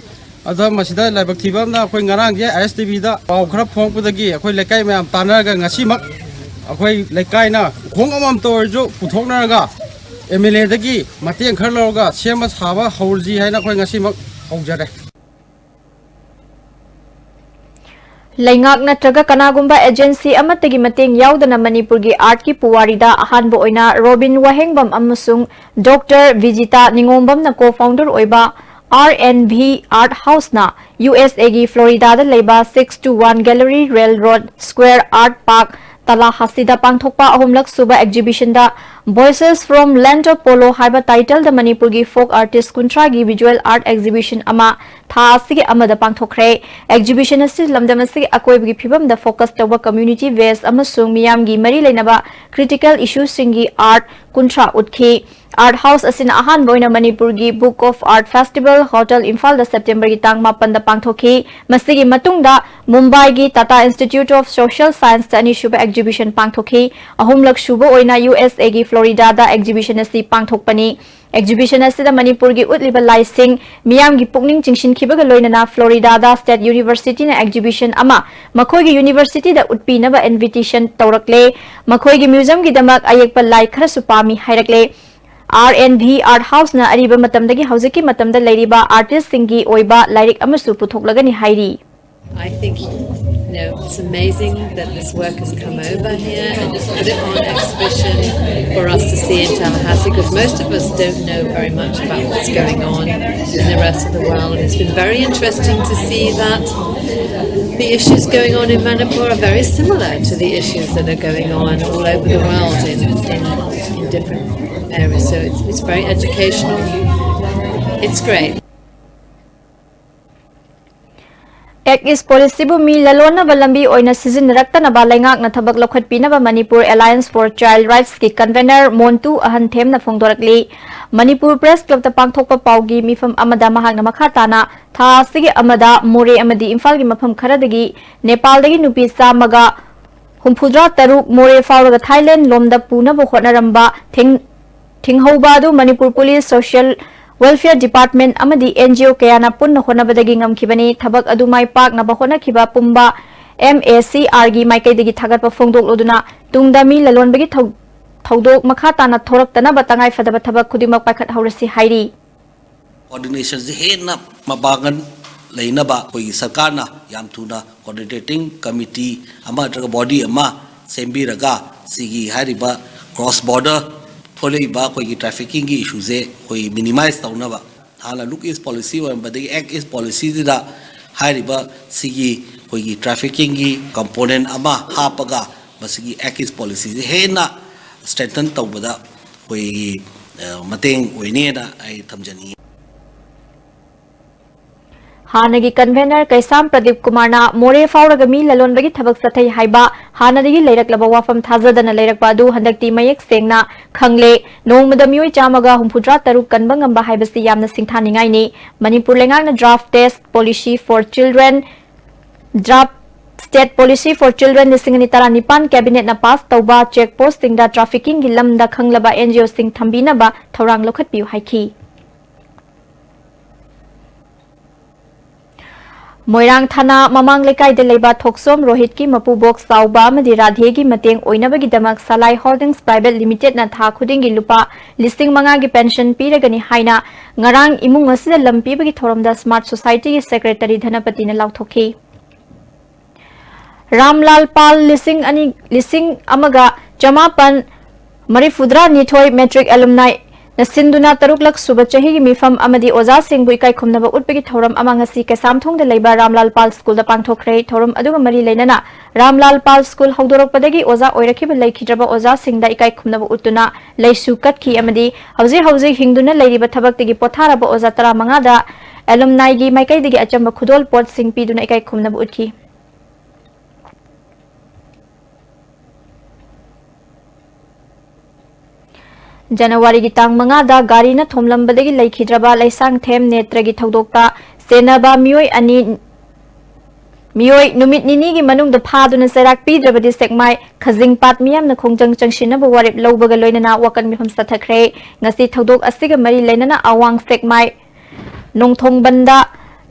ꯑꯗꯣ ꯃꯁꯤꯗ ꯂꯥꯏꯕꯛ ꯊꯤꯕ ꯑꯃꯅ, ꯑꯩꯈꯣꯏ ꯉꯔꯥꯡꯁꯦ ꯑꯥꯏ ꯑꯦꯁ ꯇꯤ ꯚꯤꯗ ꯄꯥꯎ ꯈꯔ ꯐꯣꯡꯉꯛꯄꯗꯒꯤ ꯑꯩꯈꯣꯏ ꯂꯩꯀꯥꯏ ꯃꯌꯥꯝ ꯇꯥꯟꯅꯔꯒ ꯉꯁꯤꯃꯛ ꯑꯩꯈꯣꯏ ꯂꯩꯀꯥꯏꯅ ꯈꯣꯡ ꯑꯃꯃꯝꯇ ꯑꯣꯏꯔꯁꯨ ꯄꯨꯊꯣꯛꯅꯔꯒ ꯑꯦꯝ ꯑꯦꯜ ꯑꯦꯗꯒꯤ ꯃꯇꯦꯡ ꯈꯔ ꯂꯧꯔꯒ ꯁꯦꯝꯕ ꯁꯥꯕ ꯍꯧꯔꯁꯤ ꯍꯥꯏꯅ ꯑꯩꯈꯣꯏ ꯉꯁꯤꯃꯛ ꯍꯧꯖꯔꯦ꯫ ꯂꯩꯉꯥꯛ ꯅꯠꯇ꯭ꯔꯒ ꯀꯅꯥꯒꯨꯝꯕ ꯑꯦꯖꯦꯟꯁꯤ ꯑꯃꯠꯇꯒꯤ ꯃꯇꯦꯡ ꯌꯥꯎꯗꯅ ꯃꯅꯤꯄꯨꯔꯒꯤ ꯑꯥꯔꯠꯀꯤ ꯄꯨꯋꯥꯔꯤꯗ ꯑꯍꯥꯟꯕ ꯑꯣꯏꯅ ꯔꯣꯕꯤꯟ ꯋꯥꯍꯦꯡꯕꯝ ꯑꯃꯁꯨꯡ ꯗꯣꯛꯇꯔ ꯚꯤꯖꯤꯇꯥ ꯅꯤꯉꯣꯝꯕꯝꯅ ꯀꯣ ꯐꯥꯎꯟꯗꯔ ꯑꯣꯏꯕ ꯑꯥꯔ ꯑꯦꯟ ꯚꯤ ꯑꯥꯔꯠ ꯍꯥꯎꯁꯅ ꯌꯨ ꯑꯦꯁ ꯑꯦꯒꯤ ꯐ꯭ꯂꯣꯔꯤꯗꯥꯗ ꯂꯩꯕ six two one Gallery Rail Road Square Art Park ꯇꯂꯥꯍꯥꯁꯤꯗ ꯄꯥꯡꯊꯣꯛꯄ ꯑꯍꯨꯝꯂꯛ ꯁꯨꯕ ꯑꯦꯛꯖꯤꯕꯤꯁꯟꯗ Voices from Land of Polo ꯍꯥꯏꯕ ꯇꯥꯏꯇꯜꯗ ꯃꯅꯤꯄꯨꯔꯒꯤ ꯐꯣꯛ ꯑꯥꯔꯇꯤꯁ ꯀꯨꯟꯊ꯭ꯔꯥꯒꯤ ꯚꯤꯖꯨꯑꯦꯜ ꯑꯥꯔꯠ ꯑꯦꯛꯖꯤꯕꯤꯁꯟ ꯑꯃ ꯊꯥ ꯑꯁꯤꯒꯤ ꯑꯃꯗ ꯄꯥꯡꯊꯣꯛꯈ꯭ꯔꯦ꯫ ꯑꯦꯛꯖꯤꯕꯤꯁꯟ ꯑꯁꯤ ꯂꯝꯗꯝ ꯑꯁꯤꯒꯤ ꯑꯀꯣꯏꯕꯒꯤ ꯐꯤꯕꯝꯗ ꯐꯣꯀꯁ ꯇꯧꯕ ꯀꯝꯃ꯭ꯌꯨꯅꯤꯇꯤ ꯕꯦꯁ ꯑꯃꯁꯨꯡ ꯃꯤꯌꯥꯝꯒꯤ ꯃꯔꯤ ꯂꯩꯅꯕ ꯀ꯭ꯔꯤꯇꯤꯀꯦꯜ ꯏꯁꯨꯁꯤꯡꯒꯤ ꯑꯥꯔꯠ ꯀꯨꯟꯊ꯭ꯔꯥ ꯎꯠꯈꯤ꯫ ꯑꯥꯔꯠ ꯍꯥꯎꯁ ꯑꯁꯤꯅ ꯑꯍꯥꯟꯕ ꯑꯣꯏꯅ ꯃꯅꯤꯄꯨꯔꯒꯤ Book of Art Festival Hotel ꯏꯝꯐꯥꯜꯗ ꯁꯦꯞꯇꯦꯝꯕꯔꯒꯤ ꯇꯥꯡ ꯃꯥꯄꯟꯗ ꯄꯥꯡꯊꯣꯛꯈꯤ꯫ ꯃꯁꯤꯒꯤ ꯃꯇꯨꯡꯗ ꯃꯨꯝꯕꯥꯏꯒꯤ Tata Institute of Social Scienceꯇ ꯑꯅꯤꯁꯨꯕ ꯑꯦꯛꯖꯤꯕꯤꯁꯟ ꯄꯥꯡꯊꯣꯛꯈꯤ꯫ ꯑꯍꯨꯝꯂꯛ ꯁꯨꯕ ꯑꯣꯏꯅ ꯌꯨ ꯑꯦꯁ ꯑꯦꯒꯤ ꯐ꯭ꯂꯣꯔꯤꯗꯥꯗ ꯑꯦꯛꯖꯤꯕꯤꯁꯟ ꯑꯁꯤ ꯄꯥꯡꯊꯣꯛꯄꯅꯤ꯫ ꯑꯦꯛꯖꯤꯕꯤꯁꯟ ꯑꯁꯤꯗ ꯃꯅꯤꯄꯨꯔꯒꯤ ꯎꯠꯂꯤꯕ ꯂꯥꯏꯁꯤꯡ ꯃꯤꯌꯥꯝꯒꯤ ꯄꯨꯛꯅꯤꯡ ꯆꯤꯡꯁꯤꯟꯈꯤꯕꯒ ꯂꯣꯏꯅꯅ ꯐ꯭ꯂꯣꯔꯤꯗꯥꯗ ꯁ꯭ꯇꯦꯠ ꯌꯨꯅꯤꯚꯔꯁꯤꯇꯤꯅ ꯑꯦꯛꯖꯤꯕꯤꯁꯟ ꯑꯃ ꯃꯈꯣꯏꯒꯤ ꯌꯨꯅꯤꯚꯔꯁꯤꯇꯤꯗ ꯎꯠꯄꯤꯅꯕ ꯏꯟꯚꯤꯇꯦꯁꯟ ꯇꯧꯔꯛꯂꯦ꯫ ꯃꯈꯣꯏꯒꯤ ꯃ꯭ꯌꯨꯖꯝꯒꯤꯗꯃꯛ ꯑꯌꯦꯛꯄ ꯂꯥꯏ ꯈꯔꯁꯨ ꯄꯥꯝꯃꯤ ꯍꯥꯏꯔꯛꯂꯦ꯫ ꯑꯥꯔ ꯑꯦꯟ ꯚꯤ ꯑꯥꯔꯠ ꯍꯥꯎꯁꯅ ꯑꯔꯤꯕ ꯃꯇꯝꯗꯒꯤ ꯍꯧꯖꯤꯛꯀꯤ ꯃꯇꯝꯗ ꯂꯩꯔꯤꯕ ꯑꯥꯔꯇꯤꯁꯁꯤꯡꯒꯤ ꯑꯣꯏꯕ ꯂꯥꯏꯔꯤꯛ ꯑꯃꯁꯨ ꯄꯨꯊꯣꯛꯂꯒꯅꯤ ꯍꯥꯏꯔꯤ꯫ I think, you know, it's amazing that this work has come over here and just put it on exhibition for us to see in Tallahassee, because most of us don't know very much about what's going on in the rest of the world. It's been very interesting to see that the issues going on in Manipur are very similar to the issues that are going on all over the world in, in, in different areas. So it's, it's very educational. It's great. ꯑꯦꯛ ꯏꯁ ꯄꯣꯂꯤꯁꯤꯕꯨ ꯃꯤ ꯂꯂꯣꯟꯅꯕ ꯂꯝꯕꯤ ꯑꯣꯏꯅ ꯁꯤꯖꯤꯟꯅꯔꯛꯇꯅꯕ ꯂꯩꯉꯥꯛꯅ ꯊꯕꯛ ꯂꯧꯈꯠꯄꯤꯅꯕ Manipur alliance for child ꯔꯥꯏꯠꯁꯀꯤ convenor Montu ꯑꯍꯟꯊꯦꯝꯅ ꯐꯣꯡꯗꯣꯔꯛꯂꯤ꯫ Manipur press ꯀ꯭ꯂꯕꯇ ꯄꯥꯡꯊꯣꯛꯄ ꯄꯥꯎꯒꯤ ꯃꯤꯐꯝ ꯑꯃꯗ ꯃꯍꯥꯛꯅ ꯃꯈꯥ ꯇꯥꯅ ꯊꯥ ꯑꯁꯤꯒꯤ ꯑꯃꯗ ꯃꯣꯔꯦ ꯑꯃꯗꯤ ꯏꯝꯐꯥꯜꯒꯤ ꯃꯐꯝ ꯈꯔꯗꯒꯤ ꯅꯦꯄꯥꯜꯗꯒꯤ ꯅꯨꯄꯤ ꯆꯥꯝꯃꯒ ꯍꯨꯝꯐꯨꯇꯔꯥ ꯇꯔꯨꯛ ꯃꯣꯔꯦ ꯐꯥꯎꯔꯒ ꯊꯥꯏꯂꯦꯟ ꯂꯣꯝꯗ ꯄꯨꯅꯕ ꯍꯣꯠꯅꯔꯝꯕ ꯊꯦꯡ-, ꯊꯤꯡꯍꯧꯕ ꯑꯗꯨ Manipur police, social welfare department ꯑꯃꯗꯤ ꯑꯦꯟ ꯖꯤ ꯑꯣ ꯀꯌꯥꯅ ꯄꯨꯟꯅ ꯍꯣꯠꯅꯕꯗꯒꯤ ꯉꯝꯈꯤꯕꯅꯤ꯫ ꯊꯕꯛ ꯑꯗꯨ ꯃꯥꯏ ꯄꯥꯛꯅꯕ ꯍꯣꯠꯅꯈꯤꯕ ꯄꯨꯝꯕ ꯑꯦꯝ ꯑꯦ ꯁꯤ ꯑꯥꯔꯒꯤ ꯃꯥꯏꯀꯩꯗꯒꯤ ꯊꯥꯒꯠꯄ ꯐꯣꯡꯗꯣꯛꯂꯗꯨꯅ ꯇꯨꯡꯗ ꯃꯤ ꯂꯂꯣꯟꯕꯒꯤ ꯊꯧ-, ꯊꯧꯗꯣꯛ ꯃꯈꯥ ꯇꯥꯅ ꯊꯣꯔꯛꯇꯅꯕ ꯇꯉꯥꯏ ꯐꯗꯕ ꯊꯕꯛ ꯈꯨꯗꯤꯡꯃꯛ ꯄꯥꯏꯈꯠꯍꯧꯔꯁꯤ ꯍꯥꯏꯔꯤ꯫ ꯀꯣꯑꯣꯔꯗꯤꯅꯦꯁꯟꯁꯦ ꯍꯦꯟꯅ ꯃꯄꯥꯡꯒꯜ ꯂꯩꯅꯕ ꯑꯩꯈꯣꯏꯒꯤ ꯁꯔꯀꯥꯔꯅ ꯌꯥꯝ ꯊꯨꯅ ꯀꯣꯑꯣꯔꯗꯤꯅꯦꯇꯤꯡ ꯀꯃꯤꯇꯤ ꯑꯃ ꯅꯠꯇ꯭ꯔꯒ ꯕꯣꯗꯤ ꯑꯃ ꯁꯦꯝꯕꯤꯔꯒ ꯁꯤꯒꯤ ꯍꯥꯏꯔꯤꯕ ꯀ꯭ꯔꯣꯁ ꯕꯣꯔꯗꯔ ꯊꯣꯛꯂꯛꯏꯕ ꯑꯩꯈꯣꯏꯒꯤ ꯇ꯭ꯔꯥꯐꯤꯀꯤꯡꯒꯤ ꯏꯁꯨꯁꯦ ꯑꯩꯈꯣꯏ ꯃꯤꯅꯤꯃꯥꯏꯁ ꯇꯧꯅꯕ, ꯍꯥꯟꯅ ꯂꯨꯛ ꯏꯁ ꯄꯣꯂꯤꯁꯤ ꯑꯣꯏꯔꯝꯕꯗꯒꯤ ꯑꯦꯛ ꯏꯁ ꯄꯣꯂꯤꯁꯤꯁꯤꯗ ꯍꯥꯏꯔꯤꯕ ꯁꯤꯒꯤ ꯑꯩꯈꯣꯏꯒꯤ ꯇ꯭ꯔꯥꯐꯤꯀꯤꯡꯒꯤ ꯀꯝꯄꯣꯅꯦꯟ ꯑꯃ ꯍꯥꯞꯄꯒ ꯃꯁꯤꯒꯤ ꯑꯦꯛ ꯏꯁ ꯄꯣꯂꯤꯁꯤꯁꯦ ꯍꯦꯟꯅ ꯁ꯭ꯇ꯭ꯔꯦꯡꯊꯟ ꯇꯧꯕꯗ ꯑꯩꯈꯣꯏꯒꯤ, ꯑ, ꯃꯇꯦꯡ ꯑꯣꯏꯅꯦꯅ ꯑꯩ ꯊꯝꯖꯅꯤꯡꯉꯤ꯫ ꯍꯥꯟꯅꯒꯤ ꯀꯟꯚꯦꯅꯔ ꯀꯩꯁꯥꯝ ꯄ꯭ꯔꯗꯤꯞ ꯀꯨꯃꯥꯔꯅ ꯃꯣꯔꯦ ꯐꯥꯎꯔꯒ ꯃꯤ ꯂꯂꯣꯟꯕꯒꯤ ꯊꯕꯛ ꯆꯠꯊꯩ ꯍꯥꯏꯕ ꯍꯥꯟꯅꯗꯒꯤ ꯂꯩꯔꯛꯂꯕ ꯋꯥꯐꯝ ꯊꯥꯖꯗꯅ ꯂꯩꯔꯛꯄ ꯑꯗꯨ ꯍꯟꯗꯛꯇꯤ ꯃꯌꯦꯛ ꯁꯦꯡꯅ ꯈꯪꯂꯦ꯫ ꯅꯣꯡꯃꯗ ꯃꯤꯑꯣꯏ ꯆꯥꯝꯃꯒ ꯍꯨꯝꯐꯨꯇꯔꯥ ꯇꯔꯨꯛ ꯀꯟꯕ ꯉꯝꯕ ꯍꯥꯏꯕꯁꯤ ꯌꯥꯝꯅ ꯁꯤꯡꯊꯥꯅꯤꯡꯉꯥꯏꯅꯤ꯫ ꯃꯅꯤꯄꯨꯔ ꯂꯩꯉꯥꯛꯅ draft test policy for children, draft state policy for children ꯂꯤꯁꯤꯡ ꯑꯅꯤ ꯇꯔꯥꯅꯤꯄꯥꯟ ꯀꯦꯕꯤꯅꯦꯠꯅ ꯄꯥꯁ ꯇꯧꯕ ꯆꯦꯛ ꯄꯣꯁꯁꯤꯡꯗ ꯇ꯭ꯔꯥꯐꯤꯀꯤꯡꯒꯤ ꯂꯝꯗ ꯈꯪꯂꯕ ꯑꯦꯟ ꯖꯤ ꯑꯣꯁꯤꯡ ꯊꯝꯕꯤꯅꯕ ꯊꯧꯔꯥꯡ ꯂꯧꯈꯠꯄꯤꯌꯨ ꯍꯥꯏꯈꯤ꯫ ꯃꯣꯏꯔꯥꯡ ꯊꯥꯅꯥ ꯃꯃꯥꯡ ꯂꯩꯀꯥꯏꯗ ꯂꯩꯕ ꯊꯣꯛꯆꯣꯝ ꯔꯣꯍꯤꯠꯀꯤ ꯃꯄꯨꯕꯣꯛ ꯆꯥꯎꯕ ꯑꯃꯗꯤ ꯔꯥꯙꯦꯒꯤ ꯃꯇꯦꯡ ꯑꯣꯏꯅꯕꯒꯤꯗꯃꯛ ꯁꯂꯥꯏ ꯍꯣꯜꯗꯤꯡꯁ ꯄ꯭ꯔꯥꯏꯚꯦꯠ ꯂꯤꯃꯤꯇꯦꯗꯅ ꯊꯥ ꯈꯨꯗꯤꯡꯒꯤ ꯂꯨꯄꯥ ꯂꯤꯁꯤꯡ ꯃꯉꯥꯒꯤ ꯄꯦꯟꯁꯟ ꯄꯤꯔꯒꯅꯤ ꯍꯥꯏꯅ ꯉꯔꯥꯡ ꯏꯃꯨꯡ ꯑꯁꯤꯗ ꯂꯝ ꯄꯤꯕꯒꯤ ꯊꯧꯔꯝꯗ ꯁꯃꯥꯔꯠ ꯁꯣꯁꯥꯏꯇꯤꯒꯤ ꯁꯦꯀ꯭ꯔꯦꯇꯔꯤ ꯙꯅꯄꯇꯤꯅ ꯂꯥꯎꯊꯣꯛꯈꯤ꯫ ꯔꯥꯝꯂꯥꯜ ꯄꯥꯜ ꯂꯤꯁꯤꯡ ꯑꯅꯤ, ꯂꯤꯁꯤꯡ ꯑꯃꯒ ꯆꯃꯥꯄꯟ ꯃꯔꯤꯐꯨꯇꯔꯥ ꯅꯤꯊꯣꯏ ꯃꯦꯇ꯭ꯔꯤꯛ ꯑꯦꯂꯨꯝꯅꯥꯏꯅ ꯁꯤꯟꯗꯨꯅ ꯇꯔꯨꯛꯂꯛ ꯁꯨꯕ ꯆꯍꯤꯒꯤ ꯃꯤꯐꯝ ꯑꯃꯗꯤ ꯑꯣꯖꯥꯁꯤꯡꯕꯨ ꯏꯀꯥꯏ ꯈꯨꯝꯅꯕ ꯎꯠꯄꯒꯤ ꯊꯧꯔꯝ ꯑꯃ ꯉꯁꯤ ꯀꯩꯁꯥꯝꯊꯣꯡꯗ ꯂꯩꯕ ꯔꯥꯝꯂꯥꯜ ꯄꯥꯜ ꯁ꯭ꯀꯨꯜꯗ ꯄꯥꯡꯊꯣꯛꯈ꯭ꯔꯦ꯫ ꯊꯧꯔꯝ ꯑꯗꯨꯒ ꯃꯔꯤ ꯂꯩꯅꯅ ꯔꯥꯝꯂꯥꯜ ꯄꯥꯜ ꯁ꯭ꯀꯨꯜ ꯍꯧꯗꯣꯔꯛꯄꯗꯒꯤ ꯑꯣꯖꯥ ꯑꯣꯏꯔꯛꯈꯤꯕ ꯂꯩꯈꯤꯗ꯭ꯔꯕ ꯑꯣꯖꯥꯁꯤꯡꯗ ꯏꯀꯥꯏ ꯈꯨꯝꯅꯕ ꯎꯠꯇꯨꯅ ꯂꯩꯁꯨ ꯀꯠꯈꯤ ꯑꯃꯗꯤ ꯍꯧꯖꯤꯛ ꯍꯧꯖꯤꯛ ꯍꯤꯡꯗꯨꯅ ꯂꯩꯔꯤꯕ ꯊꯕꯛꯇꯒꯤ ꯄꯣꯊꯥꯔꯕ ꯑꯣꯖꯥ ꯇꯔꯥꯃꯉꯥꯗ ꯑꯦꯂꯨꯝꯅꯥꯏꯒꯤ ꯃꯥꯏꯀꯩꯗꯒꯤ ꯑꯆꯝꯕ ꯈꯨꯗꯣꯜ ꯄꯣꯠꯁꯤꯡ ꯄꯤꯗꯨꯅ ꯏꯀꯥꯏ ꯈꯨꯝꯅꯕ ꯎꯠꯈꯤ꯫ ꯖꯅꯋꯥꯔꯤꯒꯤ ꯇꯥꯡ ꯃꯉꯥꯗ ꯒꯥꯔꯤꯅ ꯊꯣꯝꯂꯝꯕꯗꯒꯤ ꯂꯩꯈꯤꯗ꯭ꯔꯕ ꯂꯩꯁꯥꯡꯊꯦꯝ ꯅꯦꯇ꯭ꯔꯒꯤ ꯊꯧꯗꯣꯛꯇ ꯆꯦꯟꯅꯕ ꯃꯤꯑꯣꯏ ꯑꯅꯤ, ꯃꯤꯑꯣꯏ ꯅꯨꯃꯤꯠ ꯅꯤꯅꯤꯒꯤ ꯃꯅꯨꯡꯗ ꯐꯥꯗꯨꯅ ꯆꯩꯔꯥꯛ ꯄꯤꯗ꯭ꯔꯕꯗꯤ ꯁꯦꯛꯃꯥꯏ ꯈꯖꯤꯡꯄꯥꯠ ꯃꯤꯌꯥꯝꯅ ꯈꯣꯡꯖꯪ ꯆꯪꯁꯤꯟꯅꯕ ꯋꯥꯔꯦꯞ ꯂꯧꯕꯒ ꯂꯣꯏꯅꯅ ꯋꯥꯀꯠ ꯃꯤꯐꯝ ꯆꯠꯊꯈ꯭ꯔꯦ꯫ ꯉꯁꯤ ꯊꯧꯗꯣꯛ ꯑꯁꯤꯒ ꯃꯔꯤ ꯂꯩꯅꯅ ꯑꯋꯥꯡ ꯁꯦꯛꯃꯥꯏ ꯅꯣꯡꯊꯣꯡꯕꯟꯗ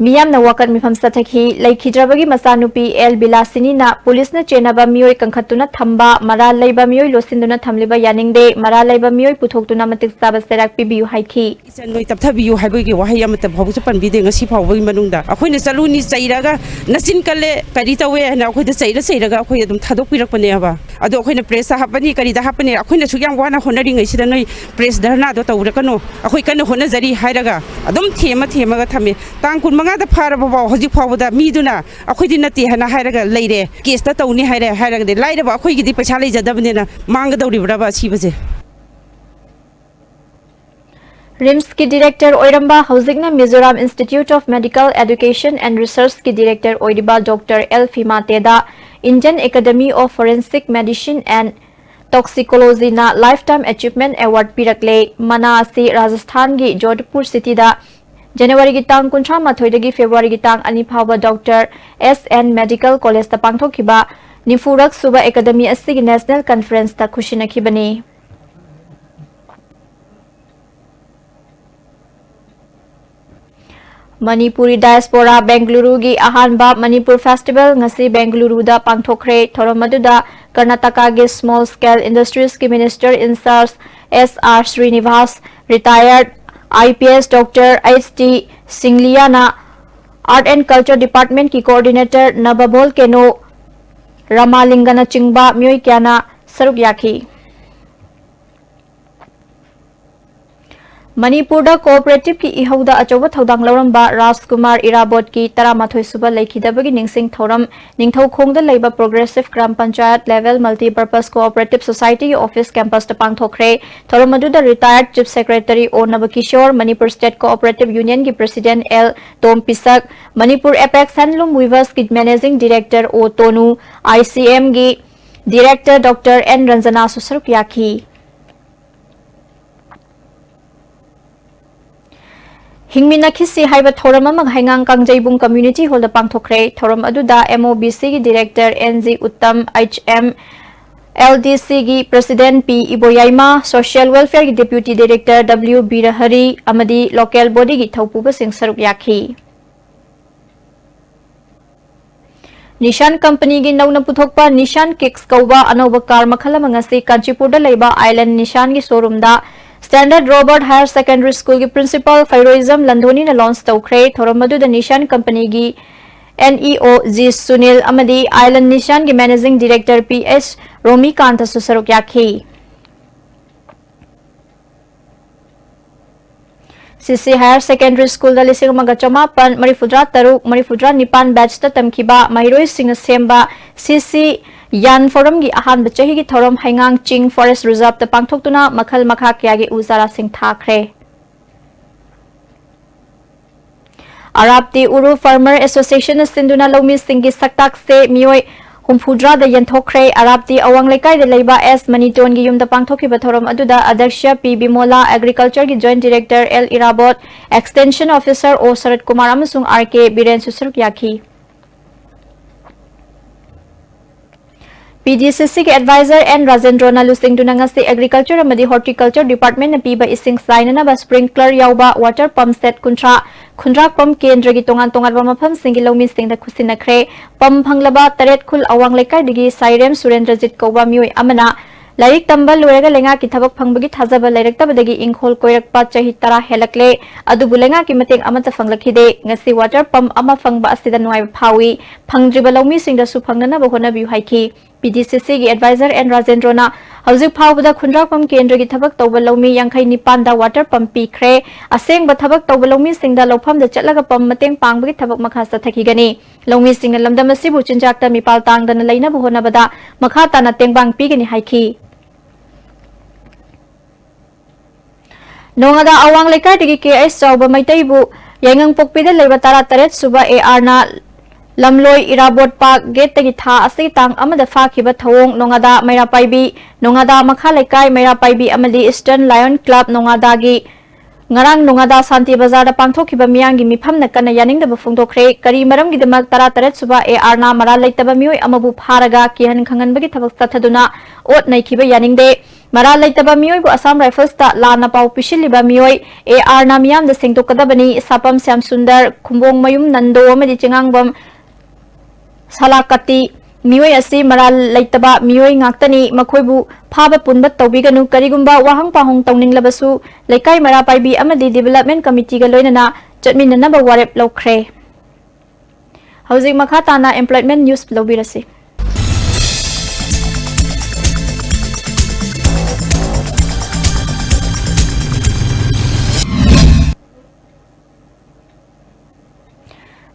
ꯃꯤꯌꯥꯝꯅ ꯋꯥꯀꯠ ꯃꯤꯐꯝ ꯆꯠꯊꯈꯤ꯫ ꯂꯩꯈꯤꯗ꯭ꯔꯕꯒꯤ ꯃꯆꯥꯅꯨꯄꯤ ꯑꯦꯜ ꯕꯤꯂꯥꯁꯤꯅꯤꯅ ꯄꯨꯂꯤꯁꯅ ꯆꯦꯟꯅꯕ ꯃꯤꯑꯣꯏ ꯀꯟꯈꯠꯇꯨꯅ ꯊꯝꯕ, ꯃꯔꯥꯜ ꯂꯩꯕ ꯃꯤꯑꯣꯏ ꯂꯣꯠꯁꯤꯟꯗꯨꯅ ꯊꯝꯂꯤꯕ ꯌꯥꯅꯤꯡꯗꯦ, ꯃꯔꯥꯜ ꯂꯩꯕ ꯃꯤꯑꯣꯏ ꯄꯨꯊꯣꯛꯇꯨꯅ ꯃꯇꯤꯛ ꯆꯥꯕ ꯆꯩꯔꯥꯛ ꯄꯤꯕꯤꯌꯨ ꯍꯥꯏꯈꯤ꯫ ꯏꯆꯟ ꯅꯣꯏ ꯇꯞꯊꯕꯤꯌꯨ ꯍꯥꯏꯕꯒꯤ ꯋꯥꯍꯩ ꯑꯃꯠꯇ ꯐꯥꯎꯕꯁꯨ ꯄꯟꯕꯤꯗꯦ ꯉꯁꯤ ꯐꯥꯎꯕꯒꯤ ꯃꯅꯨꯡꯗ꯫ ꯑꯩꯈꯣꯏꯅ ꯆꯠꯂꯨꯅꯤ ꯆꯩꯔꯒ, "ꯅꯆꯤꯟ ꯀꯜꯂꯦ, ꯀꯔꯤ ꯇꯧꯋꯦ?" ꯍꯥꯏꯅ ꯑꯩꯈꯣꯏꯗ ꯆꯩꯔ ꯆꯩꯔꯒ ꯑꯩꯈꯣꯏ ꯑꯗꯨꯝ ꯊꯥꯗꯣꯛꯄꯤꯔꯛꯄꯅꯦꯕ꯫ ꯑꯗꯣ ꯑꯩꯈꯣꯏꯅ ꯄ꯭ꯔꯦꯁꯇ ꯍꯥꯞꯄꯅꯤ, ꯀꯔꯤꯗ ꯍꯥꯞꯄꯅꯤ, ꯑꯩꯈꯣꯏꯅ ꯁꯨꯛ ꯌꯥꯝ ꯋꯥꯅ ꯍꯣꯠꯅꯔꯤꯉꯩꯁꯤꯗ ꯅꯣꯏ ꯄ꯭ꯔꯦꯁ ꯙꯔꯅꯥꯗꯣ ꯇꯧꯔꯛꯀꯅꯨ, ꯑꯩꯈꯣꯏ ꯀꯟꯅ ꯍꯣꯠꯅꯖꯔꯤ ꯍꯥꯏꯔꯒ ꯑꯗꯨꯝ ꯊꯦꯝꯃ ꯊꯦꯝꯃꯒ ꯊꯝꯃꯦ꯫ ꯇꯥꯡ ꯀꯨꯟꯃꯉꯥꯗ ꯐꯥꯔꯕ ꯐꯥꯎ ꯍꯧꯖꯤꯛ ꯐꯥꯎꯕꯗ ꯃꯤꯗꯨꯅ ꯑꯩꯈꯣꯏꯗꯤ ꯅꯠꯇꯦ ꯍꯥꯏꯅ ꯍꯥꯏꯔꯒ ꯂꯩꯔꯦ, ꯀꯦꯁꯇ ꯇꯧꯅꯤ ꯍꯥꯏꯔꯦ꯫ ꯍꯥꯏꯔꯒꯗꯤ ꯂꯥꯏꯔꯕ ꯑꯩꯈꯣꯏꯒꯤꯗꯤ ꯄꯩꯁꯥ ꯂꯩꯖꯗꯕꯅꯤꯅ ꯃꯥꯡꯒꯗꯧꯔꯤꯕ꯭ꯔꯕ ꯑꯁꯤꯕꯁꯦ? ꯔꯤꯝꯁꯀꯤ ꯗꯤꯔꯦꯛꯇꯔ ꯑꯣꯏꯔꯝꯕ, ꯍꯧꯖꯤꯛꯅ Mizoram Institute of Medical Education and Researchꯀꯤ ꯗꯤꯔꯦꯛꯇꯔ ꯑꯣꯏꯔꯤꯕ ꯗꯣꯛꯇꯔ ꯑꯦꯜ ꯐꯤꯃꯥꯇꯦꯗ Indian Academy of Forensic Medicine and Toxicologyꯅ Lifetime Achievement Award ꯄꯤꯔꯛꯂꯦ꯫ ꯃꯅꯥ ꯑꯁꯤ ꯔꯥꯖꯁꯊꯥꯟꯒꯤ ꯖꯣꯙꯄꯨꯔ ꯁꯤꯇꯤꯗ ꯖꯅꯋꯥꯔꯤꯒꯤ ꯇꯥꯡ ꯀꯨꯟꯊ꯭ꯔꯥ ꯃꯥꯊꯣꯏꯗꯒꯤ ꯐꯦꯕ꯭ꯔꯨꯋꯥꯔꯤꯒꯤ ꯇꯥꯡ ꯑꯅꯤ ꯐꯥꯎꯕ ꯗꯣꯛꯇꯔ ꯑꯦꯁ ꯑꯦꯟ ꯃꯦꯗꯤꯀꯦꯜ ꯀꯣꯂꯦꯖꯇ ꯄꯥꯡꯊꯣꯛꯈꯤꯕ ꯅꯤꯐꯨꯔꯛ ꯁꯨꯕ ꯑꯦꯀꯥꯗꯃꯤ ꯑꯁꯤꯒꯤ ꯅꯦꯁꯅꯦꯜ ꯀꯟꯐꯔꯦꯟꯁꯇ ꯈꯨꯠꯁꯤꯟꯅꯈꯤꯕꯅꯤ꯫ ꯃꯅꯤꯄꯨꯔꯤ ꯗꯥꯏꯁꯄꯣꯔꯥ ꯕꯦꯡꯒꯂꯨꯔꯨꯒꯤ ꯑꯍꯥꯟꯕ ꯃꯅꯤꯄꯨꯔ ꯐꯦꯁꯇꯤꯚꯦꯜ ꯉꯁꯤ ꯕꯦꯡꯒꯂꯨꯔꯨꯗ ꯄꯥꯡꯊꯣꯛꯈ꯭ꯔꯦ꯫ ꯊꯧꯔꯝ ꯑꯗꯨꯗ ꯀꯔꯅꯥꯇꯀꯥꯒꯤ Small Scale Industriesꯀꯤ Minister in charge S R Srinivas, retired I P S Doctor H T Singliana, Art and Culture Departmentꯀꯤ Coordinator ꯅꯕꯕꯣꯜ ꯀꯦꯅꯣ ꯔꯃꯥꯂꯤꯡꯒꯅꯆꯤꯡꯕ ꯃꯤꯑꯣꯏ ꯀꯌꯥꯅ ꯁꯔꯨꯛ ꯌꯥꯈꯤ꯫ ꯃꯅꯤꯄꯨꯔꯗ ꯀꯣꯑꯣꯄꯔꯦꯇꯤꯚꯀꯤ ꯏꯍꯧꯗ ꯑꯆꯧꯕ ꯊꯧꯗꯥꯡ ꯂꯧꯔꯝꯕ ꯔꯥꯖꯀꯨꯃꯥꯔ ꯏꯔꯥꯕꯣꯠꯀꯤ ꯇꯔꯥꯃꯥꯊꯣꯏ ꯁꯨꯕ ꯂꯩꯈꯤꯗꯕꯒꯤ ꯅꯤꯡꯁꯤꯡ ꯊꯧꯔꯝ ꯅꯤꯡꯊꯧꯈꯣꯡꯗ ꯂꯩꯕ Progressive Gram Panchayat Level Multipurpose Cooperative Society ꯒꯤ office campus ꯇ ꯄꯥꯡꯊꯣꯛꯈ꯭ꯔꯦ꯫ ꯊꯧꯔꯝ ꯑꯗꯨꯗ retired Chief Secretary O Nabakishore, Manipur State Cooperative Union ꯒꯤ President L Tompishak, Manipur Apex Handloom Weavers ꯀꯤ Managing Director ꯑꯣ ꯇꯣꯅꯨ, ꯑꯥꯏ ꯁꯤ ꯑꯦꯝ ꯒꯤ Director ꯗꯣꯛꯇꯔ ꯑꯦꯟ ꯔꯟꯖꯅꯥꯁꯨ ꯁꯔꯨꯛ ꯌꯥꯈꯤ꯫ ꯍꯤꯡꯃꯤꯟꯅꯈꯤꯁꯤ ꯍꯥꯏꯕ ꯊꯧꯔꯝ ꯑꯃ ꯍꯩꯉꯥꯡ ꯀꯥꯡꯖꯩꯕꯨꯡ Community Hall ꯗ ꯄꯥꯡꯊꯣꯛꯈ꯭ꯔꯦ꯫ ꯊꯧꯔꯝ ꯑꯗꯨꯗ ꯑꯦꯝ ꯑꯣ ꯕꯤ ꯁꯤ ꯒꯤ Director N G Uttam, H M L D C ꯒꯤ President P Iboyaima, Social Welfare ꯒꯤ Deputy Director ꯗꯕ꯭ꯂꯤꯎ ꯕꯤꯔꯍꯔꯤ ꯑꯃꯗꯤ local body ꯒꯤ ꯊꯧꯄꯨꯕꯁꯤꯡ ꯁꯔꯨꯛ ꯌꯥꯈꯤ꯫ Nissan company ꯒꯤ ꯅꯧꯅ ꯄꯨꯊꯣꯛꯄ Nissan Kicks ꯀꯧꯕ ꯑꯅꯧꯕ car ꯃꯈꯜ ꯑꯃ ꯉꯁꯤ ꯀꯥꯟꯆꯤꯄꯨꯔꯗ ꯂꯩꯕ Island Nissan ꯒꯤ showroom ꯗ Standard Robert Higher Secondary School ꯒꯤ Principal ꯐꯩꯔꯣꯏꯖꯝ ꯂꯟꯗꯣꯅꯤꯅ launch ꯇꯧꯈ꯭ꯔꯦ꯫ ꯊꯧꯔꯝ ꯑꯗꯨꯗ Nissan company ꯒꯤ N E O G Sunil ꯑꯃꯗꯤ Island Nissan ꯒꯤ Managing Director ꯄꯤ ꯑꯦꯁ ꯔꯣꯃꯤꯀꯥꯟꯇꯁꯨ ꯁꯔꯨꯛ ꯌꯥꯈꯤ꯫ ꯁꯤ ꯁꯤ Higher Secondary School ꯗ ꯂꯤꯁꯤꯡ ꯑꯃꯒ ꯆꯃꯥꯄꯟ ꯃꯔꯤꯐꯨꯇꯔꯥ ꯇꯔꯨꯛ, ꯃꯔꯤꯐꯨꯇꯔꯥ ꯅꯤꯄꯥꯟ batch ꯇ ꯇꯝꯈꯤꯕ ꯃꯍꯩꯔꯣꯏꯁꯤꯡꯅ ꯁꯦꯝꯕ ꯁꯤ ꯁꯤ ꯌꯥꯟ forum ꯒꯤ ꯑꯍꯥꯟꯕ ꯆꯍꯤꯒꯤ ꯊꯧꯔꯝ ꯍꯩꯉꯥꯡ ꯆꯤꯡ Forest Reserve ꯇ ꯄꯥꯡꯊꯣꯛꯇꯨꯅ ꯃꯈꯜ ꯃꯈꯥ ꯀꯌꯥꯒꯤ ꯎ ꯆꯥꯔꯥꯁꯤꯡ ꯊꯥꯈ꯭ꯔꯦ꯫ ꯑꯔꯥꯞꯇꯤ ꯎꯔꯨ Farmer Association ꯅ ꯁꯤꯟꯗꯨꯅ ꯂꯧꯃꯤꯁꯤꯡꯒꯤ ꯁꯛꯇꯥꯛꯁꯦ ꯃꯤꯑꯣꯏ ꯍꯨꯝꯐꯨꯇꯔꯥꯗ ꯌꯦꯟꯊꯣꯛꯈ꯭ꯔꯦ꯫ ꯑꯔꯥꯞꯇꯤ ꯑꯋꯥꯡ ꯂꯩꯀꯥꯏꯗ ꯂꯩꯕ ꯑꯦꯁ ꯃꯅꯤꯇꯣꯟꯒꯤ ꯌꯨꯝꯗ ꯄꯥꯡꯊꯣꯛꯈꯤꯕ ꯊꯧꯔꯝ ꯑꯗꯨꯗ ꯑꯗ꯭ꯌꯛꯁ ꯄꯤ ꯕꯤꯃꯣꯂꯥ, Agriculture ꯒꯤ Joint Director ꯑꯦꯜ ꯏꯔꯥꯕꯣꯠ, Extension Officer ꯑꯣ ꯁꯔꯠ ꯀꯨꯃꯥꯔ ꯑꯃꯁꯨꯡ ꯑꯥꯔ ꯀꯦ ꯕꯤꯔꯦꯟꯁꯨ ꯁꯔꯨꯛ ꯌꯥꯈꯤ꯫ ꯄꯤ ꯗꯤ ꯁꯤ ꯁꯤ ꯒꯤ Advisor ꯑꯦꯟ ꯔꯥꯖꯦꯟꯗ꯭ꯔꯣꯅ ꯂꯨꯆꯤꯡꯗꯨꯅ ꯉꯁꯤ Agriculture ꯑꯃꯗꯤ Horticulture Department ꯅ ꯄꯤꯕ ꯏꯁꯤꯡ ꯆꯥꯏꯅꯅꯕ sprinkler ꯌꯥꯎꯕ water pump set ꯀꯨꯟꯊ꯭ꯔꯥ, ꯈꯨꯟꯗ꯭ꯔꯥꯛꯄꯝ ꯀꯦꯟꯗ꯭ꯔꯒꯤ ꯇꯣꯉꯥꯟ ꯇꯣꯉꯥꯟꯕ ꯃꯐꯝꯁꯤꯡꯒꯤ ꯂꯧꯃꯤꯁꯤꯡꯗ ꯈꯨꯠꯁꯤꯟꯅꯈ꯭ꯔꯦ꯫ Pump ꯐꯪꯂꯕ ꯇꯔꯦꯠ ꯈꯨꯜ ꯑꯋꯥꯡ ꯂꯩꯀꯥꯏꯗꯒꯤ ꯁꯥꯏꯔꯦꯝ ꯁꯨꯔꯦꯟꯗ꯭ꯔꯖꯤꯠ ꯀꯧꯕ ꯃꯤꯑꯣꯏ ꯑꯃꯅ ꯂꯥꯏꯔꯤꯛ ꯇꯝꯕ ꯂꯣꯏꯔꯒ ꯂꯩꯉꯥꯛꯀꯤ ꯊꯕꯛ ꯐꯪꯕꯒꯤ ꯊꯥꯖꯕ ꯂꯩꯔꯛꯇꯕꯗꯒꯤ ꯏꯪꯈꯣꯜ ꯀꯣꯏꯔꯛꯄ ꯆꯍꯤ ꯇꯔꯥ ꯍꯦꯜꯂꯛꯂꯦ, ꯑꯗꯨꯕꯨ ꯂꯩꯉꯥꯛꯀꯤ ꯃꯇꯦꯡ ꯑꯃꯠꯇ ꯐꯪꯂꯛꯈꯤꯗꯦ꯫ ꯉꯁꯤ water pump ꯑꯃ ꯐꯪꯕ ꯑꯁꯤꯗ ꯅꯨꯡꯉꯥꯏꯕ ꯐꯥꯎꯏ꯫ ꯐꯪꯗ꯭ꯔꯤꯕ ꯂꯧꯃꯤꯁꯤꯡꯗꯁꯨ ꯐꯪꯅꯅꯕ ꯍꯣꯠꯅꯕꯤꯌꯨ ꯍꯥꯏꯈꯤ꯫ ꯄꯤ ꯗꯤ ꯁꯤ ꯁꯤꯒꯤ ꯑꯦꯗꯚꯥꯏꯖꯔ ꯑꯦꯟ ꯔꯥꯖꯦꯟꯗ꯭ꯔꯣꯅ ꯍꯧꯖꯤꯛ ꯐꯥꯎꯕꯗ ꯈꯨꯟꯗ꯭ꯔꯥꯛꯄꯝ ꯀꯦꯟꯗ꯭ꯔꯒꯤ ꯊꯕꯛ ꯇꯧꯕ ꯂꯧꯃꯤ ꯌꯥꯡꯈꯩ ꯅꯤꯄꯥꯟꯗ ꯋꯥꯇꯔ ꯄꯝꯞ ꯄꯤꯈ꯭ꯔꯦ꯫ ꯑꯁꯦꯡꯕ ꯊꯕꯛ ꯇꯧꯕ ꯂꯧꯃꯤꯁꯤꯡꯗ ꯂꯧꯐꯝꯗ ꯆꯠꯂꯒ ꯄꯝꯞ ꯃꯇꯦꯡ ꯄꯥꯡꯕꯒꯤ ꯊꯕꯛ ꯃꯈꯥ ꯆꯠꯊꯈꯤꯒꯅꯤ꯫ ꯂꯧꯃꯤꯁꯤꯡꯅ ꯂꯝꯗꯝ ꯑꯁꯤꯕꯨ ꯆꯤꯟꯖꯥꯛꯇ ꯃꯤꯄꯥꯜ ꯇꯥꯡꯗꯅ ꯂꯩꯅꯕ ꯍꯣꯠꯅꯕꯗ ꯃꯈꯥ ꯇꯥꯅ ꯇꯦꯡꯕꯥꯡ ꯄꯤꯒꯅꯤ ꯍꯥꯏꯈꯤ꯫ ꯅꯣꯉꯥꯗꯥ ꯑꯋꯥꯡ ꯂꯩꯀꯥꯏꯗꯒꯤ ꯀꯦ ꯑꯩꯆ ꯆꯥꯎꯕ ꯃꯩꯇꯩꯕꯨ ꯌꯥꯏꯉꯪꯄꯣꯛꯄꯤꯗ ꯂꯩꯕ ꯇꯔꯥꯇꯔꯦꯠ ꯁꯨꯕ ꯑꯦ ꯑꯥꯔꯅ ꯂꯝꯂꯣꯏ ꯏꯔꯥꯕꯣꯠ ꯄꯥꯛ ꯒꯦꯠꯇꯒꯤ ꯊꯥ ꯑꯁꯤꯒꯤ ꯇꯥꯡ ꯑꯃꯗ ꯐꯥꯈꯤꯕ ꯊꯧꯑꯣꯡ ꯅꯣꯉꯥꯗꯥ ꯃꯩꯔꯥ ꯄꯥꯏꯕꯤ, ꯅꯣꯉꯥꯗꯥ ꯃꯈꯥ ꯂꯩꯀꯥꯏ ꯃꯩꯔꯥ ꯄꯥꯏꯕꯤ ꯑꯃꯗꯤ ꯏꯁꯇꯔꯟ ꯂꯥꯌꯟ ꯀ꯭ꯂꯕ ꯅꯣꯉꯥꯗꯥꯒꯤ ꯉꯔꯥꯡ ꯅꯣꯉꯥꯗꯥ ꯁꯥꯟꯇꯤ ꯕꯖꯥꯔꯗ ꯄꯥꯡꯊꯣꯛꯈꯤꯕ ꯃꯤꯌꯥꯝꯒꯤ ꯃꯤꯐꯝꯅ ꯀꯟꯅ ꯌꯥꯅꯤꯡꯗꯕ ꯐꯣꯡꯗꯣꯛꯈ꯭ꯔꯦ꯫ ꯀꯔꯤ ꯃꯔꯝꯒꯤꯗꯃꯛ ꯇꯔꯥꯇꯔꯦꯠ ꯁꯨꯕ ꯑꯦ ꯑꯥꯔꯅ ꯃꯔꯥꯜ ꯂꯩꯇꯕ ꯃꯤꯑꯣꯏ ꯑꯃꯕꯨ ꯐꯥꯔꯒ ꯀꯤꯍꯟ ꯈꯪꯍꯟꯕꯒꯤ ꯊꯕꯛ ꯆꯠꯊꯗꯨꯅ ꯑꯣꯠ ꯅꯩꯈꯤꯕ ꯌꯥꯅꯤꯡꯗꯦ꯫ ꯃꯔꯥꯜ ꯂꯩꯇꯕ ꯃꯤꯑꯣꯏꯕꯨ ꯑꯁꯥꯝ ꯔꯥꯏꯐꯜꯁꯇ ꯂꯥꯟꯅ ꯄꯥꯎ ꯄꯤꯁꯤꯜꯂꯤꯕ ꯃꯤꯑꯣꯏ ꯑꯦ ꯑꯥꯔꯅ ꯃꯤꯌꯥꯝꯗ ꯁꯦꯡꯗꯣꯛꯀꯗꯕꯅꯤ꯫ ꯁꯥꯄꯝ ꯁ꯭ꯌꯥꯝ ꯁꯨꯟꯗꯔ, ꯈꯨꯝꯕꯣꯡ ꯃꯌꯨꯝ ꯅꯟꯗꯣ ꯑꯃꯗꯤ ꯆꯤꯉꯥꯡꯕꯝ ꯁꯂꯥꯀꯇꯤ ꯃꯤꯑꯣꯏ ꯑꯁꯤ ꯃꯔꯥꯜ ꯂꯩꯇꯕ ꯃꯤꯑꯣꯏ ꯉꯥꯛꯇꯅꯤ꯫ ꯃꯈꯣꯏꯕꯨ ꯐꯥꯕ ꯄꯨꯟꯕ ꯇꯧꯕꯤꯒꯅꯨ꯫ ꯀꯔꯤꯒꯨꯝꯕ ꯋꯥꯍꯪ ꯄꯥꯎꯍꯪ ꯇꯧꯅꯤꯡꯂꯕꯁꯨ ꯂꯩꯀꯥꯏ ꯃꯩꯔꯥ ꯄꯥꯏꯕꯤ ꯑꯃꯗꯤ ꯗꯤꯕꯦꯂꯞꯃꯦꯟ ꯀꯃꯤꯇꯤꯒ ꯂꯣꯏꯅꯅ ꯆꯠꯃꯤꯟꯅꯅꯕ ꯋꯥꯔꯦꯞ ꯂꯧꯈ꯭ꯔꯦ꯫ ꯍꯧꯖꯤꯛ ꯃꯈꯥ ꯇꯥꯅ ꯑꯦꯝꯄ꯭ꯂꯣꯏꯃꯦꯟ ꯅ꯭ꯌꯨꯁ ꯂꯧꯕꯤꯔꯁꯤ꯫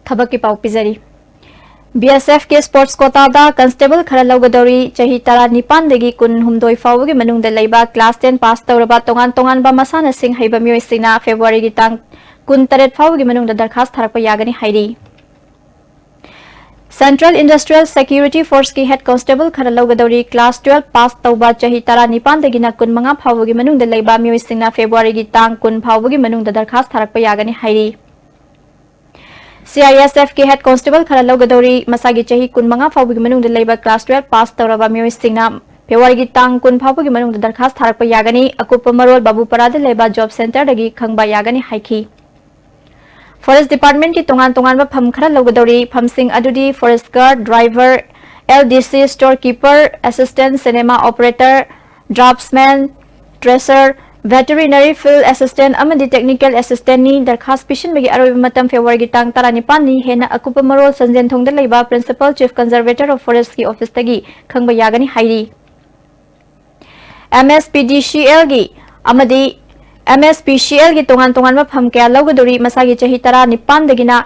ꯊꯕꯛꯀꯤ ꯄꯥꯎ ꯄꯤꯖꯔꯤ꯫ ꯕꯤ ꯑꯦꯁ ꯑꯦꯐꯀꯤ ꯁ꯭ꯄꯣꯔꯠꯁ ꯀꯣꯇꯥꯗ ꯀꯟꯁꯇꯦꯕꯜ ꯈꯔ ꯂꯧꯒꯗꯧꯔꯤ꯫ ꯆꯍꯤ ꯇꯔꯥꯅꯤꯄꯥꯟꯗꯒꯤ ꯀꯨꯟꯍꯨꯝꯗꯣꯏ ꯐꯥꯎꯕꯒꯤ ꯃꯅꯨꯡꯗ ꯂꯩꯕ ꯀ꯭ꯂꯥꯁ ꯇꯦꯟ ꯄꯥꯁ ꯇꯧꯔꯕ ꯇꯣꯉꯥꯟ ꯇꯣꯉꯥꯟꯕ ꯃꯁꯥꯟꯅꯁꯤꯡ ꯍꯩꯕ ꯃꯤꯑꯣꯏꯁꯤꯡꯅ ꯐꯦꯕ꯭ꯔꯨꯋꯥꯔꯤꯒꯤ ꯇꯥꯡ ꯀꯨꯟꯇꯔꯦꯠ ꯐꯥꯎꯕꯒꯤ ꯃꯅꯨꯡꯗ ꯗꯔꯈꯥꯁ ꯊꯥꯔꯛꯄ ꯌꯥꯒꯅꯤ ꯍꯥꯏꯔꯤ꯫ ꯁꯦꯟꯇ꯭ꯔꯦꯜ ꯏꯟꯗꯁꯇ꯭ꯔꯤꯌꯦꯜ ꯁꯦꯀ꯭ꯌꯨꯔꯤꯇꯤ ꯐꯣꯔꯁꯀꯤ ꯍꯦꯗ ꯀꯣꯟꯁꯇꯦꯕꯜ ꯈꯔ ꯂꯧꯒꯗꯧꯔꯤ꯫ ꯀ꯭ꯂꯥꯁ ꯇꯨꯋꯦꯜꯐ ꯄꯥꯁ ꯇꯧꯕ ꯆꯍꯤ ꯇꯔꯥꯅꯤꯄꯥꯟꯗꯒꯤꯅ ꯀꯨꯟꯃꯉꯥ ꯐꯥꯎꯕꯒꯤ ꯃꯅꯨꯡꯗ ꯂꯩꯕ ꯃꯤꯑꯣꯏꯁꯤꯡꯅ ꯐꯦꯕ꯭ꯔꯨꯋꯥꯔꯤꯒꯤ ꯇꯥꯡ ꯀꯨꯟ ꯐꯥꯎꯕꯒꯤ ꯃꯅꯨꯡꯗ ꯗꯔꯈꯥꯁ ꯊꯥꯔꯛꯄ ꯌꯥꯒꯅꯤ ꯍꯥꯏꯔꯤ꯫ C I S ꯑꯦꯐꯀꯤ head constable ꯈꯔ ꯂꯧꯒꯗꯧꯔꯤ꯫ ꯃꯁꯥꯒꯤ ꯆꯍꯤ ꯀꯨꯟꯃꯉꯥ ꯐꯥꯎꯕꯒꯤ ꯃꯅꯨꯡꯗ ꯂꯩꯕ ꯀ꯭ꯂꯥꯁ ꯇꯨꯋꯦꯜꯐ ꯄꯥꯁ ꯇꯧꯔꯕ ꯃꯤꯑꯣꯏꯁꯤꯡꯅ ꯐꯦꯕ꯭ꯔꯨꯋꯥꯔꯤꯒꯤ ꯇꯥꯡ ꯀꯨꯟ ꯐꯥꯎꯕꯒꯤ ꯃꯅꯨꯡꯗ ꯗꯔꯈꯥꯁ ꯊꯥꯔꯛꯄ ꯌꯥꯒꯅꯤ꯫ ꯑꯀꯨꯞꯄ ꯃꯔꯣꯜ ꯕꯥꯕꯨꯄꯥꯔꯥꯗ ꯂꯩꯕ ꯖꯣꯕ ꯁꯦꯟꯇꯔꯗꯒꯤ ꯈꯪꯕ ꯌꯥꯒꯅꯤ ꯍꯥꯏꯈꯤ꯫ ꯐꯣꯔꯦꯁ ꯗꯤꯄꯥꯔꯠꯃꯦꯟꯠꯀꯤ ꯇꯣꯉꯥꯟ ꯇꯣꯉꯥꯟꯕ ꯐꯝ ꯈꯔ ꯂꯧꯒꯗꯧꯔꯤ꯫ ꯐꯝꯁꯤꯡ ꯑꯗꯨꯗꯤ forest guard, driver, L D C, store keeper, assistant cinema operator, draftsman, tracer, Veterinary Field Assistant ꯑꯃꯗꯤ Technical Assistantꯅꯤ꯫ ꯗꯔꯈꯥꯁ ꯄꯤꯁꯤꯟꯕꯒꯤ ꯑꯔꯣꯏꯕ ꯃꯇꯝ ꯐꯦꯕ꯭ꯔꯨꯋꯥꯔꯤꯒꯤ ꯇꯥꯡ ꯇꯔꯥꯅꯤꯄꯥꯟꯅꯤ꯫ ꯍꯦꯟꯅ ꯑꯀꯨꯞꯄ ꯃꯔꯣꯜ ꯁꯟꯖꯦꯟꯊꯣꯡꯗ ꯂꯩꯕ Principal Chief Conservator of Forestꯀꯤ officeꯇꯒꯤ ꯈꯪꯕ ꯌꯥꯒꯅꯤ ꯍꯥꯏꯔꯤ꯫ MSPDCLꯒꯤ ꯑꯃꯗꯤ MSPCLꯒꯤ ꯇꯣꯉꯥꯟ ꯇꯣꯉꯥꯟꯕ ꯐꯝ ꯀꯌꯥ ꯂꯧꯒꯗꯧꯔꯤ꯫ ꯃꯁꯥꯒꯤ ꯆꯍꯤ ꯇꯔꯥꯅꯤꯄꯥꯟꯗꯒꯤꯅ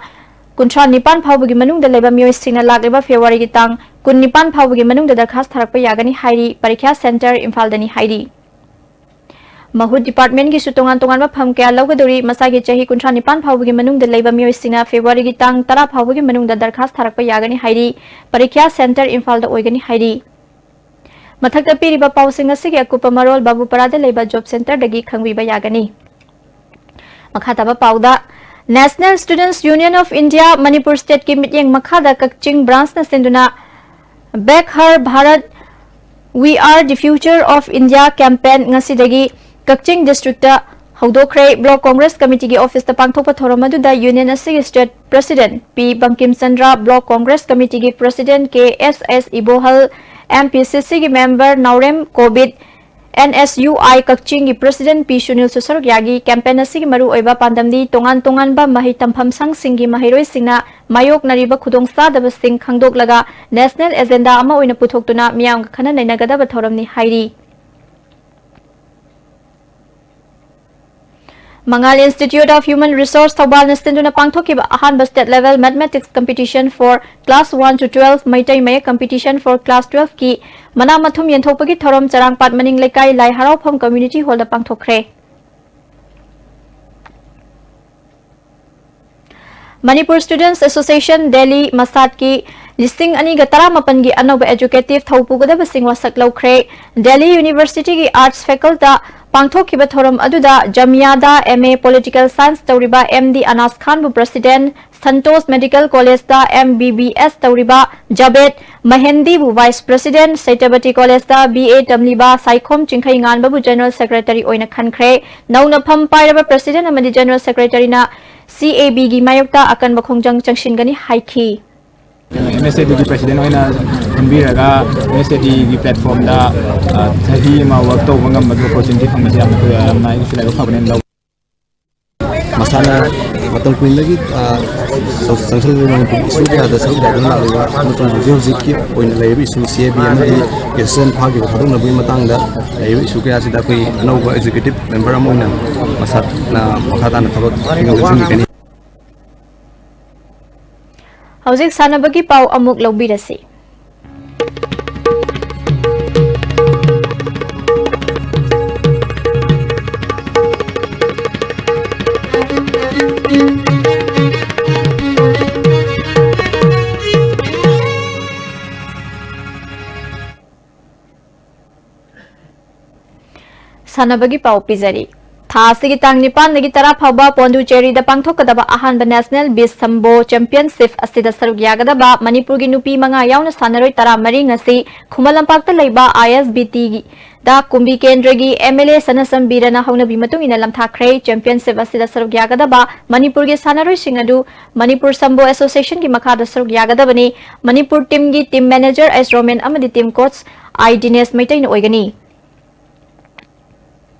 ꯀꯨꯟꯊ꯭ꯔꯥ ꯅꯤꯄꯥꯟ ꯐꯥꯎꯕꯒꯤ ꯃꯅꯨꯡꯗ ꯂꯩꯕ ꯃꯤꯑꯣꯏꯁꯤꯡꯅ ꯂꯥꯛꯂꯤꯕ ꯐꯦꯕ꯭ꯔꯨꯋꯥꯔꯤꯒꯤ ꯇꯥꯡ ꯀꯨꯟꯅꯤꯄꯥꯟ ꯐꯥꯎꯕꯒꯤ ꯃꯅꯨꯡꯗ ꯗꯔꯈꯥꯁ ꯊꯥꯔꯛꯄ ꯌꯥꯒꯅꯤ ꯍꯥꯏꯔꯤ꯫ ꯄꯔꯤꯈ꯭ꯌꯥ center ꯏꯝꯐꯥꯜꯗꯅꯤ ꯍꯥꯏꯔꯤ꯫ ꯃꯍꯨꯠ departmentꯀꯤꯁꯨ ꯇꯣꯉꯥꯟ ꯇꯣꯉꯥꯟꯕ ꯐꯝ ꯀꯌꯥ ꯂꯧꯒꯗꯧꯔꯤ꯫ ꯃꯁꯥꯒꯤ ꯆꯍꯤ ꯀꯨꯟꯊ꯭ꯔꯥ ꯅꯤꯄꯥꯟ ꯐꯥꯎꯕꯒꯤ ꯃꯅꯨꯡꯗ ꯂꯩꯕ ꯃꯤꯑꯣꯏꯁꯤꯡꯅ ꯐꯦꯕ꯭ꯔꯨꯋꯥꯔꯤꯒꯤ ꯇꯥꯡ ꯇꯔꯥ ꯐꯥꯎꯕꯒꯤ ꯃꯅꯨꯡꯗ ꯗꯔꯈꯥꯁ ꯊꯥꯔꯛꯄ ꯌꯥꯒꯅꯤ ꯍꯥꯏꯔꯤ꯫ ꯄꯔꯤꯈ꯭ꯌꯥ center ꯏꯝꯐꯥꯜꯗ ꯑꯣꯏꯒꯅꯤ ꯍꯥꯏꯔꯤ꯫ ꯃꯊꯛꯇ ꯄꯤꯔꯤꯕ ꯄꯥꯎꯁꯤꯡ ꯑꯁꯤꯒꯤ ꯑꯀꯨꯞꯄ ꯃꯔꯣꯜ ꯕꯥꯕꯨꯄꯥꯔꯥꯗ ꯂꯩꯕ job centreꯗꯒꯤ ꯈꯪꯕꯤꯕ ꯌꯥꯒꯅꯤ꯫ ꯃꯈꯥ ꯇꯥꯕ ꯄꯥꯎꯗ, National Students Union of India Manipur stateꯀꯤ ꯃꯤꯠꯌꯦꯡ ꯃꯈꯥꯗ ꯀꯛꯆꯤꯡ branchꯅ ꯁꯤꯟꯗꯨꯅ Bek Har Bharat, We Are the Future of India campaign ꯉꯁꯤꯗꯒꯤ ꯀꯛꯆꯤꯡ districtꯇ ꯍꯧꯗꯣꯛꯈ꯭ꯔꯦ꯫ Block Congress Committeeꯒꯤ officeꯇ ꯄꯥꯡꯊꯣꯛꯄ ꯊꯧꯔꯝ ꯑꯗꯨꯗ union ꯑꯁꯤꯒꯤ state president P Bankim Chandra, Block Congress Committeeꯒꯤ president K S S Ibohal, M P C ꯁꯤꯒꯤ member Naorem Kobit, N S U I ꯀꯛꯆꯤꯡꯒꯤ president ꯄꯤ ꯁꯨꯅꯤꯜꯁꯨ ꯁꯔꯨꯛ ꯌꯥꯈꯤ꯫ Campaign ꯑꯁꯤꯒꯤ ꯃꯔꯨꯑꯣꯏꯕ ꯄꯥꯟꯗꯝꯗꯤ ꯇꯣꯉꯥꯟ ꯇꯣꯉꯥꯟꯕ ꯃꯍꯩ ꯇꯝꯐꯝ ꯁꯪꯁꯤꯡꯒꯤ ꯃꯍꯩꯔꯣꯏꯁꯤꯡꯅ ꯃꯥꯌꯣꯛꯅꯔꯤꯕ ꯈꯨꯗꯣꯡꯆꯥꯗꯕꯁꯤꯡ ꯈꯪꯗꯣꯛꯂꯒ national agenda ꯑꯃ ꯑꯣꯏꯅ ꯄꯨꯊꯣꯛꯇꯨꯅ ꯃꯤꯌꯥꯝꯒ ꯈꯟꯅ ꯅꯩꯅꯒꯗꯕ ꯊꯧꯔꯝꯅꯤ ꯍꯥꯏꯔꯤ꯫ ꯃꯉꯥꯜ Institute of Human Resource ꯊꯧꯕꯥꯜꯅ ꯁꯤꯟꯗꯨꯅ ꯄꯥꯡꯊꯣꯛꯈꯤꯕ ꯑꯍꯥꯟꯕ state level mathematics competition for class one to twelve, Meitei ꯃꯌꯦꯛ competition for class twelveꯀꯤ ꯃꯅꯥ ꯃꯊꯨꯝ ꯌꯦꯟꯊꯣꯛꯄꯒꯤ ꯊꯧꯔꯝ ꯆꯔꯥꯡꯄꯥꯠ ꯃꯅꯤꯡ ꯂꯩꯀꯥꯏ ꯂꯥꯏ ꯍꯔꯥꯎꯐꯝ community hallꯗ ꯄꯥꯡꯊꯣꯛꯈ꯭ꯔꯦ꯫ Manipur Students Association Delhi, ꯃꯁꯥꯠꯀꯤ ꯂꯤꯁꯤꯡ ꯑꯅꯤꯒ ꯇꯔꯥꯃꯥꯄꯟꯒꯤ ꯑꯅꯧꯕ executive ꯊꯧ ꯄꯨꯒꯗꯕꯁꯤꯡ ꯋꯥꯁꯛ ꯂꯧꯈ꯭ꯔꯦ꯫ Delhi Universityꯒꯤ Arts facultyꯗ ꯄꯥꯡꯊꯣꯛꯈꯤꯕ ꯊꯧꯔꯝ ꯑꯗꯨꯗ ꯖꯥꯃꯤꯌꯥꯗ M A Political Science ꯇꯧꯔꯤꯕ M D ꯑꯅꯥꯁ ꯈꯥꯟꯕꯨ president, Santosh Medical Collegeꯇ M B B S ꯇꯧꯔꯤꯕ Javed ꯃꯍꯦꯟꯗꯤꯕꯨ vice president, ꯁꯩꯇꯕꯇꯤ Collegeꯇ B A ꯇꯝꯂꯤꯕ ꯁꯥꯏꯈꯣꯝ ꯆꯤꯡꯈꯩꯉꯥꯟꯕꯕꯨ general secretary ꯑꯣꯏꯅ ꯈꯟꯈ꯭ꯔꯦ꯫ ꯅꯧꯅ ꯐꯝ ꯄꯥꯏꯔꯕ president ꯑꯃꯗꯤ general secretaryꯅ C A Bꯒꯤ ꯃꯥꯌꯣꯛꯇ ꯑꯀꯟꯕ ꯈꯣꯡꯖꯪ ꯆꯪꯁꯤꯟꯒꯅꯤ ꯍꯥꯏꯈꯤ꯫ ꯑꯦꯝ ꯑꯦꯁ ꯑꯦ ꯗꯤꯒꯤ ꯄ꯭ꯔꯦꯁꯤꯗꯦꯟ ꯑꯣꯏꯅ ꯈꯟꯕꯤꯔꯒ ꯑꯦꯝ ꯑꯦꯁ ꯑꯦ ꯗꯤꯒꯤ ꯄ꯭ꯂꯦꯠꯐꯣꯝꯗ ꯆꯍꯤ ꯑꯃ ꯋꯔꯛ ꯇꯧꯕ ꯉꯝꯕꯒꯤ ꯑꯣꯄꯣꯔꯆꯨꯅꯤꯇꯤ ꯐꯪꯕꯁꯦ ꯌꯥꯝꯅ ꯌꯥꯝꯅ ꯑꯩꯒꯤꯁꯨ ꯂꯥꯏꯕꯛ ꯐꯕꯅꯦꯅ ꯂꯧꯏ꯫ ꯃꯁꯥꯟꯅ ꯃꯇꯝ ꯀꯨꯏꯅꯗꯒꯤ, ꯑ, ꯆꯪꯁꯤꯜꯂꯛꯂꯕ ꯃꯅꯤꯄꯨꯔꯒꯤ ꯏꯁꯨ ꯀꯌꯥꯗ ꯁꯔꯨꯛ ꯌꯥꯗꯨꯅ ꯂꯥꯛꯂꯤꯕ ꯑꯃꯁꯨꯡ ꯍꯧꯖꯤꯛ ꯍꯧꯖꯤꯛꯀꯤ ꯑꯣꯏꯅ ꯂꯩꯔꯤꯕ ꯏꯁꯨ ꯁꯤ ꯑꯦ ꯕꯤ ꯑꯃꯗꯤ ꯀꯦꯁꯇꯟ ꯐꯥꯈꯤꯕ ꯊꯥꯗꯣꯛꯅꯕꯒꯤ ꯃꯇꯥꯡꯗ ꯂꯩꯔꯤꯕ ꯏꯁꯨ ꯀꯌꯥꯁꯤꯗ ꯑꯩꯈꯣꯏ ꯑꯅꯧꯕ ꯑꯦꯛꯖꯤꯀ꯭ꯌꯨꯇꯤꯕ ꯃꯦꯝꯕꯔ ꯑꯃ ꯑꯣꯏꯅ ꯃꯁꯥꯅ ꯃꯈꯥ ꯇꯥꯅ ꯊꯕꯛ ꯄꯤꯅꯕ ꯆꯪꯕꯤꯒꯅꯤ꯫ ꯍꯧꯖꯤꯛ ꯁꯥꯟꯅꯕꯒꯤ ꯄꯥꯎ ꯑꯃꯨꯛ ꯂꯧꯕꯤꯔꯁꯤ꯫ ꯁꯥꯟꯅꯕꯒꯤ ꯄꯥꯎ ꯄꯤꯖꯔꯤ꯫ ꯊꯥ ꯑꯁꯤꯒꯤ ꯇꯥꯡ ꯅꯤꯄꯥꯟꯗꯒꯤ ꯇꯔꯥ ꯐꯥꯎꯕ ꯄꯣꯟꯗꯨꯆꯦꯔꯤꯗ ꯄꯥꯡꯊꯣꯛꯀꯗꯕ ꯑꯍꯥꯟꯕ National Beach Sambo Championship ꯑꯁꯤꯗ ꯁꯔꯨꯛ ꯌꯥꯒꯗꯕ ꯃꯅꯤꯄꯨꯔꯒꯤ ꯅꯨꯄꯤ ꯃꯉꯥ ꯌꯥꯎꯅ ꯁꯥꯟꯅꯔꯣꯏ ꯇꯔꯥꯃꯔꯤ ꯉꯁꯤ ꯈꯨꯃꯟ ꯂꯝꯄꯥꯛꯇ ꯂꯩꯕ ꯑꯥꯏ ꯑꯦꯁ ꯕꯤ ꯇꯤꯗ ꯀꯨꯝꯕꯤ ꯀꯦꯟꯗ꯭ꯔꯒꯤ ꯑꯦꯝ ꯑꯦꯜ ꯑꯦ ꯁꯅꯥꯁꯝ ꯕꯤꯔꯅ ꯍꯧꯅꯕꯤ ꯃꯇꯨꯡ ꯏꯟꯅ ꯂꯝꯊꯥꯈ꯭ꯔꯦ꯫ Championship ꯑꯁꯤꯗ ꯁꯔꯨꯛ ꯌꯥꯒꯗꯕ ꯃꯅꯤꯄꯨꯔꯒꯤ ꯁꯥꯟꯅꯔꯣꯏꯁꯤꯡ ꯑꯗꯨ ꯃꯅꯤꯄꯨꯔ ꯁꯝꯕꯣ ꯑꯦꯁꯣꯁꯤꯌꯦꯁꯟꯒꯤ ꯃꯈꯥꯗ ꯁꯔꯨꯛ ꯌꯥꯒꯗꯕꯅꯤ꯫ ꯃꯅꯤꯄꯨꯔ ꯇꯤꯝꯒꯤ ꯇꯤꯝ ꯃꯦꯅꯦꯖꯔ ꯑꯦꯁ ꯔꯣꯃꯦꯟ ꯑꯃꯗꯤ ꯇꯤꯝ ꯀꯣꯆ ꯑꯥꯏ ꯗꯤꯅꯦꯁ ꯃꯩꯇꯩꯅ ꯑꯣꯏꯒꯅꯤ꯫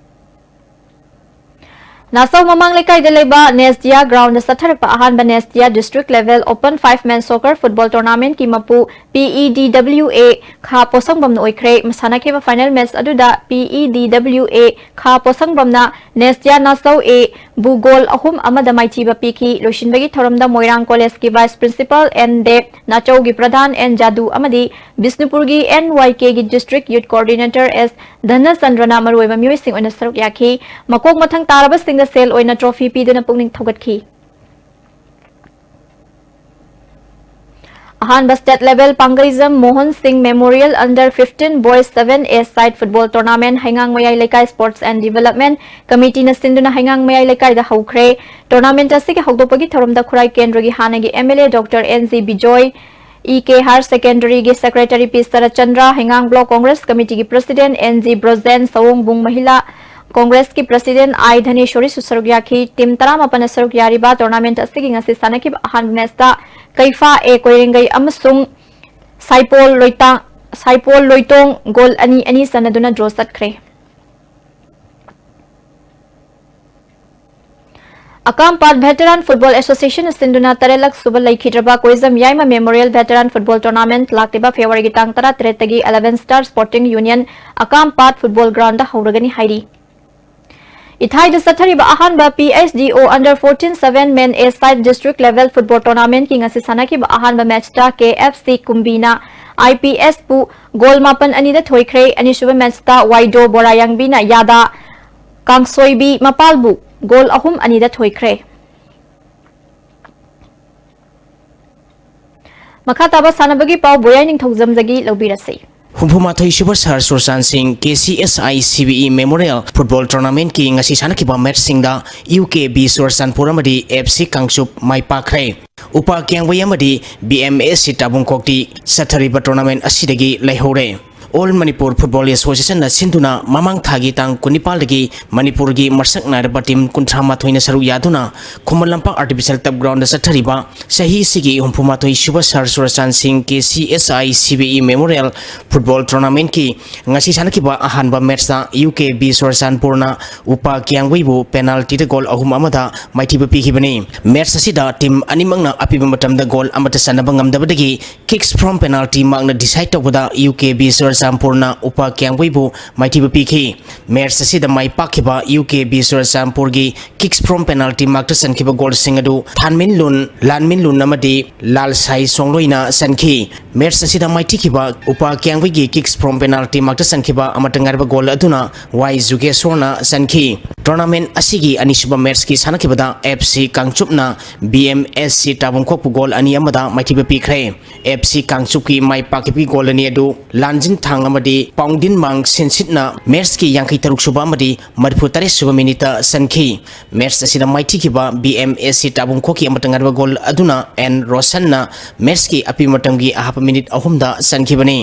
ꯅꯥꯁꯧ ꯃꯃꯥꯡ ꯂꯩꯀꯥꯏꯗ ꯂꯩꯕ ꯅꯦꯁꯇꯤꯌꯥ ꯒ꯭ꯔꯥꯎꯟꯗ ꯆꯠꯊꯔꯛꯄ ꯑꯍꯥꯟꯕ Nestia district level open five men soccer football ꯇꯣꯔꯅꯥꯃꯦꯟꯠꯀꯤ ꯃꯄꯨ ꯄꯤ ꯏ ꯗꯤ ꯗꯕ꯭ꯂꯤꯎ ꯑꯦ ꯈꯥ ꯄꯣꯁꯪꯕꯝꯅ ꯑꯣꯏꯈ꯭ꯔꯦ꯫ ꯃꯁꯥꯟꯅꯈꯤꯕ ꯐꯥꯏꯅꯦꯜ ꯃꯦꯆ ꯑꯗꯨꯗ ꯄꯤ ꯏ ꯗꯤ ꯗꯕ꯭ꯂꯤꯎ ꯑꯦ ꯈꯥ ꯄꯣꯁꯪꯕꯝꯅ ꯅꯦꯁꯇꯤꯌꯥ ꯅꯥꯁꯧ ꯑꯦ ꯕꯨ ꯒꯣꯜ ꯑꯍꯨꯝ ꯑꯃꯗ ꯃꯥꯏꯊꯤꯕ ꯄꯤꯈꯤ꯫ ꯂꯣꯏꯁꯤꯟꯕꯒꯤ ꯊꯧꯔꯝꯗ ꯃꯣꯏꯔꯥꯡ ꯀꯣꯂꯦꯖꯀꯤ ꯚꯥꯏꯁ ꯄ꯭ꯔꯤꯟꯁꯤꯄꯥꯜ ꯑꯦꯟ ꯗꯦꯕ, ꯅꯥꯆꯧꯒꯤ ꯄ꯭ꯔꯙꯥꯟ ꯑꯦꯟ ꯖꯥꯗꯨ ꯑꯃꯗꯤ ꯕꯤꯁꯅꯨꯄꯨꯔꯒꯤ ꯑꯦꯟ ꯋꯥꯏ ꯀꯦꯒꯤ ꯗꯤꯁꯇ꯭ꯔꯤꯛ ꯌꯨꯠ ꯀꯣꯑꯣꯔꯗꯤꯅꯦꯇꯔ ꯑꯦꯁ ꯙꯅꯆꯟꯗ꯭ꯔꯅ ꯃꯔꯨꯑꯣꯏꯕ ꯃꯤꯑꯣꯏꯁꯤꯡ ꯑꯣꯏꯅ ꯁꯔꯨꯛ ꯌꯥꯈꯤ꯫ ꯃꯀꯣꯛ ꯃꯊꯪ ꯇꯥꯔꯕꯁꯤꯡꯗ ꯁꯦꯜ ꯑꯣꯏꯅ ꯇ꯭ꯔꯣꯐꯤ ꯄꯤꯗꯨꯅ ꯄꯨꯛꯅꯤꯡ ꯊꯧꯒꯠꯈꯤ꯫ ꯑꯍꯥꯟꯕ state level Panggeijam Mohan Singh memorial under fifteen boys seven a side football tournament ꯍꯩꯉꯥꯡ Mayai Leikai sports and development ꯀꯃꯤꯇꯤꯅ ꯁꯤꯟꯗꯨꯅ ꯍꯩꯉꯥꯡ ꯃꯌꯥꯏ ꯂꯩꯀꯥꯏꯗ ꯍꯧꯈ꯭ꯔꯦ꯫ ꯇꯣꯔꯅꯥꯃꯦꯟꯠ ꯑꯁꯤꯒꯤ ꯍꯧꯗꯣꯛꯄꯒꯤ ꯊꯧꯔꯝꯗ ꯈꯨꯔꯥꯏ ꯀꯦꯟꯗ꯭ꯔꯒꯤ ꯍꯥꯟꯅꯒꯤ M L A doctor N G Bijoy, E K higher ꯁꯦꯀꯦꯟꯗꯔꯤꯒꯤ ꯁꯦꯀ꯭ꯔꯦꯇꯔꯤ ꯄꯤ ꯁꯔꯠꯆꯟꯗ꯭ꯔ, ꯍꯩꯉꯥꯡ ꯕ꯭ꯂꯣꯛ ꯀꯣꯡꯒ꯭ꯔꯦꯁ ꯀꯃꯤꯇꯤꯒꯤ president N G Brojen, Saongbung Mahila ꯀꯣꯡꯒ꯭ꯔꯦꯁꯀꯤ ꯄ꯭ꯔꯁꯤꯗꯦꯟ ꯑꯥꯏ ꯙꯅꯦꯁ꯭ꯋꯔꯤꯁꯨ ꯁꯔꯨꯛ ꯌꯥꯈꯤ꯫ ꯇꯤꯝ ꯇꯔꯥꯃꯥꯄꯟꯅ ꯁꯔꯨꯛ ꯌꯥꯔꯤꯕ ꯇꯣꯔꯅꯥꯃꯦꯟꯠ ꯑꯁꯤꯒꯤ ꯉꯁꯤ ꯁꯥꯟꯅꯈꯤꯕ ꯑꯍꯥꯟꯕ ꯃꯦꯆꯇ ꯀꯩꯐꯥ ꯑꯦ ꯀꯣꯏꯔꯦꯡꯒꯩ ꯑꯃꯁꯨꯡ ꯁꯥꯏꯄꯣꯜ ꯂꯣꯏꯇꯥꯡ, ꯁꯥꯏꯄꯣꯜ ꯂꯣꯏꯇꯣꯡ ꯒꯣꯜ ꯑꯅꯤ ꯑꯅꯤ ꯆꯟꯅꯗꯨꯅ ꯗ꯭ꯔꯣ ꯆꯠꯈ꯭ꯔꯦ꯫ ꯑꯀꯥꯝꯄꯥꯠ ꯚꯦꯇꯔꯥꯟ ꯐꯨꯠꯕꯣꯜ ꯑꯦꯁꯣꯁꯤꯌꯦꯁꯟꯅ ꯁꯤꯟꯗꯨꯅ ꯇꯔꯦꯠꯂꯛ ꯁꯨꯕ ꯂꯩꯈꯤꯗ꯭ꯔꯕ ꯀꯣꯏꯖꯝ ꯌꯥꯏꯃ ꯃꯦꯃꯣꯔꯤꯌꯦꯜ ꯚꯦꯇꯔꯥꯟ ꯐꯨꯠꯕꯣꯜ ꯇꯣꯔꯅꯥꯃꯦꯟꯠ ꯂꯥꯛꯂꯤꯕ ꯐꯦꯕ꯭ꯔꯨꯋꯥꯔꯤꯒꯤ ꯇꯥꯡ ꯇꯔꯥꯇꯔꯦꯠꯇꯒꯤ ꯑꯦꯂꯦꯚꯦꯟ ꯁ꯭ꯇꯥꯔ ꯁ꯭ꯄꯣꯔꯇꯤꯡ ꯌꯨꯅꯤꯌꯟ ꯑꯀꯥꯝꯄꯥꯠ ꯐꯨꯠꯕꯣꯜ ꯒ꯭ꯔꯥꯎꯟꯗ ꯍꯧꯔꯒꯅꯤ ꯍꯥꯏꯔꯤ꯫ ꯏꯊꯥꯏꯗ ꯆꯠꯊꯔꯤꯕ ꯑꯍꯥꯟꯕ ꯄꯤ ꯑꯩꯆ ꯗꯤ ꯑꯣ under fourteen seven men A side district level football tournamentꯀꯤ ꯉꯁꯤ ꯁꯥꯟꯅꯈꯤꯕ ꯑꯍꯥꯟꯕ ꯃꯦꯆꯇ ꯀꯦ F C ꯀꯨꯝꯕꯤꯅ I P ꯑꯦꯁꯄꯨ goal ꯃꯥꯄꯟ ꯑꯅꯤꯗ ꯊꯣꯏꯈ꯭ꯔꯦ꯫ ꯑꯅꯤꯁꯨꯕ ꯃꯦꯆꯇ ꯋꯥꯏꯗꯣ ꯕꯣꯔꯥꯌꯥꯡꯕꯤꯅ ꯌꯥꯗꯥ ꯀꯥꯡꯁꯣꯏꯕꯤ ꯃꯄꯥꯜꯕꯨ ꯒꯣꯜ ꯑꯍꯨꯝ ꯑꯅꯤꯗ ꯊꯣꯏꯈ꯭ꯔꯦ꯫ ꯃꯈꯥ ꯇꯥꯕ ꯁꯥꯟꯅꯕꯒꯤ ꯄꯥꯎ ꯕꯣꯌꯥꯏ ꯅꯤꯡꯊꯧꯖꯝꯗꯒꯤ ꯂꯧꯕꯤꯔꯁꯤ꯫ ꯍꯨꯝꯐꯨꯃꯥꯊꯣꯏ ꯁꯨꯕ ꯁꯍꯔ ꯆꯨꯔꯆꯥꯟꯁꯤꯡ K C S I C B E memorial football ꯇꯣꯔꯅꯥꯃꯦꯟꯠꯀꯤ ꯉꯁꯤ ꯁꯥꯟꯅꯈꯤꯕ ꯃꯦꯆꯁꯤꯡꯗ ꯌꯨ ꯀꯦ ꯕꯤ ꯆꯨꯔꯆꯥꯟꯄꯨꯔ ꯑꯃꯗꯤ ꯑꯦꯐ ꯁꯤ ꯀꯥꯡꯆꯨꯞ ꯃꯥꯏ ꯄꯥꯛꯈ꯭ꯔꯦ꯫ ꯎꯄꯥ ꯀ꯭ꯌꯥꯡꯕꯩ ꯑꯃꯗꯤ ꯕꯤ ꯑꯦꯝ ꯑꯦꯁ ꯁꯤ ꯇꯥꯕꯨꯡꯈꯣꯛꯇꯤ ꯆꯠꯊꯔꯤꯕ ꯇꯣꯔꯅꯥꯃꯦꯟꯠ ꯑꯁꯤꯗꯒꯤ ꯂꯩꯍꯧꯔꯦ꯫ ꯑꯣꯜ ꯃꯅꯤꯄꯨꯔ ꯐꯨꯠꯕꯣꯜ ꯑꯦꯁꯣꯁꯤꯌꯦꯁꯟꯅ ꯁꯤꯟꯗꯨꯅ ꯃꯃꯥꯡ ꯊꯥꯒꯤ ꯇꯥꯡ ꯀꯨꯟꯅꯤꯄꯥꯜꯗꯒꯤ ꯃꯅꯤꯄꯨꯔꯒꯤ ꯃꯁꯛ ꯅꯥꯏꯔꯕ ꯇꯤꯝ ꯀꯨꯟꯊ꯭ꯔꯥ ꯃꯥꯊꯣꯏꯅ ꯁꯔꯨꯛ ꯌꯥꯗꯨꯅ ꯈꯨꯃꯟ ꯂꯝꯄꯥꯛ ꯑꯥꯔꯇꯤꯐꯤꯁꯤꯌꯦꯜ ꯇꯔꯐ ꯒ꯭ꯔꯥꯎꯟꯗ ꯆꯠꯊꯔꯤꯕ ꯆꯍꯤ ꯑꯁꯤꯒꯤ ꯍꯨꯝꯐꯨꯃꯥꯊꯣꯏ ꯁꯨꯕ ꯁꯍꯔ ꯆꯨꯔꯆꯥꯟꯁꯤꯡ K C S I C B E memorial football ꯇꯣꯔꯅꯥꯃꯦꯟꯠꯀꯤ ꯉꯁꯤ ꯁꯥꯟꯅꯈꯤꯕ ꯑꯍꯥꯟꯕ ꯃꯦꯆꯇ ꯌꯨ ꯀꯦ ꯕꯤ ꯆꯨꯔꯆꯥꯟꯄꯨꯔꯅ ꯎꯄꯥ ꯀ꯭ꯌꯥꯡꯕꯩꯕꯨ ꯄꯦꯅꯥꯜꯇꯤꯗ ꯒꯣꯜ ꯑꯍꯨꯝ ꯑꯃꯗ ꯃꯥꯏꯊꯤꯕ ꯄꯤꯈꯤꯕꯅꯤ꯫ ꯃꯦꯆ ꯑꯁꯤꯗ ꯇꯤꯝ ꯑꯅꯤꯃꯛꯅ ꯑꯄꯤꯕ ꯃꯇꯝꯗ ꯒꯣꯜ ꯑꯃꯠꯇ ꯆꯟꯅꯕ ꯉꯝꯗꯕꯗꯒꯤ kicks from penalty ꯃꯥꯔꯛꯅ decide ꯇꯧꯕꯗ ꯌꯨ ꯀꯦ ꯕꯤ ꯆꯨꯔꯆꯥꯟꯄꯨꯔꯅ ꯎꯄꯥ ꯀ꯭ꯌꯥꯡꯕꯩꯕꯨ ꯃꯥꯏꯊꯤꯕ ꯄꯤꯈꯤ꯫ ꯃꯦꯆ ꯑꯁꯤꯗ ꯃꯥꯏ ꯄꯥꯛꯈꯤꯕ ꯌꯨ ꯀꯦ ꯕꯤ ꯆꯨꯔꯆꯥꯟꯄꯨꯔꯒꯤ kicks from penalty ꯃꯥꯔꯛꯇ ꯆꯟꯈꯤꯕ ꯒꯣꯜꯁꯤꯡ ꯑꯗꯨ ꯊꯥꯟꯃꯤꯟꯂꯨꯟ, ꯂꯥꯟꯃꯤꯟꯂꯨꯟ ꯑꯃꯗꯤ ꯂꯥꯜꯁꯥꯏ ꯁꯣꯡꯂꯣꯏꯅ ꯆꯟꯈꯤ꯫ ꯃꯦꯆ ꯑꯁꯤꯗ ꯃꯥꯏꯊꯤꯈꯤꯕ ꯎꯄꯥ ꯀ꯭ꯌꯥꯡꯕꯩꯒꯤ kicks from penalty ꯃꯥꯔꯛꯇ ꯆꯟꯈꯤꯕ ꯑꯃꯠꯇ ꯉꯥꯏꯔꯕ ꯒꯣꯜ ꯑꯗꯨꯅ ꯋꯥꯏ ꯖꯨꯒꯦꯁꯣꯔꯅ ꯆꯟꯈꯤ꯫ ꯇꯣꯔꯅꯥꯃꯦꯟꯠ ꯑꯁꯤꯒꯤ ꯑꯅꯤꯁꯨꯕ ꯃꯦꯆꯀꯤ ꯁꯥꯟꯅꯈꯤꯕꯗ F C ꯀꯥꯡꯆꯨꯞꯅ B M S C ꯇꯥꯕꯨꯡꯈꯣꯛꯄꯨ goal ꯑꯅꯤ ꯑꯃꯗ ꯃꯥꯏꯊꯤꯕ ꯄꯤꯈ꯭ꯔꯦ꯫ ꯑꯦꯐ ꯁꯤ ꯀꯥꯡꯆꯨꯞꯀꯤ ꯃꯥꯏ ꯄꯥꯛꯈꯤꯕꯒꯤ ꯒꯣꯜ ꯑꯅꯤ ꯑꯗꯨ ꯂꯥꯟꯖꯤꯟꯊꯥꯡ ꯑꯃꯗꯤ ꯄꯥꯎꯗꯤꯟꯃꯥꯡ ꯁꯤꯟꯁꯤꯠꯅ ꯃꯦꯆꯀꯤ ꯌꯥꯡꯈꯩ ꯇꯔꯨꯛ ꯁꯨꯕ ꯑꯃꯗꯤ ꯃꯔꯤꯐꯨ ꯇꯔꯦꯠ ꯁꯨꯕ ꯃꯤꯅꯤꯠꯇ ꯆꯟꯈꯤ꯫ ꯃꯦꯆ ꯑꯁꯤꯗ ꯃꯥꯏꯊꯤꯈꯤꯕ ꯕꯤ ꯑꯦꯝ ꯑꯦꯁ ꯁꯤ ꯇꯥꯕꯨꯡꯈꯣꯛꯀꯤ ꯑꯃꯠꯇ ꯉꯥꯏꯔꯕ ꯒꯣꯜ ꯑꯗꯨꯅ ꯑꯦꯟ ꯔꯣꯁꯟꯅ ꯃꯦꯆꯀꯤ ꯑꯄꯤꯕ ꯃꯇꯝꯒꯤ ꯑꯍꯥꯞꯄ ꯃꯤꯅꯤꯠ ꯑꯍꯨꯝꯗ ꯆꯟꯈꯤꯕꯅꯤ꯫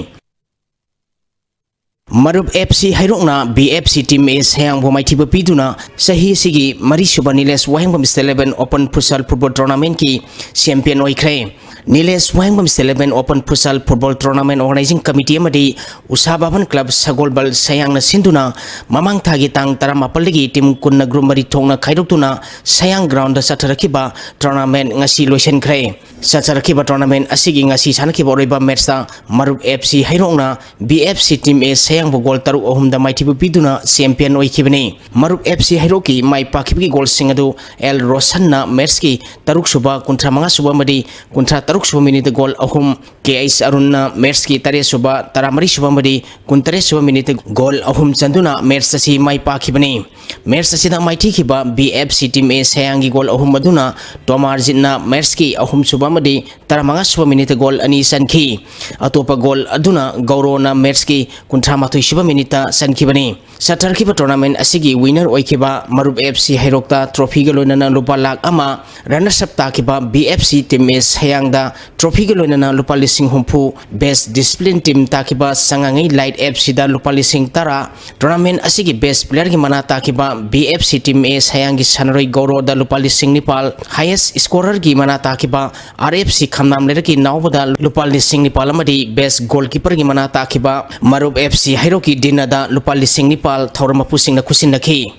ꯃꯔꯨꯞ F C ꯍꯩꯔꯣꯛꯅ B F C Team A ꯁꯌꯥꯡꯕꯨ ꯃꯥꯏꯊꯤꯕ ꯄꯤꯗꯨꯅ ꯆꯍꯤ ꯑꯁꯤꯒꯤ ꯃꯔꯤꯁꯨꯕ ꯅꯤꯂꯦꯁ ꯋꯥꯍꯦꯡꯕꯝ State Level Open Futsal Football Tournamentꯀꯤ champion ꯑꯣꯏꯈ꯭ꯔꯦ꯫ ꯅꯤꯂꯦꯁ ꯋꯥꯍꯦꯡꯕꯝ State Level Open Futsal Football Tournament Organizing Committee ꯑꯃꯗꯤ ꯎꯁꯥ ꯚꯕꯟ Club ꯁꯒꯣꯜꯕꯜ ꯁꯌꯥꯡꯅ ꯁꯤꯟꯗꯨꯅ ꯃꯃꯥꯡ ꯊꯥꯒꯤ ꯇꯥꯡ ꯇꯔꯥꯃꯥꯄꯜꯗꯒꯤ team ꯀꯨꯟꯅ group ꯃꯔꯤ ꯊꯣꯛꯅ ꯈꯥꯏꯗꯣꯛꯇꯨꯅ ꯁꯌꯥꯡ groundꯗ ꯆꯠꯊꯔꯛꯈꯤꯕ tournament ꯉꯁꯤ ꯂꯣꯏꯁꯤꯟꯈ꯭ꯔꯦ꯫ ꯆꯠꯊꯔꯛꯈꯤꯕ tournament ꯑꯁꯤꯒꯤ ꯉꯁꯤ ꯁꯥꯟꯅꯈꯤꯕ ꯑꯔꯣꯏꯕ matchꯇ ꯃꯔꯨꯞ F C ꯍꯩꯔꯣꯛꯅ B F C Team A ꯁꯌꯥꯡꯕꯨ goal ꯇꯔꯨꯛ ꯑꯍꯨꯝꯗ ꯃꯥꯏꯊꯤꯕ ꯄꯤꯗꯨꯅ champion ꯑꯣꯏꯈꯤꯕꯅꯤ꯫ ꯃꯔꯨꯞ F C ꯍꯩꯔꯣꯛꯀꯤ ꯃꯥꯏ ꯄꯥꯛꯈꯤꯕꯒꯤ goalꯁꯤꯡ ꯑꯗꯨ L ꯔꯣꯁꯟꯅ matchꯀꯤ ꯇꯔꯨꯛ ꯁꯨꯕ, ꯀꯨꯟꯊ꯭ꯔꯥ ꯃꯉꯥ ꯁꯨꯕ ꯑꯃꯗꯤ ꯀꯨꯟꯊ꯭ꯔꯥ ꯇꯔꯨꯛ ꯁꯨꯕ minuteꯇ goal ꯑꯍꯨꯝ, K H ꯑꯔꯨꯟꯅ matchꯀꯤ ꯇꯔꯦꯠ ꯁꯨꯕ, ꯇꯔꯥ ꯃꯔꯤ ꯁꯨꯕ ꯑꯃꯗꯤ ꯀꯨꯟ ꯇꯔꯦꯠ ꯁꯨꯕ minuteꯇ goal ꯑꯍꯨꯝ ꯆꯟꯗꯨꯅ match ꯑꯁꯤ ꯃꯥꯏ ꯄꯥꯛꯈꯤꯕꯅꯤ꯫ Match ꯑꯁꯤꯗ ꯃꯥꯏꯊꯤꯈꯤꯕ B F C Team A ꯁꯌꯥꯡꯒꯤ goal ꯑꯍꯨꯝ ꯑꯗꯨꯅ ꯇꯣꯃꯥꯔꯖꯤꯠꯅ matchꯀꯤ ꯑꯍꯨꯝ ꯁꯨꯕ ꯑꯃꯗꯤ ꯇꯔꯥ ꯃꯉꯥ ꯁꯨꯕ minuteꯇ goal ꯑꯅꯤ ꯆꯟꯈꯤ꯫ ꯑꯇꯣꯞꯄ goal ꯑꯗꯨꯅ ꯒꯧꯔꯣꯅ matchꯀꯤ ꯀꯨꯟꯊ꯭ꯔꯥ ꯃꯥꯊꯣꯏ ꯁꯨꯕ minuteꯇ ꯆꯟꯈꯤꯕꯅꯤ꯫ ꯆꯠꯊꯔꯛꯈꯤꯕ tournament ꯑꯁꯤꯒꯤ winner ꯑꯣꯏꯈꯤꯕ ꯃꯔꯨꯞ F C ꯍꯩꯔꯣꯛꯇ trophyꯒ ꯂꯣꯏꯅꯅ ꯂꯨꯄꯥ ꯂꯥꯈ ꯑꯃ, runners up ꯇꯥꯈꯤꯕ B F C Team A ꯁꯌꯥꯡꯗ trophyꯒ ꯂꯣꯏꯅꯅ ꯂꯨꯄꯥ ꯂꯤꯁꯤꯡ ꯍꯨꯝꯐꯨ, Best Discipline Team ꯇꯥꯈꯤꯕ ꯁꯉꯥꯏꯉꯩ Light F Cꯗ ꯂꯨꯄꯥ ꯂꯤꯁꯤꯡ ꯇꯔꯥ, tournament ꯑꯁꯤꯒꯤ best playerꯒꯤ ꯃꯅꯥ ꯇꯥꯈꯤꯕ B F C Team A ꯁꯌꯥꯡꯒꯤ ꯁꯥꯟꯅꯔꯣꯏ ꯒꯧꯔꯣꯗ ꯂꯨꯄꯥ ꯂꯤꯁꯤꯡ ꯅꯤꯄꯥꯜ, highest scorerꯒꯤ ꯃꯅꯥ ꯇꯥꯈꯤꯕ R F C ꯈꯝꯅꯥꯝ ꯂꯩꯔꯛꯀꯤ ꯅꯥꯎꯕꯗ ꯂꯨꯄꯥ ꯂꯤꯁꯤꯡ ꯅꯤꯄꯥꯜ ꯑꯃꯗꯤ best goalkeeperꯒꯤ ꯃꯅꯥ ꯇꯥꯈꯤꯕ ꯃꯔꯨꯞ F C ꯍꯩꯔꯣꯛꯀꯤ ꯗꯤꯅꯗ ꯂꯨꯄꯥ ꯂꯤꯁꯤꯡ ꯅꯤꯄꯥꯜ ꯊꯧꯔꯝ ꯃꯄꯨꯁꯤꯡꯅ ꯈꯨꯠꯁꯤꯟꯅꯈꯤ꯫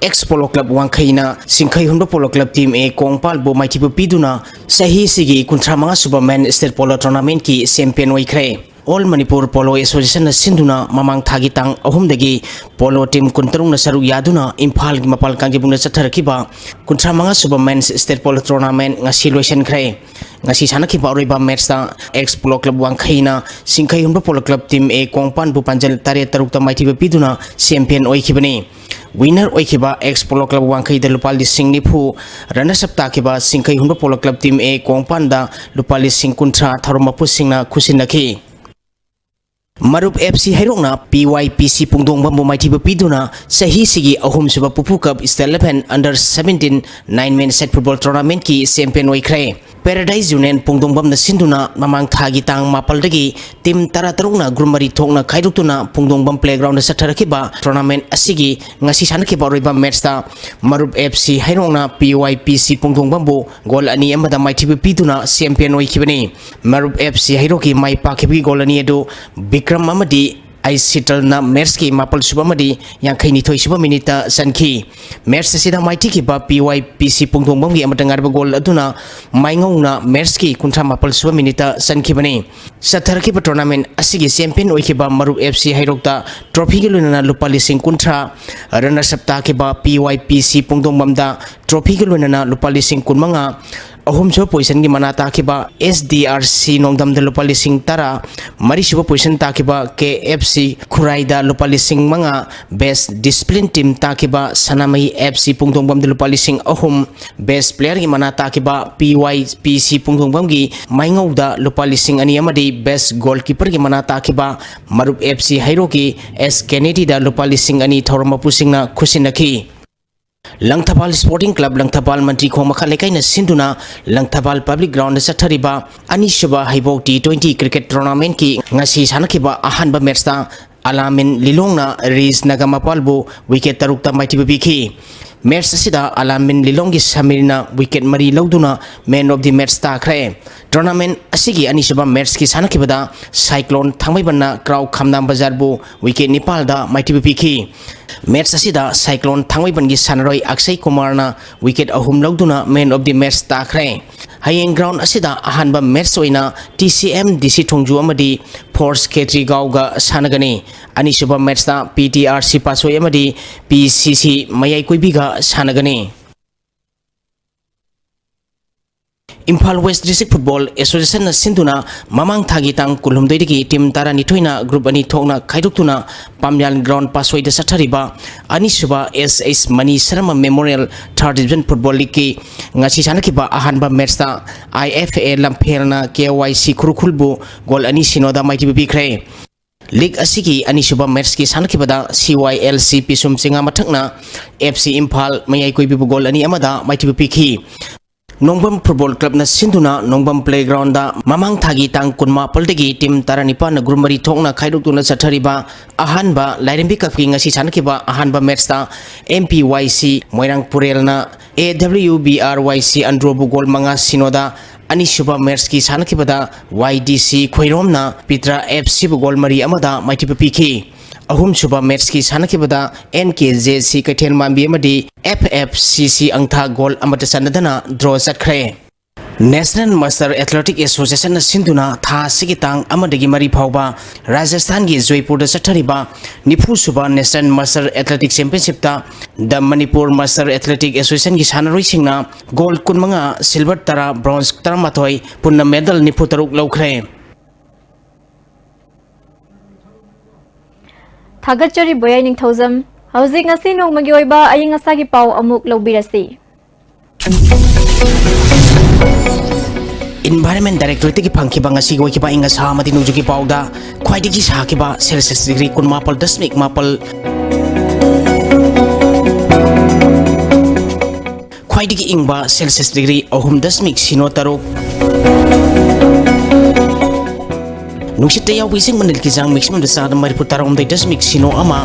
Ex Polo Club ꯋꯥꯡꯈꯩꯅ ꯁꯤꯡꯈꯩ ꯍꯨꯟꯕ Polo Club Team A ꯀꯣꯡꯄꯥꯜꯕꯨ ꯃꯥꯏꯊꯤꯕ ꯄꯤꯗꯨꯅ ꯆꯍꯤ ꯑꯁꯤꯒꯤ ꯀꯨꯟꯊ꯭ꯔꯥ ꯃꯉꯥ ꯁꯨꯕ Men State Polo Tournamentꯀꯤ champion ꯑꯣꯏꯈ꯭ꯔꯦ꯫ All Manipur Polo Associationꯅ ꯁꯤꯟꯗꯨꯅ ꯃꯃꯥꯡ ꯊꯥꯒꯤ ꯇꯥꯡ ꯑꯍꯨꯝꯗꯒꯤ polo team ꯀꯨꯟꯇꯔꯨꯛꯅ ꯁꯔꯨꯛ ꯌꯥꯗꯨꯅ ꯏꯝꯐꯥꯜꯒꯤ ꯃꯄꯥꯜ ꯀꯥꯡꯖꯩꯕꯨꯡꯗ ꯆꯠꯊꯔꯛꯈꯤꯕ ꯀꯨꯟꯊ꯭ꯔꯥ ꯃꯉꯥ ꯁꯨꯕ Men's State Polo Tournament ꯉꯁꯤ ꯂꯣꯏꯁꯤꯟꯈ꯭ꯔꯦ꯫ ꯉꯁꯤ ꯁꯥꯟꯅꯈꯤꯕ ꯑꯔꯣꯏꯕ matchꯇ Ex Polo Club ꯋꯥꯡꯈꯩꯅ ꯁꯤꯡꯈꯩ ꯍꯨꯟꯕ Polo Club Team A ꯀꯣꯡꯄꯥꯟꯕꯨ ꯄꯥꯟꯖꯜ ꯇꯔꯦꯠ ꯇꯔꯨꯛꯇ ꯃꯥꯏꯊꯤꯕ ꯄꯤꯗꯨꯅ champion ꯑꯣꯏꯈꯤꯕꯅꯤ꯫ Winner ꯑꯣꯏꯈꯤꯕ Ex Polo Club ꯋꯥꯡꯈꯩꯗ ꯂꯨꯄꯥ ꯂꯤꯁꯤꯡ ꯅꯤꯐꯨ, runners up ꯇꯥꯈꯤꯕ ꯁꯤꯡꯈꯩ ꯍꯨꯟꯕ Polo Club Team A ꯀꯣꯡꯄꯥꯟꯗ ꯂꯨꯄꯥ ꯂꯤꯁꯤꯡ ꯀꯨꯟꯊ꯭ꯔꯥ ꯊꯧꯔꯝ ꯃꯄꯨꯁꯤꯡꯅ ꯈꯨꯠꯁꯤꯟꯅꯈꯤ꯫ ꯃꯔꯨꯞ F C ꯍꯩꯔꯣꯛꯅ P Y P C ꯄꯨꯡꯗꯣꯡꯕꯝꯕꯨ ꯃꯥꯏꯊꯤꯕ ꯄꯤꯗꯨꯅ ꯆꯍꯤꯁꯤꯒꯤ ꯑꯍꯨꯝꯁꯨꯕ Pupu Cup State Level Under Seventeen Nine Man Set Football Tournamentꯀꯤ champion ꯑꯣꯏꯈ꯭ꯔꯦ꯫ Paradise Union ꯄꯨꯡꯗꯣꯡꯕꯝꯅ ꯁꯤꯟꯗꯨꯅ ꯃꯃꯥꯡ ꯊꯥꯒꯤ ꯇꯥꯡ ꯃꯥꯄꯜꯗꯒꯤ team ꯇꯔꯥꯇꯔꯨꯛꯅ group ꯃꯔꯤ ꯊꯣꯛꯅ ꯈꯥꯏꯗꯣꯛꯇꯨꯅ ꯄꯨꯡꯗꯣꯡꯕꯝ playgroundꯗ ꯆꯠꯊꯔꯛꯈꯤꯕ tournament ꯑꯁꯤꯒꯤ ꯉꯁꯤ ꯁꯥꯟꯅꯈꯤꯕ ꯑꯔꯣꯏꯕ matchꯇ ꯃꯔꯨꯞ F C ꯍꯩꯔꯣꯛꯅ P Y P C ꯄꯨꯡꯗꯣꯡꯕꯝꯕꯨ goal ꯑꯅꯤ ꯑꯃꯗ ꯃꯥꯏꯊꯤꯕ ꯄꯤꯗꯨꯅ champion ꯑꯣꯏꯈꯤꯕꯅꯤ꯫ ꯃꯔꯨꯞ F C ꯍꯩꯔꯣꯛꯀꯤ ꯃꯥꯏ ꯄꯥꯛꯈꯤꯕꯒꯤ goal ꯑꯅꯤ ꯑꯗꯨ ꯕꯤꯀ꯭ꯔꯝ ꯑꯃꯗꯤ ꯑꯩꯁꯤꯇꯜꯅ matchꯀꯤ ꯃꯥꯄꯜ ꯁꯨꯕ ꯑꯃꯗꯤ ꯌꯥꯡꯈꯩ ꯅꯤꯊꯣꯏ ꯁꯨꯕ minuteꯇ ꯆꯟꯈꯤ꯫ Match ꯑꯁꯤꯗ ꯃꯥꯏꯊꯤꯈꯤꯕ P Y P C ꯄꯨꯡꯗꯣꯡꯕꯝꯒꯤ ꯑꯃꯠꯇ ꯉꯥꯏꯔꯕ goal ꯑꯗꯨꯅ ꯃꯥꯏꯉꯧꯅ matchꯀꯤ ꯀꯨꯟꯊ꯭ꯔꯥ ꯃꯥꯄꯜ ꯁꯨꯕ minuteꯇ ꯆꯟꯈꯤꯕꯅꯤ꯫ ꯆꯠꯊꯔꯛꯈꯤꯕ tournament ꯑꯁꯤꯒꯤ champion ꯑꯣꯏꯈꯤꯕ ꯃꯔꯨꯞ F C ꯍꯩꯔꯣꯛꯇ trophyꯒꯤ ꯂꯣꯏꯅꯅ ꯂꯨꯄꯥ ꯂꯤꯁꯤꯡ ꯀꯨꯟꯊ꯭ꯔꯥ, runners up ꯇꯥꯈꯤꯕ P Y P C ꯄꯨꯡꯗꯣꯡꯕꯝꯗ trophyꯒꯤ ꯂꯣꯏꯅꯅ ꯂꯨꯄꯥ ꯂꯤꯁꯤꯡ ꯀꯨꯟꯃꯉꯥ, ꯑꯍꯨꯝꯁꯨꯕ positionꯒꯤ ꯃꯅꯥ ꯇꯥꯈꯤꯕ S D R C ꯅꯣꯡꯗꯝꯗ ꯂꯨꯄꯥ ꯂꯤꯁꯤꯡ ꯇꯔꯥ, ꯃꯔꯤꯁꯨꯕ position ꯇꯥꯈꯤꯕ K F C ꯈꯨꯔꯥꯏꯗ ꯂꯨꯄꯥ ꯂꯤꯁꯤꯡ ꯃꯉꯥ, best discipline team ꯇꯥꯈꯤꯕ ꯁꯅꯥꯃꯍꯤ F C ꯄꯨꯡꯗꯣꯡꯕꯝꯗ ꯂꯨꯄꯥ ꯂꯤꯁꯤꯡ ꯑꯍꯨꯝ, best playerꯒꯤ ꯃꯅꯥ ꯇꯥꯈꯤꯕ P Y P C ꯄꯨꯡꯗꯣꯡꯕꯝꯒꯤ ꯃꯥꯏꯉꯧꯗ ꯂꯨꯄꯥ ꯂꯤꯁꯤꯡ ꯑꯅꯤ ꯑꯃꯗꯤ best goalkeeperꯒꯤ ꯃꯅꯥ ꯇꯥꯈꯤꯕ ꯃꯔꯨꯞ F C ꯍꯩꯔꯣꯛꯀꯤ S Kennedyꯗ ꯂꯨꯄꯥ ꯂꯤꯁꯤꯡ ꯑꯅꯤ ꯊꯧꯔꯝ ꯃꯄꯨꯁꯤꯡꯅ ꯈꯨꯠꯁꯤꯟꯅꯈꯤ꯫ ꯂꯪꯊꯕꯥꯜ Sporting Club ꯂꯪꯊꯕꯥꯜ ꯃꯟꯇ꯭ꯔꯤꯈꯣꯡ ꯃꯈꯥ ꯂꯩꯀꯥꯏꯅ ꯁꯤꯟꯗꯨꯅ ꯂꯪꯊꯕꯥꯜ Public Groundꯗ ꯆꯠꯊꯔꯤꯕ ꯑꯅꯤꯁꯨꯕ ꯍꯩꯕꯣꯛ T twenty cricket tournamentꯀꯤ ꯉꯁꯤ ꯁꯥꯟꯅꯈꯤꯕ ꯑꯍꯥꯟꯕ matchꯇ ꯑꯂꯥꯃꯤꯟ ꯂꯤꯂꯣꯡꯅ ꯔꯤꯁ ꯅꯒꯃꯄꯥꯜꯕꯨ wicket ꯇꯔꯨꯛꯇ ꯃꯥꯏꯊꯤꯕ ꯄꯤꯈꯤ꯫ Match ꯑꯁꯤꯗ ꯑꯂꯥꯃꯤꯟ ꯂꯤꯂꯣꯡꯒꯤ ꯁꯃꯤꯔꯅ wicket ꯃꯔꯤ ꯂꯧꯗꯨꯅ man of the match ꯇꯥꯈ꯭ꯔꯦ꯫ Tournament ꯑꯁꯤꯒꯤ ꯑꯅꯤꯁꯨꯕ matchꯀꯤ ꯁꯥꯟꯅꯈꯤꯕꯗ Cyclone ꯊꯥꯡꯃꯩꯕꯟꯅ ꯀ꯭ꯔꯥꯎ ꯈꯝꯅꯥꯝ ꯕꯖꯥꯔꯕꯨ wicket ꯅꯤꯄꯥꯜꯗ ꯃꯥꯏꯊꯤꯕ ꯄꯤꯈꯤ꯫ Match ꯑꯁꯤꯗ Cyclone ꯊꯥꯡꯃꯩꯕꯟꯒꯤ ꯁꯥꯟꯅꯔꯣꯏ ꯑꯛꯁꯩ ꯀꯨꯃꯥꯔꯅ wicket ꯑꯍꯨꯝ ꯂꯧꯗꯨꯅ man of the match ꯇꯥꯈ꯭ꯔꯦ꯫ ꯍꯌꯦꯡ ground ꯑꯁꯤꯗ ꯑꯍꯥꯟꯕ match ꯑꯣꯏꯅ T C M D C ꯊꯣꯡꯖꯨ ꯑꯃꯗꯤ Force ꯈꯦꯇ꯭ꯔꯤꯒꯥꯎꯒ ꯁꯥꯟꯅꯒꯅꯤ꯫ ꯑꯅꯤꯁꯨꯕ matchꯇ P T R C ꯄꯥꯠꯁꯣꯏ ꯑꯃꯗꯤ P C C ꯃꯌꯥꯏ ꯀꯣꯏꯕꯤꯒ ꯁꯥꯟꯅꯒꯅꯤ꯫ ꯏꯝꯐꯥꯜ West District Football Associationꯅ ꯁꯤꯟꯗꯨꯅ ꯃꯃꯥꯡ ꯊꯥꯒꯤ ꯇꯥꯡ ꯀꯨꯟꯍꯨꯝꯗꯣꯏꯗꯒꯤ team ꯇꯔꯥꯅꯤꯊꯣꯏꯅ group ꯑꯅꯤ ꯊꯣꯛꯅ ꯈꯥꯏꯗꯣꯛꯇꯨꯅ ꯄꯥꯝꯌꯥꯜ ground ꯄꯥꯠꯁꯣꯏꯗ ꯆꯠꯊꯔꯤꯕ ꯑꯅꯤꯁꯨꯕ S H Mani Sharma Memorial Third Division Football Leagueꯀꯤ ꯉꯁꯤ ꯁꯥꯟꯅꯈꯤꯕ ꯑꯍꯥꯟꯕ matchꯇ I F A ꯂꯝꯐꯦꯜꯅ K Y C ꯈꯨꯔꯈꯨꯜꯕꯨ goal ꯑꯅꯤ ꯁꯤꯅꯣꯗ ꯃꯥꯏꯊꯤꯕ ꯄꯤꯈ꯭ꯔꯦ꯫ League ꯑꯁꯤꯒꯤ ꯑꯅꯤꯁꯨꯕ matchꯀꯤ ꯁꯥꯟꯅꯈꯤꯕꯗ C Y L C ꯄꯤꯁꯨꯝ ꯆꯤꯉꯥ ꯃꯊꯛꯅ F C Imphal ꯃꯌꯥꯏ ꯀꯣꯏꯕꯤꯕꯨ goal ꯑꯅꯤ ꯑꯃꯗ ꯃꯥꯏꯊꯤꯕ ꯄꯤꯈꯤ꯫ ꯅꯣꯡꯕꯝ ꯐꯨꯠꯕꯣꯜ ꯀ꯭ꯂꯕꯅ ꯁꯤꯟꯗꯨꯅ ꯅꯣꯡꯕꯝ ꯄ꯭ꯂꯦꯒ꯭ꯔꯥꯎꯟꯗ ꯃꯃꯥꯡ ꯊꯥꯒꯤ ꯇꯥꯡ ꯀꯨꯟꯃꯥꯄꯜꯗꯒꯤ ꯇꯤꯝ ꯇꯔꯥꯅꯤꯄꯥꯟꯅ ꯒ꯭ꯔꯨꯞ ꯃꯔꯤ ꯊꯣꯛꯅ ꯈꯥꯏꯗꯣꯛꯇꯨꯅ ꯆꯠꯊꯔꯤꯕ ꯑꯍꯥꯟꯕ ꯂꯥꯏꯔꯦꯝꯕꯤ ꯀꯞꯀꯤ ꯉꯁꯤ ꯁꯥꯟꯅꯈꯤꯕ ꯑꯍꯥꯟꯕ ꯃꯦꯠꯁꯇ ꯑꯦꯝ ꯄꯤ ꯋꯥꯏ ꯁꯤ ꯃꯣꯏꯔꯥꯡ ꯄꯨꯔꯦꯜꯅ ꯑꯦ ꯗꯕ꯭ꯂꯤꯎ ꯕꯤ ꯑꯥꯔ ꯋꯥꯏ ꯁꯤ ꯑꯟꯗ꯭ꯔꯣꯕꯨ ꯒꯣꯜ ꯃꯉꯥ ꯁꯤꯅꯣꯗ, ꯑꯅꯤꯁꯨꯕ ꯃꯦꯠꯁꯀꯤ ꯁꯥꯟꯅꯈꯤꯕꯗ ꯋꯥꯏ ꯗꯤ ꯁꯤ ꯈꯣꯏꯔꯣꯝꯅ ꯄꯤꯇ꯭ꯔꯥ ꯑꯦꯐ ꯁꯤꯕꯨ ꯒꯣꯜ ꯃꯔꯤ ꯑꯃꯗ ꯃꯥꯏꯊꯤꯕ ꯄꯤꯈꯤ꯫ ꯑꯍꯨꯝꯁꯨꯕ ꯃꯦꯠꯁꯀꯤ ꯁꯥꯟꯅꯈꯤꯕꯗ ꯑꯦꯟ ꯀꯦ ꯖꯦ ꯁꯤ ꯀꯩꯊꯦꯜ ꯃꯥꯟꯕꯤ ꯑꯃꯗꯤ ꯑꯦꯐ ꯑꯦꯐ ꯁꯤ ꯁꯤ ꯑꯪꯊꯥ ꯒꯣꯜ ꯑꯃꯠꯇ ꯆꯟꯅꯗꯅ ꯗ꯭ꯔꯣ ꯆꯠꯈ꯭ꯔꯦ꯫ ꯅꯦꯁꯅꯦꯜ ꯃꯥꯁꯇꯔ ꯑꯦꯊꯂꯦꯇꯤꯛ ꯑꯦꯁꯣꯁꯤꯌꯦꯁꯟꯅ ꯁꯤꯟꯗꯨꯅ ꯊꯥ ꯑꯁꯤꯒꯤ ꯇꯥꯡ ꯑꯃꯗꯒꯤ ꯃꯔꯤ ꯐꯥꯎꯕ ꯔꯥꯖꯁꯊꯥꯟꯒꯤ ꯖꯣꯏꯄꯨꯔꯗ ꯆꯠꯊꯔꯤꯕ ꯅꯤꯐꯨ ꯁꯨꯕ ꯅꯦꯁꯅꯦꯜ ꯃꯥꯁꯇꯔ ꯑꯦꯊꯂꯦꯇꯤꯛ ꯆꯦꯝꯄꯤꯌꯟꯁꯤꯞꯇ ꯗ ꯃꯅꯤꯄꯨꯔ ꯃꯥꯁꯇꯔ ꯑꯦꯊꯂꯦꯇꯤꯛ ꯑꯦꯁꯣꯁꯤꯌꯦꯁꯟꯒꯤ ꯁꯥꯟꯅꯔꯣꯏꯁꯤꯡꯅ ꯒꯣꯜ ꯀꯨꯟꯃꯉꯥ, ꯁꯤꯜꯚꯔ ꯇꯔꯥ, ꯕ꯭ꯔꯣꯟꯖ ꯇꯔꯥꯃꯥꯊꯣꯏ, ꯄꯨꯟꯅ ꯃꯦꯗꯜ ꯅꯤꯐꯨ ꯇꯔꯨꯛ ꯂꯧꯈ꯭ꯔꯦ꯫ ꯊꯥꯒꯠꯆꯔꯤ ꯕꯣꯌꯥꯏ ꯅꯤꯡꯊꯧꯖꯝ꯫ ꯍꯧꯖꯤꯛ ꯉꯁꯤ ꯅꯣꯡꯃꯒꯤ ꯑꯣꯏꯕ ꯑꯏꯪ ꯑꯁꯥꯒꯤ ꯄꯥꯎ ꯑꯃꯨꯛ ꯂꯧꯕꯤꯔꯁꯤ꯫ ꯏꯟꯚꯥꯏꯔꯟꯃꯦꯟ ꯗꯥꯏꯔꯦꯛꯇꯣꯔꯦꯠꯇꯒꯤ ꯐꯪꯈꯤꯕ ꯉꯁꯤꯒꯤ ꯑꯣꯏꯈꯤꯕ ꯑꯏꯪ ꯑꯁꯥ ꯑꯃꯗꯤ ꯅꯣꯡꯖꯨꯒꯤ ꯄꯥꯎꯗ ꯈ꯭ꯋꯥꯏꯗꯒꯤ ꯁꯥꯈꯤꯕ ꯁꯦꯜꯁꯤꯌꯁ ꯗꯤꯒ꯭ꯔꯤ ꯀꯨꯟꯃꯥꯄꯜ ꯗꯁꯃꯤꯛ ꯃꯥꯄꯜ, ꯈ꯭ꯋꯥꯏꯗꯒꯤ ꯏꯪꯕ ꯁꯦꯜꯁꯤꯌꯁ ꯗꯤꯒ꯭ꯔꯤ ꯑꯍꯨꯝ ꯗꯁꯃꯤꯛ ꯁꯤꯅꯣ ꯇꯔꯨꯛ꯫ ꯅꯨꯡꯁꯤꯠꯇ ꯌꯥꯎꯕ ꯏꯁꯤꯡ ꯃꯅꯤꯜꯒꯤ ꯆꯥꯡ ꯃꯦꯛꯁꯤꯃꯝꯗ ꯆꯥꯗ ꯃꯔꯤꯐꯨ ꯇꯔꯥꯍꯨꯝꯗꯣꯏ ꯗꯁꯃꯤꯛ ꯁꯤꯅꯣ ꯑꯃ,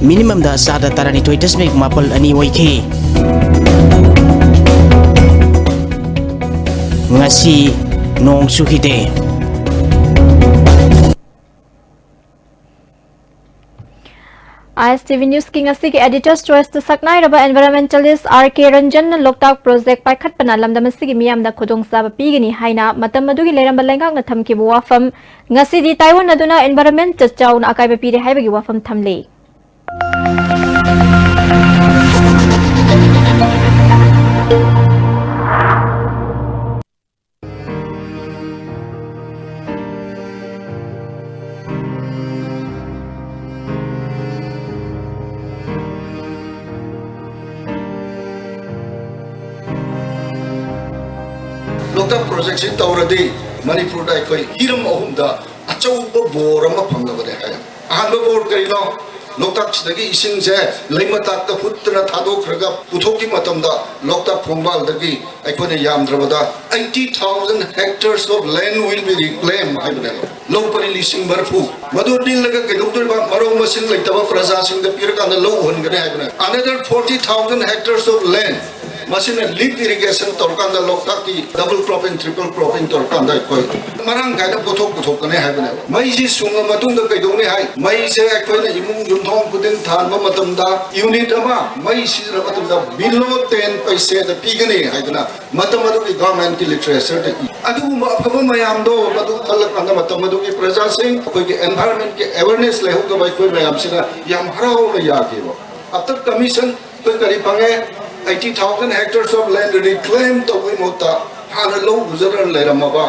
ꯃꯤꯅꯤꯃꯝꯗ ꯆꯥꯗ ꯇꯔꯥꯅꯤꯊꯣꯏ ꯗꯁꯃꯤꯛ ꯃꯥꯄꯜ ꯑꯅꯤ ꯑꯣꯏꯈꯤ꯫ ꯉꯁꯤ ꯅꯣꯡ ꯆꯨꯈꯤꯗꯦ꯫ ꯑꯥꯏ ꯑꯦꯁ ꯇꯤ ꯚꯤ ꯅ꯭ꯌꯨꯁꯀꯤ ꯉꯁꯤꯒꯤ ꯑꯦꯗꯤꯇꯔꯁ ꯆꯣꯏꯁꯇ ꯁꯛꯅꯥꯏꯔꯕ ꯑꯦꯟꯚꯥꯏꯔꯟꯃꯦꯟꯇꯦꯂꯤꯁ꯭ꯠ ꯑꯥꯔ ꯀꯦ ꯔꯟꯖꯟꯅ ꯂꯣꯛꯇꯥꯛ ꯄ꯭ꯔꯣꯖꯦꯛ ꯄꯥꯏꯈꯠꯄꯅ ꯂꯝꯗꯝ ꯑꯁꯤꯒꯤ ꯃꯤꯌꯥꯝꯗ ꯈꯨꯗꯣꯡꯆꯥꯕ ꯄꯤꯒꯅꯤ ꯍꯥꯏꯅ ꯃꯇꯝ ꯑꯗꯨꯒꯤ ꯂꯩꯔꯝꯕ ꯂꯩꯉꯥꯛꯅ ꯊꯝꯈꯤꯕ ꯋꯥꯐꯝ ꯉꯁꯤꯗꯤ ꯇꯥꯏꯑꯣꯟꯅꯗꯨꯅ ꯑꯦꯟꯚꯥꯏꯔꯟꯃꯦꯟꯇ ꯆꯥꯎꯅ ꯑꯀꯥꯏꯕ ꯄꯤꯔꯦ ꯍꯥꯏꯕꯒꯤ ꯋꯥꯐꯝ ꯊꯝꯂꯤ꯫ ꯂꯣꯛꯇꯥꯛ ꯄ꯭ꯔꯣꯖꯦꯛꯁꯤ ꯇꯧꯔꯗꯤ ꯃꯅꯤꯄꯨꯔꯗ ꯑꯩꯈꯣꯏ ꯍꯤꯔꯝ ꯑꯍꯨꯝꯗ ꯑꯆꯧꯕ ꯕꯣꯔ ꯑꯃ ꯐꯪꯂꯕꯅꯦ ꯍꯥꯏ꯫ ꯑꯍꯥꯟꯕ ꯕꯣꯔ ꯀꯔꯤꯅꯣ? ꯂꯣꯛꯇꯥꯛꯁꯤꯗꯒꯤ ꯏꯁꯤꯡꯁꯦ ꯂꯩꯃꯇꯥꯛꯇ ꯍꯨꯠꯇꯅ ꯊꯥꯗꯣꯛꯈ꯭ꯔꯒ ꯄꯨꯊꯣꯛꯈꯤ ꯃꯇꯝꯗ ꯂꯣꯛꯇꯥꯛ ꯈꯣꯡꯕꯥꯜꯗꯒꯤ ꯑꯩꯈꯣꯏꯅ ꯌꯥꯝꯗ꯭ꯔꯕꯗ eighty thousand hectares of land will be reclaimed ꯍꯥꯏꯕꯅꯦꯕ꯫ ꯂꯧ ꯄꯔꯤ ꯂꯤꯁꯤꯡ ꯃꯔꯤꯐꯨ꯫ ꯃꯗꯨ ꯅꯤꯜꯂꯒ ꯀꯩꯗꯧꯗꯣꯔꯤꯕ? ꯃꯔꯧ ꯃꯁꯤꯡ ꯂꯩꯇꯕ ꯄ꯭ꯔꯖꯥꯁꯤꯡꯗ ꯄꯤꯔꯀꯥꯟꯗ ꯂꯧ ꯎꯍꯟꯒꯅꯤ ꯍꯥꯏꯕꯅꯦ꯫ Another forty thousand hectares of land, ꯃꯁꯤꯅ ꯂꯤꯞ ꯏꯔꯤꯒꯦꯁꯟ ꯇꯧꯔꯀꯥꯟꯗ ꯂꯣꯛꯇꯥꯛꯀꯤ ꯗꯕꯜ ꯀ꯭ꯔꯣꯞꯄꯤꯡ, ꯇ꯭ꯔꯤꯄꯜ ꯀ꯭ꯔꯣꯞꯄꯤꯡ ꯇꯧꯔꯀꯥꯟꯗ ꯑꯩꯈꯣꯏ ꯃꯔꯥꯡ ꯀꯥꯏꯅ ꯄꯣꯠꯊꯣꯛ ꯄꯨꯊꯣꯛꯀꯅꯤ ꯍꯥꯏꯕꯅꯦꯕ꯫ ꯃꯩꯁꯤ ꯁꯨꯡꯉ ꯃꯇꯨꯡꯗ ꯀꯩꯗꯧꯅꯤ ꯍꯥꯏ? ꯃꯩꯁꯦ ꯑꯩꯈꯣꯏꯅ ꯏꯃꯨꯡ ꯌꯨꯝꯊꯣꯡ ꯈꯨꯗꯤꯡ ꯊꯥꯟꯕ ꯃꯇꯝꯗ ꯌꯨꯅꯤꯠ ꯑꯃ ꯃꯩ ꯁꯤꯖꯤꯟꯅꯕ ꯃꯇꯝꯗ below ten ꯄꯩꯁꯦꯗ ꯄꯤꯒꯅꯤ ꯍꯥꯏꯗꯅ ꯃꯇꯝ ꯑꯗꯨꯒꯤ ꯒꯚꯔꯟꯃꯦꯟꯠꯀꯤ ꯂꯤꯇꯔꯦꯆꯔꯗ ꯏ꯫ ꯑꯗꯨꯒꯨꯝꯕ ꯑꯐꯕ ꯃꯌꯥꯝꯗꯣ ꯃꯗꯨ ꯈꯜꯂꯀꯥꯟꯗ ꯃꯇꯝ ꯑꯗꯨꯒꯤ ꯄ꯭ꯔꯖꯥꯁꯤꯡ, ꯑꯩꯈꯣꯏꯒꯤ ꯑꯦꯟꯚꯥꯏꯔꯟꯃꯦꯟꯠꯀꯤ ꯑꯦꯋꯦꯔꯅꯦꯁ ꯂꯩꯍꯧꯗꯕ ꯑꯩꯈꯣꯏ ꯃꯌꯥꯝꯁꯤꯅ ꯌꯥꯝ ꯍꯔꯥꯎꯅ ꯌꯥꯈꯤꯕ꯫ After commission ꯑꯩꯈꯣꯏ ꯀꯔꯤ ꯐꯪꯉꯦ? Eighty thousand hectares of land reclaim ꯇꯧꯕꯒꯤ ꯃꯍꯨꯠꯇ ꯍꯥꯟꯅ ꯂꯧ ꯎꯖꯔ ꯂꯩꯔꯝꯃꯕ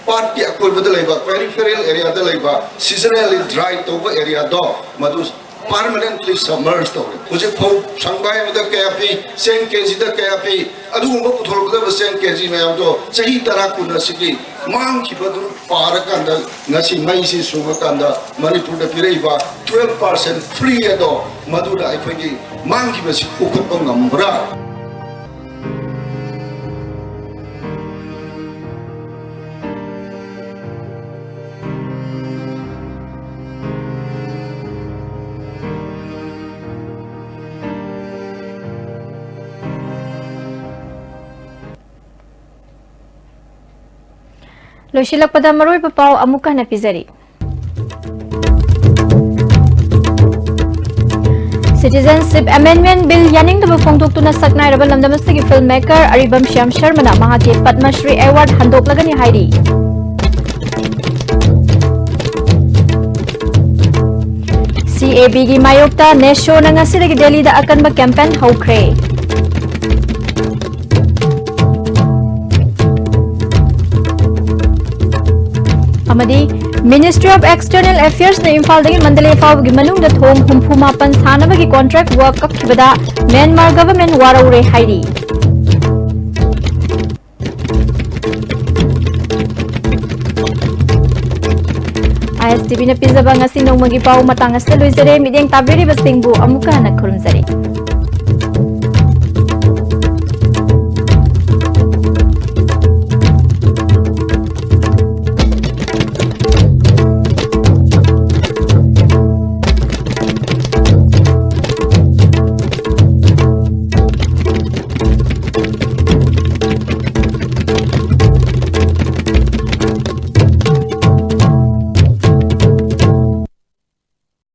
ꯄꯥꯠꯀꯤ ꯑꯀꯣꯏꯕꯗ ꯂꯩꯕ peripheral areaꯗ ꯂꯩꯕ seasonally dry ꯇꯧꯕ areaꯗꯣ ꯃꯗꯨ permanently submerge ꯇꯧꯔꯦ꯫ ꯍꯧꯖꯤꯛ ꯐꯧ ꯁꯪꯒꯥꯏ ꯑꯃꯗ ꯀꯌꯥ ꯄꯤ, ꯆꯦꯡ ꯀꯦꯖꯤꯗ ꯀꯌꯥ ꯄꯤ, ꯑꯗꯨꯒꯨꯝꯕ ꯄꯨꯊꯣꯔꯛꯀꯗꯕ ꯆꯦꯡ ꯀꯦꯖꯤ ꯃꯌꯥꯝꯗꯣ ꯆꯍꯤ ꯇꯔꯥ ꯀꯨꯟ ꯑꯁꯤꯒꯤ ꯃꯥꯡꯈꯤꯕꯗꯨ ꯄꯥꯔꯀꯥꯟꯗ ꯉꯁꯤ ꯃꯩꯁꯤ ꯁꯨꯡꯉꯀꯥꯟꯗ ꯃꯅꯤꯄꯨꯔꯗ ꯄꯤꯔꯛꯏꯕ twelve percent free ꯑꯗꯣ ꯃꯗꯨꯅ ꯑꯩꯈꯣꯏꯒꯤ ꯃꯥꯡꯈꯤꯕꯁꯤ ꯀꯣꯛꯈꯠꯄ ꯉꯝꯕ꯭ꯔꯥ? ꯂꯣꯏꯁꯤꯜꯂꯛꯄꯗ ꯃꯔꯨꯑꯣꯏꯕ ꯄꯥꯎ ꯑꯃꯨꯛꯀ ꯍꯟꯅ ꯄꯤꯖꯔꯤ꯫ Citizenship Amendment Bill ꯌꯥꯅꯤꯡꯗꯕ ꯐꯣꯡꯗꯣꯛꯇꯨꯅ ꯁꯛꯅꯥꯏꯔꯕ ꯂꯝꯗꯝ ꯑꯁꯤꯒꯤ film maker ꯑꯔꯤꯕꯝ ꯁ꯭ꯌꯥꯝ ꯁꯔꯃꯅ ꯃꯍꯥꯛꯀꯤ ꯄꯗꯃ ꯁ꯭ꯔꯤ award ꯍꯟꯗꯣꯛꯂꯒꯅꯤ ꯍꯥꯏꯔꯤ꯫ CABꯒꯤ ꯃꯥꯌꯣꯛꯇ NESOꯅ ꯉꯁꯤꯗꯒꯤ ꯗꯦꯜꯂꯤꯗ ꯑꯀꯟꯕ campaign ꯍꯧꯈ꯭ꯔꯦ꯫ ꯑꯃꯗꯤ Ministry of External Affairsꯅ ꯏꯝꯐꯥꯜꯗꯒꯤ ꯃꯟꯗꯂꯦ ꯐꯥꯎꯕꯒꯤ ꯃꯅꯨꯡꯗ ꯊꯣꯡ ꯍꯨꯝꯐꯨ ꯃꯥꯄꯟ ꯁꯥꯅꯕꯒꯤ contract work ꯀꯛꯈꯤꯕꯗ ꯃ꯭ꯌꯥꯟꯃꯥꯔ government ꯋꯥꯔꯧꯔꯦ ꯍꯥꯏꯔꯤ꯫ ꯑꯥꯏ ꯑꯦꯁ ꯇꯤ ꯚꯤꯅ ꯄꯤꯖꯕ ꯉꯁꯤ ꯅꯣꯡꯃꯒꯤ ꯄꯥꯎ ꯃꯇꯥꯡ ꯑꯁꯤꯗ ꯂꯣꯏꯖꯔꯦ꯫ ꯃꯤꯠꯌꯦꯡ ꯇꯥꯕꯤꯔꯤꯕꯁꯤꯡꯕꯨ ꯑꯃꯨꯛꯀ ꯍꯟꯅ ꯈꯨꯔꯨꯝꯖꯔꯤ꯫